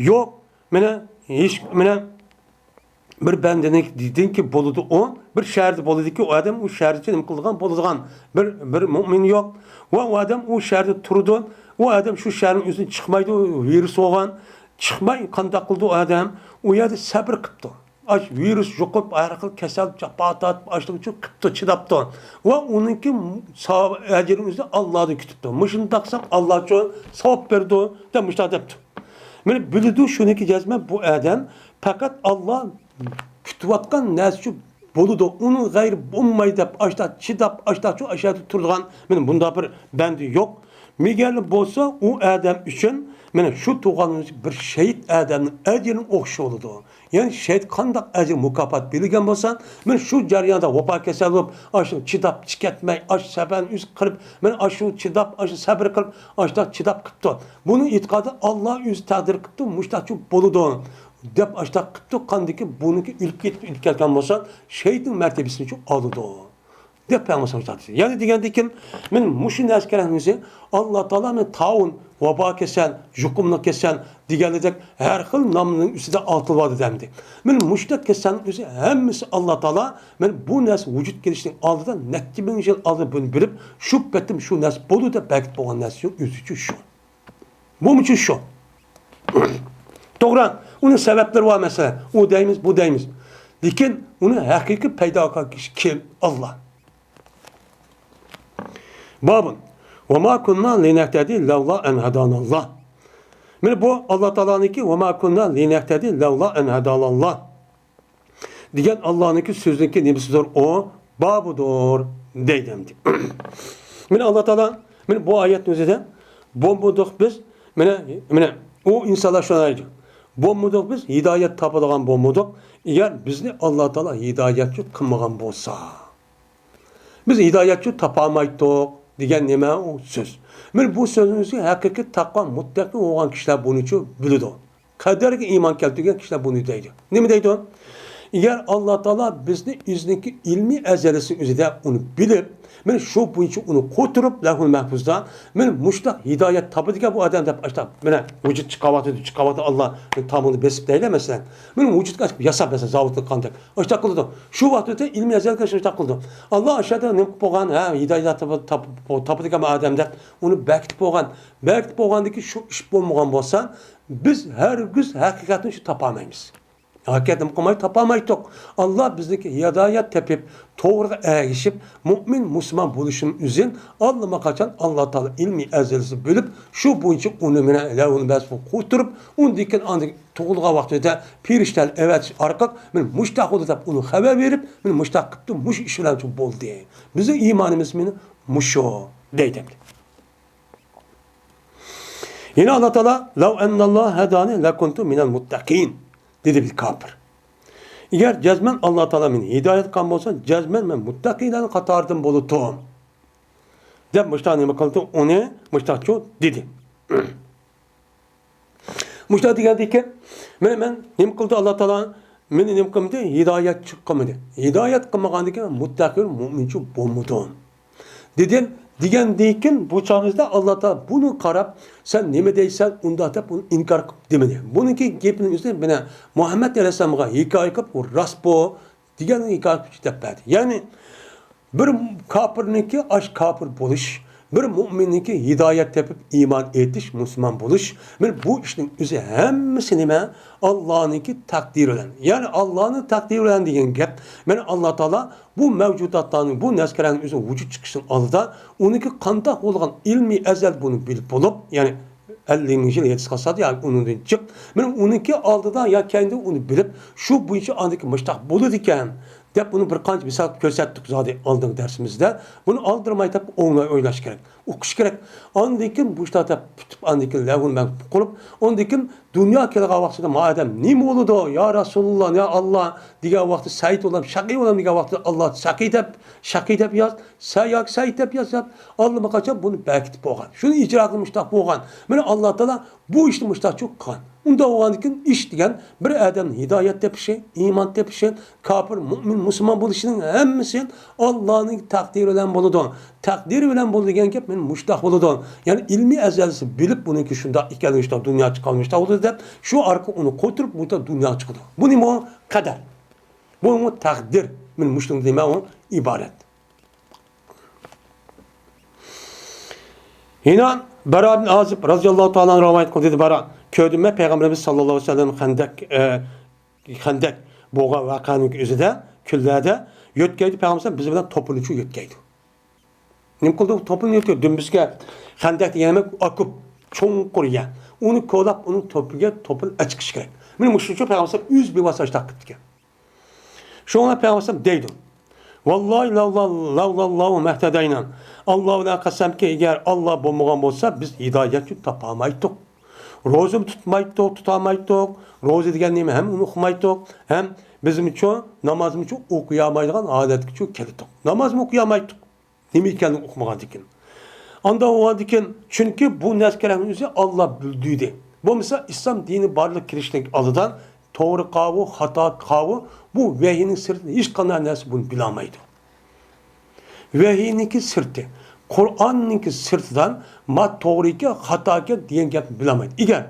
يوق، مانا، ھېچ، مانا، بىر بەندىنىڭكى بولىدۇ ئۇ، بىر شەھەردە بولىدۇكى ئۇ ئادەم، ئۇ شەھەردىچە نېمە قىلىدىغان، بولىدىغان بىر، بىر مۇئمىن يوق. ۋە ئۇ ئادەم ئۇ شەھەردە تۇرىدۇ، ئۇ ئادەم شۇ شەھەرنىڭ ئۆزىدىن چىقمايدۇ، ۋىرۇس بولغان. چىقماي قانداق قىلىدۇ ئۇ ئادەم؟ ئۇ يەردە سەبرى قىپتۇ. ئاش ۋىرۇس يۇقۇپ، ھەر خىل كېسەل جاپا تارتىپ، ئاشلىق ئۈچۈن قىپتۇ، چىداپتۇ. ۋە ئۇنىڭكى ساۋاب، ئەجرىنى ئۆزى ئاللادىن كۈتۈپتۇ. مۇشۇنداق قىلساڭ، ئاللا چوڭ ساۋاب بېرىدۇ، دەپ مۇشۇنداق دەپتۇ. مانا بىلىدۇ شۇنىڭكى جەزمەن بۇ ئادەم پەقەت ئاللا كۈتۈۋاتقان نەرسىچۇ بولىدۇ. ئۇنىڭ غەيرى بولماي دەپ، ئاشتا چىداپ، ئاشتا شۇ ئاشادا تۇرىدىغان، مانا بۇنداق بىر بەندە يوق. مېگەرلا بولسا، ئۇ ئادەم ئۈچۈن، مانا شۇ تۇغقان بىر شېھىت ئادەمنىڭ ئەجرىنىڭ ئوخشىشى بولىدۇ. يەنى شېھىت قانداق ئەجىر مۇكاپات بېرىلگەن بولسا، مانا شۇ جەرياندا ۋاپا كېسەل بولۇپ، ئاشۇ چىداپ، چىكەتمەي، ئاشۇ سەپەرنى ئۆزى قىلىپ، مانا ئاشۇ چىداپ، ئاشۇ سەبرى قىلىپ، ئاشۇنداق چىداپ قىپتۇ. بۇنىڭ ئېتىقادى ئاللا ئۆزى تەقدىر قىپتۇ، مۇشۇنداقچۇ بولىدۇ، دەپ ئاشۇنداق قىپتۇ. قاندىكى بۇنىڭكى ئۆلۈپ كېتىپ، ئۆلۈپ كەتكەن بولسا، شېھىتنىڭ مەرتىبىسىنىچۇ ئالىدۇ. دەپ پەيغەمبەر ئېيتتى. يەنە دېگەندىكىن، مېنى مۇشۇ نەرسە كېرەكمىسى، ئاللا تائالا مېنى تاۋۇن، ۋابا كېسەل، يۇقۇملۇق كېسەل دېگەندەك ھەر خىل نامنىڭ ئۈستىدە ئاتىلىۋاتىدۇ دەمدى. مېنى مۇشۇنداق كېسەلنىڭ ئۆزى ھەممىسى ئاللا تائالا مېنى بۇ نەرسە ۋۇجۇد كېلىشنىڭ ئالدىدا نەچچە مىڭ يىل ئالدىدا بۇنى بىلىپ، شۇ پېتىم شۇ نەرسە بولىدۇ دەپ بەكىتىپ قويغان نەرسە ئۆزىچۇ شۇ. بۇمۇچۇ شۇ. توغرا، ئۇنىڭ سەۋەبلىرى بار مەسىلەن. ئۇ دەيمىز، بۇ دەيمىز. لېكىن ئۇنى ھەقىقىي پەيدا قىلغان كىشى كىم؟ ئاللا. بابۇن. وما كنا لنهتدي لولا أن هدانا الله. مانا بۇ ئاللا تائالانىڭكى وما كنا لنهتدي لولا أن هدانا الله. دېگەن ئاللانىڭكى سۆزىنىڭكى نېمىسىدۇر ئۇ؟ بابىدۇر دەيدۇ ئەمدى. مانا ئاللا تائالا، مانا بۇ ئايەتنىڭ ئۆزىدە بولمىدۇق بىز، مانا، مانا ئۇ ئىنسانلار شۇنداق دەيدۇ. بولمىدۇق بىز، ھىدايەت تاپىدىغان بولمىدۇق، ئەگەر بىزنى ئاللا تائالا ھىدايەتچى قىلمىغان بولسا. بىز ھىدايەتچى تاپالمايتتۇق دېگەن نېمە ئۇ سۆز؟ مانا بۇ سۆزنىڭ ئۆزى ھەقىقىي تەقۋا مۇتتەقى بولغان كىشىلەر بۇنىچۇ بىلىدۇ. قەدەرگە ئىمان كەلتۈرگەن كىشىلەر بۇنى دەيدۇ. نېمە دەيدۇ؟ ئەگەر ئاللا تائالا بىزنى ئۆزىنىڭكى ئىلمىي ئەزەلىسى ئۆزىدە ئۇنى بىلىپ، مانا شۇ بويىچە ئۇنى قوتۇرۇپ، لەۋھۇل مەھپۇزدا، مانا مۇشتاق ھىدايەت تاپىدىكەن بۇ ئادەم دەپ، ئاشتا، مانا ۋۇجۇد چىقاۋاتىدۇ، چىقاۋاتىدۇ، ئاللا تامىنى بېسىپ دەيلى، مەسىلەن. مانا ۋۇجۇدقا ياساپ، مەسىلەن، زاۋۇتتا قانداق. ئاشتا قىلىدۇ. شۇ ۋاقىتتا ئىلمىي ئەزەلگە شۇنداق قىلىدۇ. ئاللا ئاشۇ يەردە نېمە قىلىپ بولغان؟ ھە، ھىدايەت تاپىدىكەن بۇ ئادەم دەپ ئۇنى بەكىتىپ بولغان. بەكىتىپ بولغاندىكى شۇ ئىش بولمىغان بولسا، بىز ھەرگىز ھەقىقەتنى شۇ تاپالمايمىز. ھەقىقەتنى قىلماي تاپالمايتتۇق. ئاللا بىزنىڭكى ھىدايەت تېپىپ، توغرىغا ئەگىشىپ، مۇئمىن، مۇسۇلمان بولۇشىمىز ئۈچۈن ئاللىماقاچان ئاللا تائالا ئىلمىي ئەزەلسى بىلىپ، شۇ بويىچە ئۇنى مانا لەۋھۇل مەھپۇزغا قوتۇرۇپ، ئۇندىن كېيىن ئاندىن تۇغۇلغان ۋاقتىدا پېرىشتىلەرنى ئەۋەتىش ئارقىلىق، مانا مۇشتاق بولدى دەپ ئۇنى خەۋەر بېرىپ، مانا مۇشتاق قىپتۇ، مۇشۇ ئىش بىلەن بولدى. بىزنىڭ ئىمانىمىز مانا مۇشۇ دەيدۇ. يەنە ئاللا تائالا، لو أن الله هداني لكنت من المتقين دېدى بىر كاپىر. ئەگەر جەزمەن ئاللا تائالا مېنى ھىدايەت قىلغان بولسا، جەزمەن مەن مۇتتەقىيلەرنىڭ قاتارىدىن بولاتتىم. دەپ مۇشتاق نېمە قىلدى؟ ئۇنى مۇشتاقچۇ دېدى. مۇشتاق دېگەندىكىن، مانا مەن نېمە قىلدى ئاللا تائالا؟ مېنى نېمە قىلمىدى؟ ھىدايەتچى قىلمىدى. ھىدايەت قىلمىغاندىكىن مۇتتەقىي مۇئمىنچۇ بولمىدىم. دېدىم، دېگەندىكىن بۇ چاغىمىزدا ئاللا تائالا بۇنى قاراپ، سەن نېمە دەيسەن ئۇنداق دەپ ئۇنى ئىنكار قىلىپ دېمىدى. بۇنىڭكى گېپىنىڭ ئۆزى مانا مۇھەممەد ئەلەيھىسسالامغا ھېكايە قىلىپ، ئۇ راست بۇ دېگەن ھېكايە قىلىپ دەپ بەردى. يەنى بىر كاپىرنىڭكى ئاش كاپىر بولۇش، بىر مۇئمىننىڭكى ھىدايەت تېپىپ ئىمان ئېيتىش، مۇسۇلمان بولۇش، مانا بۇ ئىشنىڭ ئۆزى ھەممىسى نېمە؟ ئاللانىڭكى تەقدىرى بىلەن. يەنى ئاللانىڭ تەقدىرى بىلەن دېگەن گەپ، مانا ئاللا تائالا بۇ مەۋجۇداتلارنىڭ، بۇ نەسكەرەنىڭ ئۆزى ۋۇجۇد چىقىشنىڭ ئالدىدا ئۇنىڭكى قانداق بولغان ئىلمىي ئەزەل بۇنى بىلىپ بولۇپ، يەنى ئەللىك مىڭ يىل ھېس قىلسا ياكى ئۇنىڭدىن جىق، مانا ئۇنىڭكى ئالدىدا يا كەينىدە ئۇنى بىلىپ، شۇ بويىچە ئاندىكى مۇشتاق بولىدىكەن دەپ بۇنى بىر قانچە مىسال كۆرسەتتۇق زادى ئالدىنقى دەرسىمىزدە. بۇنى ئالدىرىماي دەپ ئويلاش كېرەك، ئوقۇش كېرەك. ئاندىن كېيىن مۇشتاق دەپ پۈتۈپ، ئاندىن كېيىن لەۋھۇل مەھپۇز قۇرۇپ، ئاندىن كېيىن دۇنيا كەلگەن ۋاقتىدا ما ئادەم نېمە بولىدۇ؟ يا رەسۇلاللا، يا ئاللا دېگەن ۋاقتىدا سەئىد بولام، شەقىي بولام دېگەن ۋاقتىدا ئاللا سەقىي دەپ، شەقىي دەپ ياز، سە ياكى سەئىد دەپ ياز دەپ ئاللىماقاچان بۇنى بەكىتىپ بولغان. شۇنى ئىجرا قىلىپ مۇشتاق بولغان. مانا ئاللا تائالا بۇ ئىشنى مۇشتاق چوق قىلغان. ئۇنداق بولغاندىن كېيىن ئىش دېگەن بىر ئادەمنى ھىدايەت تېپىشى، ئىمان تېپىشى، كاپىر، مۇئمىن، مۇسۇلمان بولۇشىنىڭ ھەممىسى ئاللانىڭ تەقدىرى بىلەن بولىدۇ. تەقدىرى بىلەن بولىدۇ دېگەن گەپ مانا مۇشتاق بولىدۇ. يەنى ئىلمىي ئەزەلسى بىلىپ بۇنىڭكى شۇنداق ئىكەنلىكى، شۇنداق دۇنيا چىققان مۇشتاق بولىدۇ دەپ شۇ ئارقىلىق ئۇنى قوتۇرۇپ بۇ دۇنيا چىقىدۇ. بۇ نېمە؟ قەدەر. بۇمۇ تەقدىر. مانا مۇشۇنىڭ نېمە ئۇ؟ ئىبارەت. يەنە بەرا ئىبن ئازىب رەزىياللاھۇ تائالا ئەنھۇ رىۋايەت قىلدى، دېدى، بەرا، كۆردۈم مەن پەيغەمبىرىمىز ساللاللاھۇ ئەلەيھى ۋەسەللەم خەندەك، ئە، خەندەك بولغان ۋەقەنىڭ ئۆزىدە، كۈنلەردە يۆتكەيدۇ پەيغەمبەر بىز بىلەن توپىنى شۇ يۆتكەيدۇ. نېمە قىلدى؟ توپىنى يۆتكەيدۇ. دۈمبىسىگە خەندەك دېگەن نېمە؟ ئوكوپ، چوڭقۇر يەر. ئۇنى كولاپ، ئۇنىڭ توپىگە، توپىنى ئەچىقىش كېرەك. مانا مۇشۇنىڭ ئۈچۈن پەيغەمبەر ئۆزى بىۋاسىتە ئاشۇنداق قىپتىكەن. شۇڭا پەيغەمبەر دەيدۇ، ۋاللاھى لەۋلا، لەۋلاللاھۇ مەھتەدەينا. ئاللا بىلەن قەسەمكى، ئەگەر ئاللا بولمىغان بولسا، بىز ھىدايەتنى تاپالمايتتۇق. روزىمۇ تۇتمايتتۇق، تۇتالمايتتۇق. روزا دېگەن نېمە ھەم ئۇنى ئۇقمايتتۇق، ھەم بىزمۇچۇ نامازمۇچۇ ئوقۇيالمايدىغان ھالەتكىچۇ كېلىتتۇق. نامازمۇ ئوقۇيالمايتتۇق. نېمە ئىكەنلىكىنى ئۇقمىغاندىكىن. ئانداق بولغاندىكىن، چۈنكى بۇ نەرسىلەرنىڭ ئۆزى ئاللا بىلدۈردى. بولمىسا ئىسلام دىنى بارلىققا كېلىشتىن ئالدىدا توغرا قاۋۇ، خاتا قاۋۇ، بۇ ۋەھىينىڭ سىرتىدا ھېچقانداق نەرسە بۇنى بىلەلمەيدۇ. ۋەھىينىڭكى سىرتى، قۇرئاننىڭكى سىرتىدىن ما توغرا ئىكەن، خاتا ئىكەن دېگەن گەپنى بىلەلمەيدۇ. ئەگەر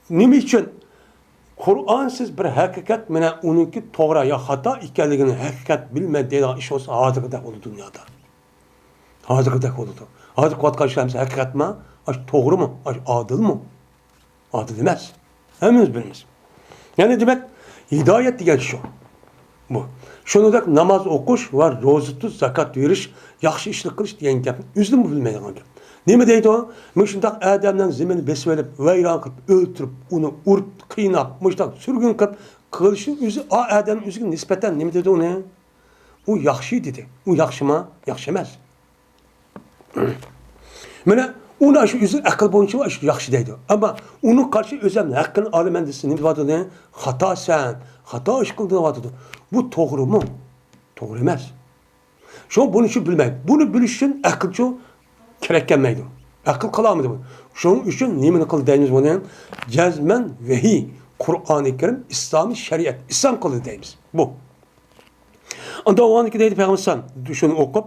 نېمە ئۈچۈن قۇرئانسىز بىر ھەقىقەت، مانا ئۇنىڭكى توغرا يا خاتا ئىكەنلىكىنى ھەقىقەت بىلمەيدۇ دەيدىغان ئىش بولسا، ھازىرقىدەك بولىدۇ دۇنيادا. ھازىرقىدەك بولىدۇ. ھازىر قىلىۋاتقان ئىشلىرىمىز ھەقىقەتمۇ؟ ئاش توغرىمۇ؟ ئاش ئادىلمۇ؟ ئادىل ئەمەس. ھەممىمىز بىلىمىز. يەنى دېمەك، ھىدايەت دېگەن شۇ. بۇ. شۇنىڭدەك ناماز ئوقۇش ۋە روزا تۇتۇش، زاكات بېرىش، ياخشى ئىشلار قىلىش دېگەن گەپنى ئۆزىمۇ بىلمەيدىغان گەپ. نېمە دەيدۇ؟ مۇشۇنداق ئادەمنىڭ زېمىنىنى بېسىۋېلىپ، ۋەيران قىلىپ، ئۆلتۈرۈپ، ئۇنى ئۇرۇپ، قىيناپ، مۇشۇنداق سۈرگۈن قىلىپ قىلىشنىڭ ئۆزى، ئا ئادەمنىڭ ئۆزىگە نىسبەتەن نېمە دېدى ئۇنى؟ ئۇ ياخشى دېدى. ئۇ ياخشىما؟ ياخشى ئەمەس. مانا ئۇنى شۇ ئۆزى ئەقىل بويىچە شۇ ياخشى دەيدۇ. ئەمما ئۇنىڭ قارشى ئۆزۈم ھەققىنى ئالىمەن دېسە نېمە دەۋاتىدۇ؟ خاتاسەن، خاتا ئىش قىلدىڭ دەۋاتىدۇ. بۇ توغرىمۇ؟ توغرا ئەمەس. شۇڭا بۇنى شۇ بىلمەيدۇ. بۇنى بىلىش ئۈچۈن ئەقىلچۇ كېرەك كەلمەيدۇ. ئەقىل قىلالمىدى بۇ. شۇنىڭ ئۈچۈن نېمىنى قىل دەيمىز بۇنى؟ جەزمەن ۋەھىي، قۇرئانى كەرىم، ئىسلامىي شەرىئەت، ئىسلام قىلدى دەيمىز. بۇ. ئۇندا ئۇنىڭكى دەيدۇ پەيغەمبەر ئەلەيھىسسالام، شۇنى ئوقۇپ،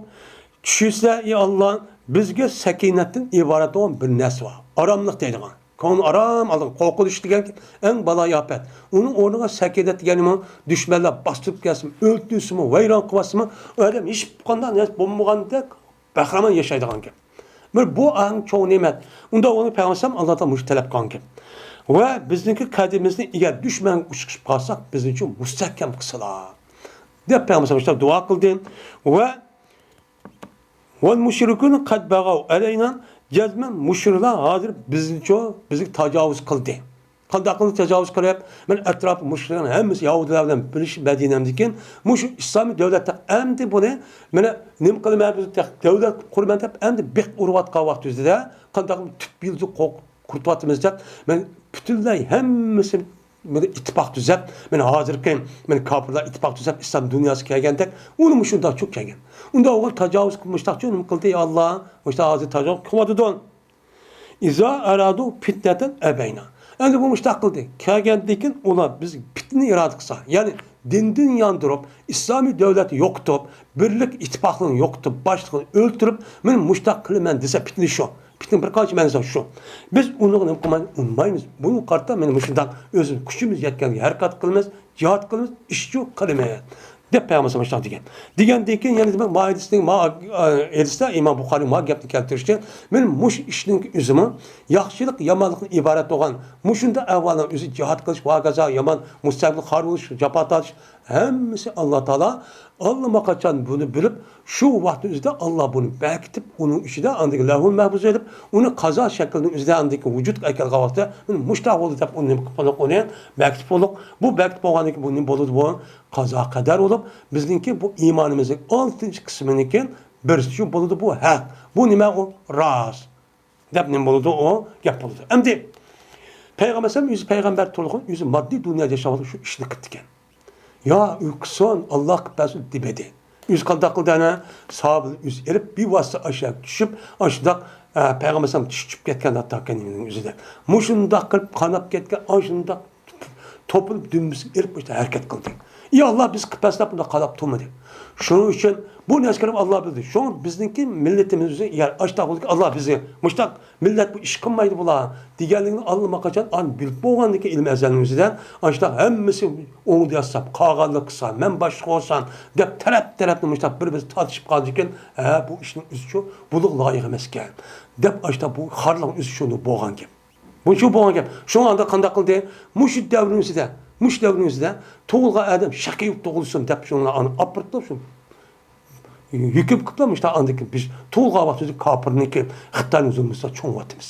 چۈشۈرسە، ئى ئاللا، بىزگە سەكىنەتتىن ئىبارەت بولغان بىر نەرسە بار. ئاراملىق دەيدىغان. كۆڭۈل ئارام ئالىدىغان. قورقۇنچ دېگەن ئەڭ بالايىئاپەت. ئۇنىڭ ئورنىغا سەكىنەت دېگەنمۇ، دۈشمەنلەر باستۇرۇپ كەلسىمۇ، ئۆلتۈرسىمۇ، ۋەيران قىلىۋاتسىمۇ، ئۇ ئادەم ھېچقانداق نەرسە بولمىغاندەك بەھرىمەن ياشايدىغان گەپ. بىر بۇ ئەڭ چوڭ نېمەت. ئۇندا ئۇنى پەيغەمبەر ئەلەيھىسسالام ئاللا تائالا مۇشۇ تەلەپ قىلغان گەپ. ۋە بىزنىڭكى قەدىمىمىزنى ئەگەر دۈشمەنگە ئۇچرىشىپ قالساق، بىزنى شۇ مۇستەھكەم قىلسىلا، دەپ پەيغەمبەر ئەلەيھىسسالام دۇئا قىلدى. ۋە ۋەل مۇشرىكۇنە قەد بەغەۋ ئەلەينا، جەزمەن مۇشرىكلار ھازىر بىزنىچۇ، بىزگە تاجاۋۇز قىلدى. قانداق قىلدى تاجاۋۇز قىلىپ؟ مانا ئەتراپى مۇشرىكلارنىڭ ھەممىسى يەھۇدىيلار بىلەن بىرلىشىپ مەدىنەمدىكىن مۇشۇ ئىسلامىي دۆلەتتە ئەمدى بۇنى مانا نېمە قىلىمەن، بىز دۆلەت قۇرىمەن دەپ ئەمدى بىخ ئۇرۇۋاتقان ۋاقتىمىزدا قانداق تۈپ يىلتىز قۇرۇتۇۋاتىمىز دەپ، مانا پۈتۈنلەي ھەممىسى مانا ئىتتىپاق تۈزەپ، مانا ھازىرقى مانا كاپىرلار ئىتتىپاق تۈزەپ ئىسلام دۇنياسىغا كەلگەندەك، ئۇنى مۇشۇنداق چوق كەلگەن. ئۇنداق بولغان تاجاۋۇز قىلمىشتاقچۇ نېمە قىلدى، يا ئاللا؟ مۇشۇنداق ھازىر تاجاۋۇز قىلىۋاتىدۇ. ئىزا ئارادۇ پىتنەتەن ئەبەينا. ئەمدى بۇ مۇشۇنداق قىلدى. كەلگەندىن كېيىن ئۇلار بىز پىتنە ئىرادە قىلسا، يەنى دىندىن ياندۇرۇپ، ئىسلامىي دۆلەتنى يوقىتىپ، بىرلىك ئىتتىپاقلىقنى يوقىتىپ، باشلىقىنى ئۆلتۈرۈپ، مەن مۇشۇنداق قىلىمەن دېسە، پىتنە شۇ. پىتنىنىڭ بىر قانچە مەنىسى شۇ. بىز ئۇنىڭغا نېمە قىلمايمىز؟ ئۇنىمايمىز. بۇنىڭغا قارىتا مانا مۇشۇنداق ئۆزىمىز كۈچىمىز يەتكەنگە ھەرىكەت قىلىمىز، جىھاد قىلىمىز، ئىشچۇ قىلىمىز، دەپ پەيغەمبەر ئەلەيھىسسالام دېگەن. دېگەندىن كېيىن يەنە دېمەك، ما ھەدىستە، ما ھەدىستە ئىمام بۇخارى ما گەپنى كەلتۈرۈشتى. مانا مۇشۇ ئىشنىڭ ئۆزىمۇ ياخشىلىق، يامانلىقتىن ئىبارەت بولغان مۇشۇنداق ئەھۋالنىڭ ئۆزى جىھاد قىلىش، ۋە ھاكازا يامان مۇستەقىل خار بولۇش، جاپا تارتىش، ھەممىسى ئاللا تائالا ئاللىماقاچان بۇنى بىلىپ، شۇ ۋاقىتنىڭ ئۆزىدە ئاللا بۇنى بەكىتىپ، ئۇنىڭ ئىچىدە ئاندىكى لەۋھۇل مەھپۇز ئېلىپ، ئۇنى قازا شەكلىنىڭ ئۆزىدە ئاندىكى ۋۇجۇدقا ئەكەلگەن ۋاقىتتا، مانا مۇشۇنداق بولدى دەپ ئۇنى نېمە قىلىپ بولدۇق، ئۇنى بەكىتىپ بولدۇق. بۇ بەكىتىپ بولغاندىن كېيىن بۇ نېمە بولىدۇ بۇ؟ قازا قەدەر بولۇپ، بىزنىڭكى بۇ ئىمانىمىزنىڭ ئالتىنچى قىسمىنىڭكى بىرسى شۇ بولىدۇ، بۇ ھەق. بۇ نېمە ئۇ؟ راست. دەپ نېمە بولىدۇ؟ ئۇ گەپ بولىدۇ. ئەمدى پەيغەمبەر ئەلەيھىسسالام ئۆزى پەيغەمبەر تۇرغان، ئۆزى ماددىي دۇنيادا ياشاۋاتقان شۇ ئىشنى قىپتىكەن. يا ئۇ قىلسۇن، ئاللا قىلىپ بەرسۇن دېمىدى. ئۆزى قانداق قىلدى ئەنە؟ ساھابىلەر ئۆزى ئېلىپ، بىۋاسىتە ئاشۇ يەرگە چۈشۈپ، ئاشۇنداق، ئە، پەيغەمبەر ئەلەيھىسسالام چۈشۈپ كەتكەن ھەتتا كەينىنىڭ ئۆزىدە. مۇشۇنداق قىلىپ قاناپ كەتكەن، ئاشۇنداق توپىلىپ دۈمبىسىگە ئېلىپ مۇشۇنداق ھەرىكەت قىلدى. يا ئاللا بىز قىلىپ بەرسە دەپ بۇنداق قاراپ تۇرمىدى. شۇنىڭ ئۈچۈن بۇ نەرسىلەرنى ئاللا بىلدى. شۇڭا بىزنىڭكى مىللىتىمىز ئۆزى، يا ئاشۇنداق بولدىكى، ئاللا بىزگە مۇشۇنداق مىللەت بۇ ئىش قىلمايدۇ بۇلار دېگەنلىكنى ئاللىماقاچان ئان بىلىپ بولغاندىكىن ئىلمى ئەزەلنىڭ ئۆزىدە ئاشۇنداق ھەممىسى ئوڭدا ياتسا، قالغانلىق قىلسا، مەن باشلىق بولسام دەپ تەرەپ-تەرەپنى مۇشۇنداق بىر-بىرسى تارتىشىپ قالدىكىن، ھە، بۇ ئىشنىڭ ئۆزىچۇ بۇلۇق لايىق ئەمەسكەن دەپ ئاشۇنداق بۇ خارلىقنىڭ ئۆزى شۇنداق بولغان گەپ. بۇ شۇ بولغان گەپ. شۇڭا ئاندا قانداق قىلدى؟ مۇشۇ دەۋرنىڭ ئۆزىدە، مۇشۇ دەۋرنىڭ ئۆزىدە تۇغۇلغان ئادەم شەقىي تۇغۇلسۇن دەپ شۇنى ئانا ئاپىرىپلا شۇ يۈكۈپ قىپلا مۇشۇنداق ئاندىن كېيىن بىز تۇغۇلغان ۋاقتىمىزدا كاپىرنىڭكى، خىتاينىڭ زۇلمىسىدا چوڭىيىۋاتىمىز.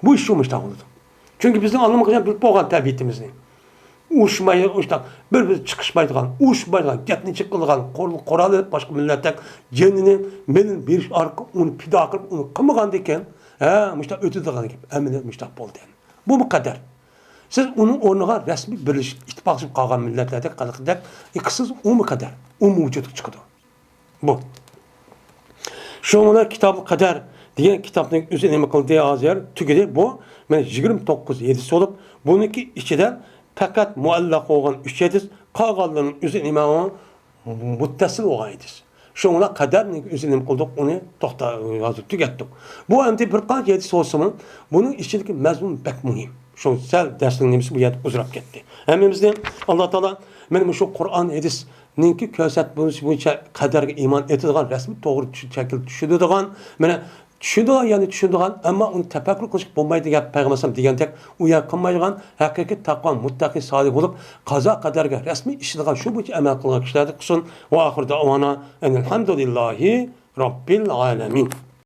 بۇ ئىش شۇ مۇشۇنداق بولىدۇ. چۈنكى بىزنىڭ ئاللىماقاچان بىلىپ بولغان تەبىئىتىمىزنى. ئۇرۇشماي، ئۇرۇشتاق، بىر-بىرى چىقىشمايدىغان، ئۇرۇشمايدىغان، گەپنى جىق قىلىدىغان، قورال، قورال ئېلىپ باشقا مىللەتتەك جېنىنى، مېلىنى بېرىش ئارقىلىق ئۇنى پىدا قىلىپ، ئۇنى قىلمىغاندىكىن، ھە، مۇشۇنداق ئۆتىدىغان گەپ. ئەمەلىيەت مۇشۇنداق بولدى. بۇمۇ قەدەر. سىز ئۇنىڭ ئورنىغا رەسمىي بىرلىشىپ، ئىتتىپاقلىشىپ قالغان مىللەتلەردەك، خەلقدەك قىلسىڭىز، ئۇمۇ قەدەر. ئۇمۇ ۋۇجۇدقا چىقىدۇ. بۇ. شۇڭا كىتابۇل قەدەر دېگەن كىتابنى ئۆزى نېمە قىلدى، ھازىر تۈگىدى. بۇ مانا يىگىرمە توققۇز ھەدىس بولۇپ، بۇنىڭكى ئىچىدە پەقەت مۇئەللەق بولغان ئۈچ ھەدىس، قالغانلىرىنىڭ ئۆزى نېمە ئۇ؟ مۇتتەسىل بولغان ھەدىس. شۇڭا قەدەرنى ئۆزى نېمە قىلدۇق، ئۇنى توختا، ھازىر تۈگەتتۇق. بۇ ئەمدى بىر قانچە ھەدىس بولسىمۇ، بۇنىڭ ئىچىدىكى مەزمۇن بەك مۇھىم. شۇ سەل دەرسنىڭ نېمىسى بۇ يەردە ئۇزىراپ كەتتى. ھەممىمىزنى ئاللا تائالا مانا مۇشۇ قۇرئان ھەدىسنىڭكى كۆرسەتمىسى بويىچە قەدەرگە ئىمان ئېيتىدىغان، رەسمىي توغرا چۈش-، شەكىلدە چۈشىنىدىغان، مانا چۈشىنىدىغان، يەنى چۈشىنىدىغان، ئەمما ئۇنى تەپەككۇر قىلىشقا بولمايدۇ دەپ پەيغەمبەر ئەلەيھىسسالام دېگەندەك، ئۇ يەر قىلمايدىغان، ھەقىقىي تەقۋا، مۇتتەقى، سالىھ بولۇپ، قازا قەدەرگە رەسمىي ئىشىنىدىغان، شۇ بويىچە ئەمەل قىلغان كىشىلەردىن قىلسۇن. ۋە ئاخىر دەۋانا ئەنىل ھەمدۇلىللاھى رەببىل ئالەمىن.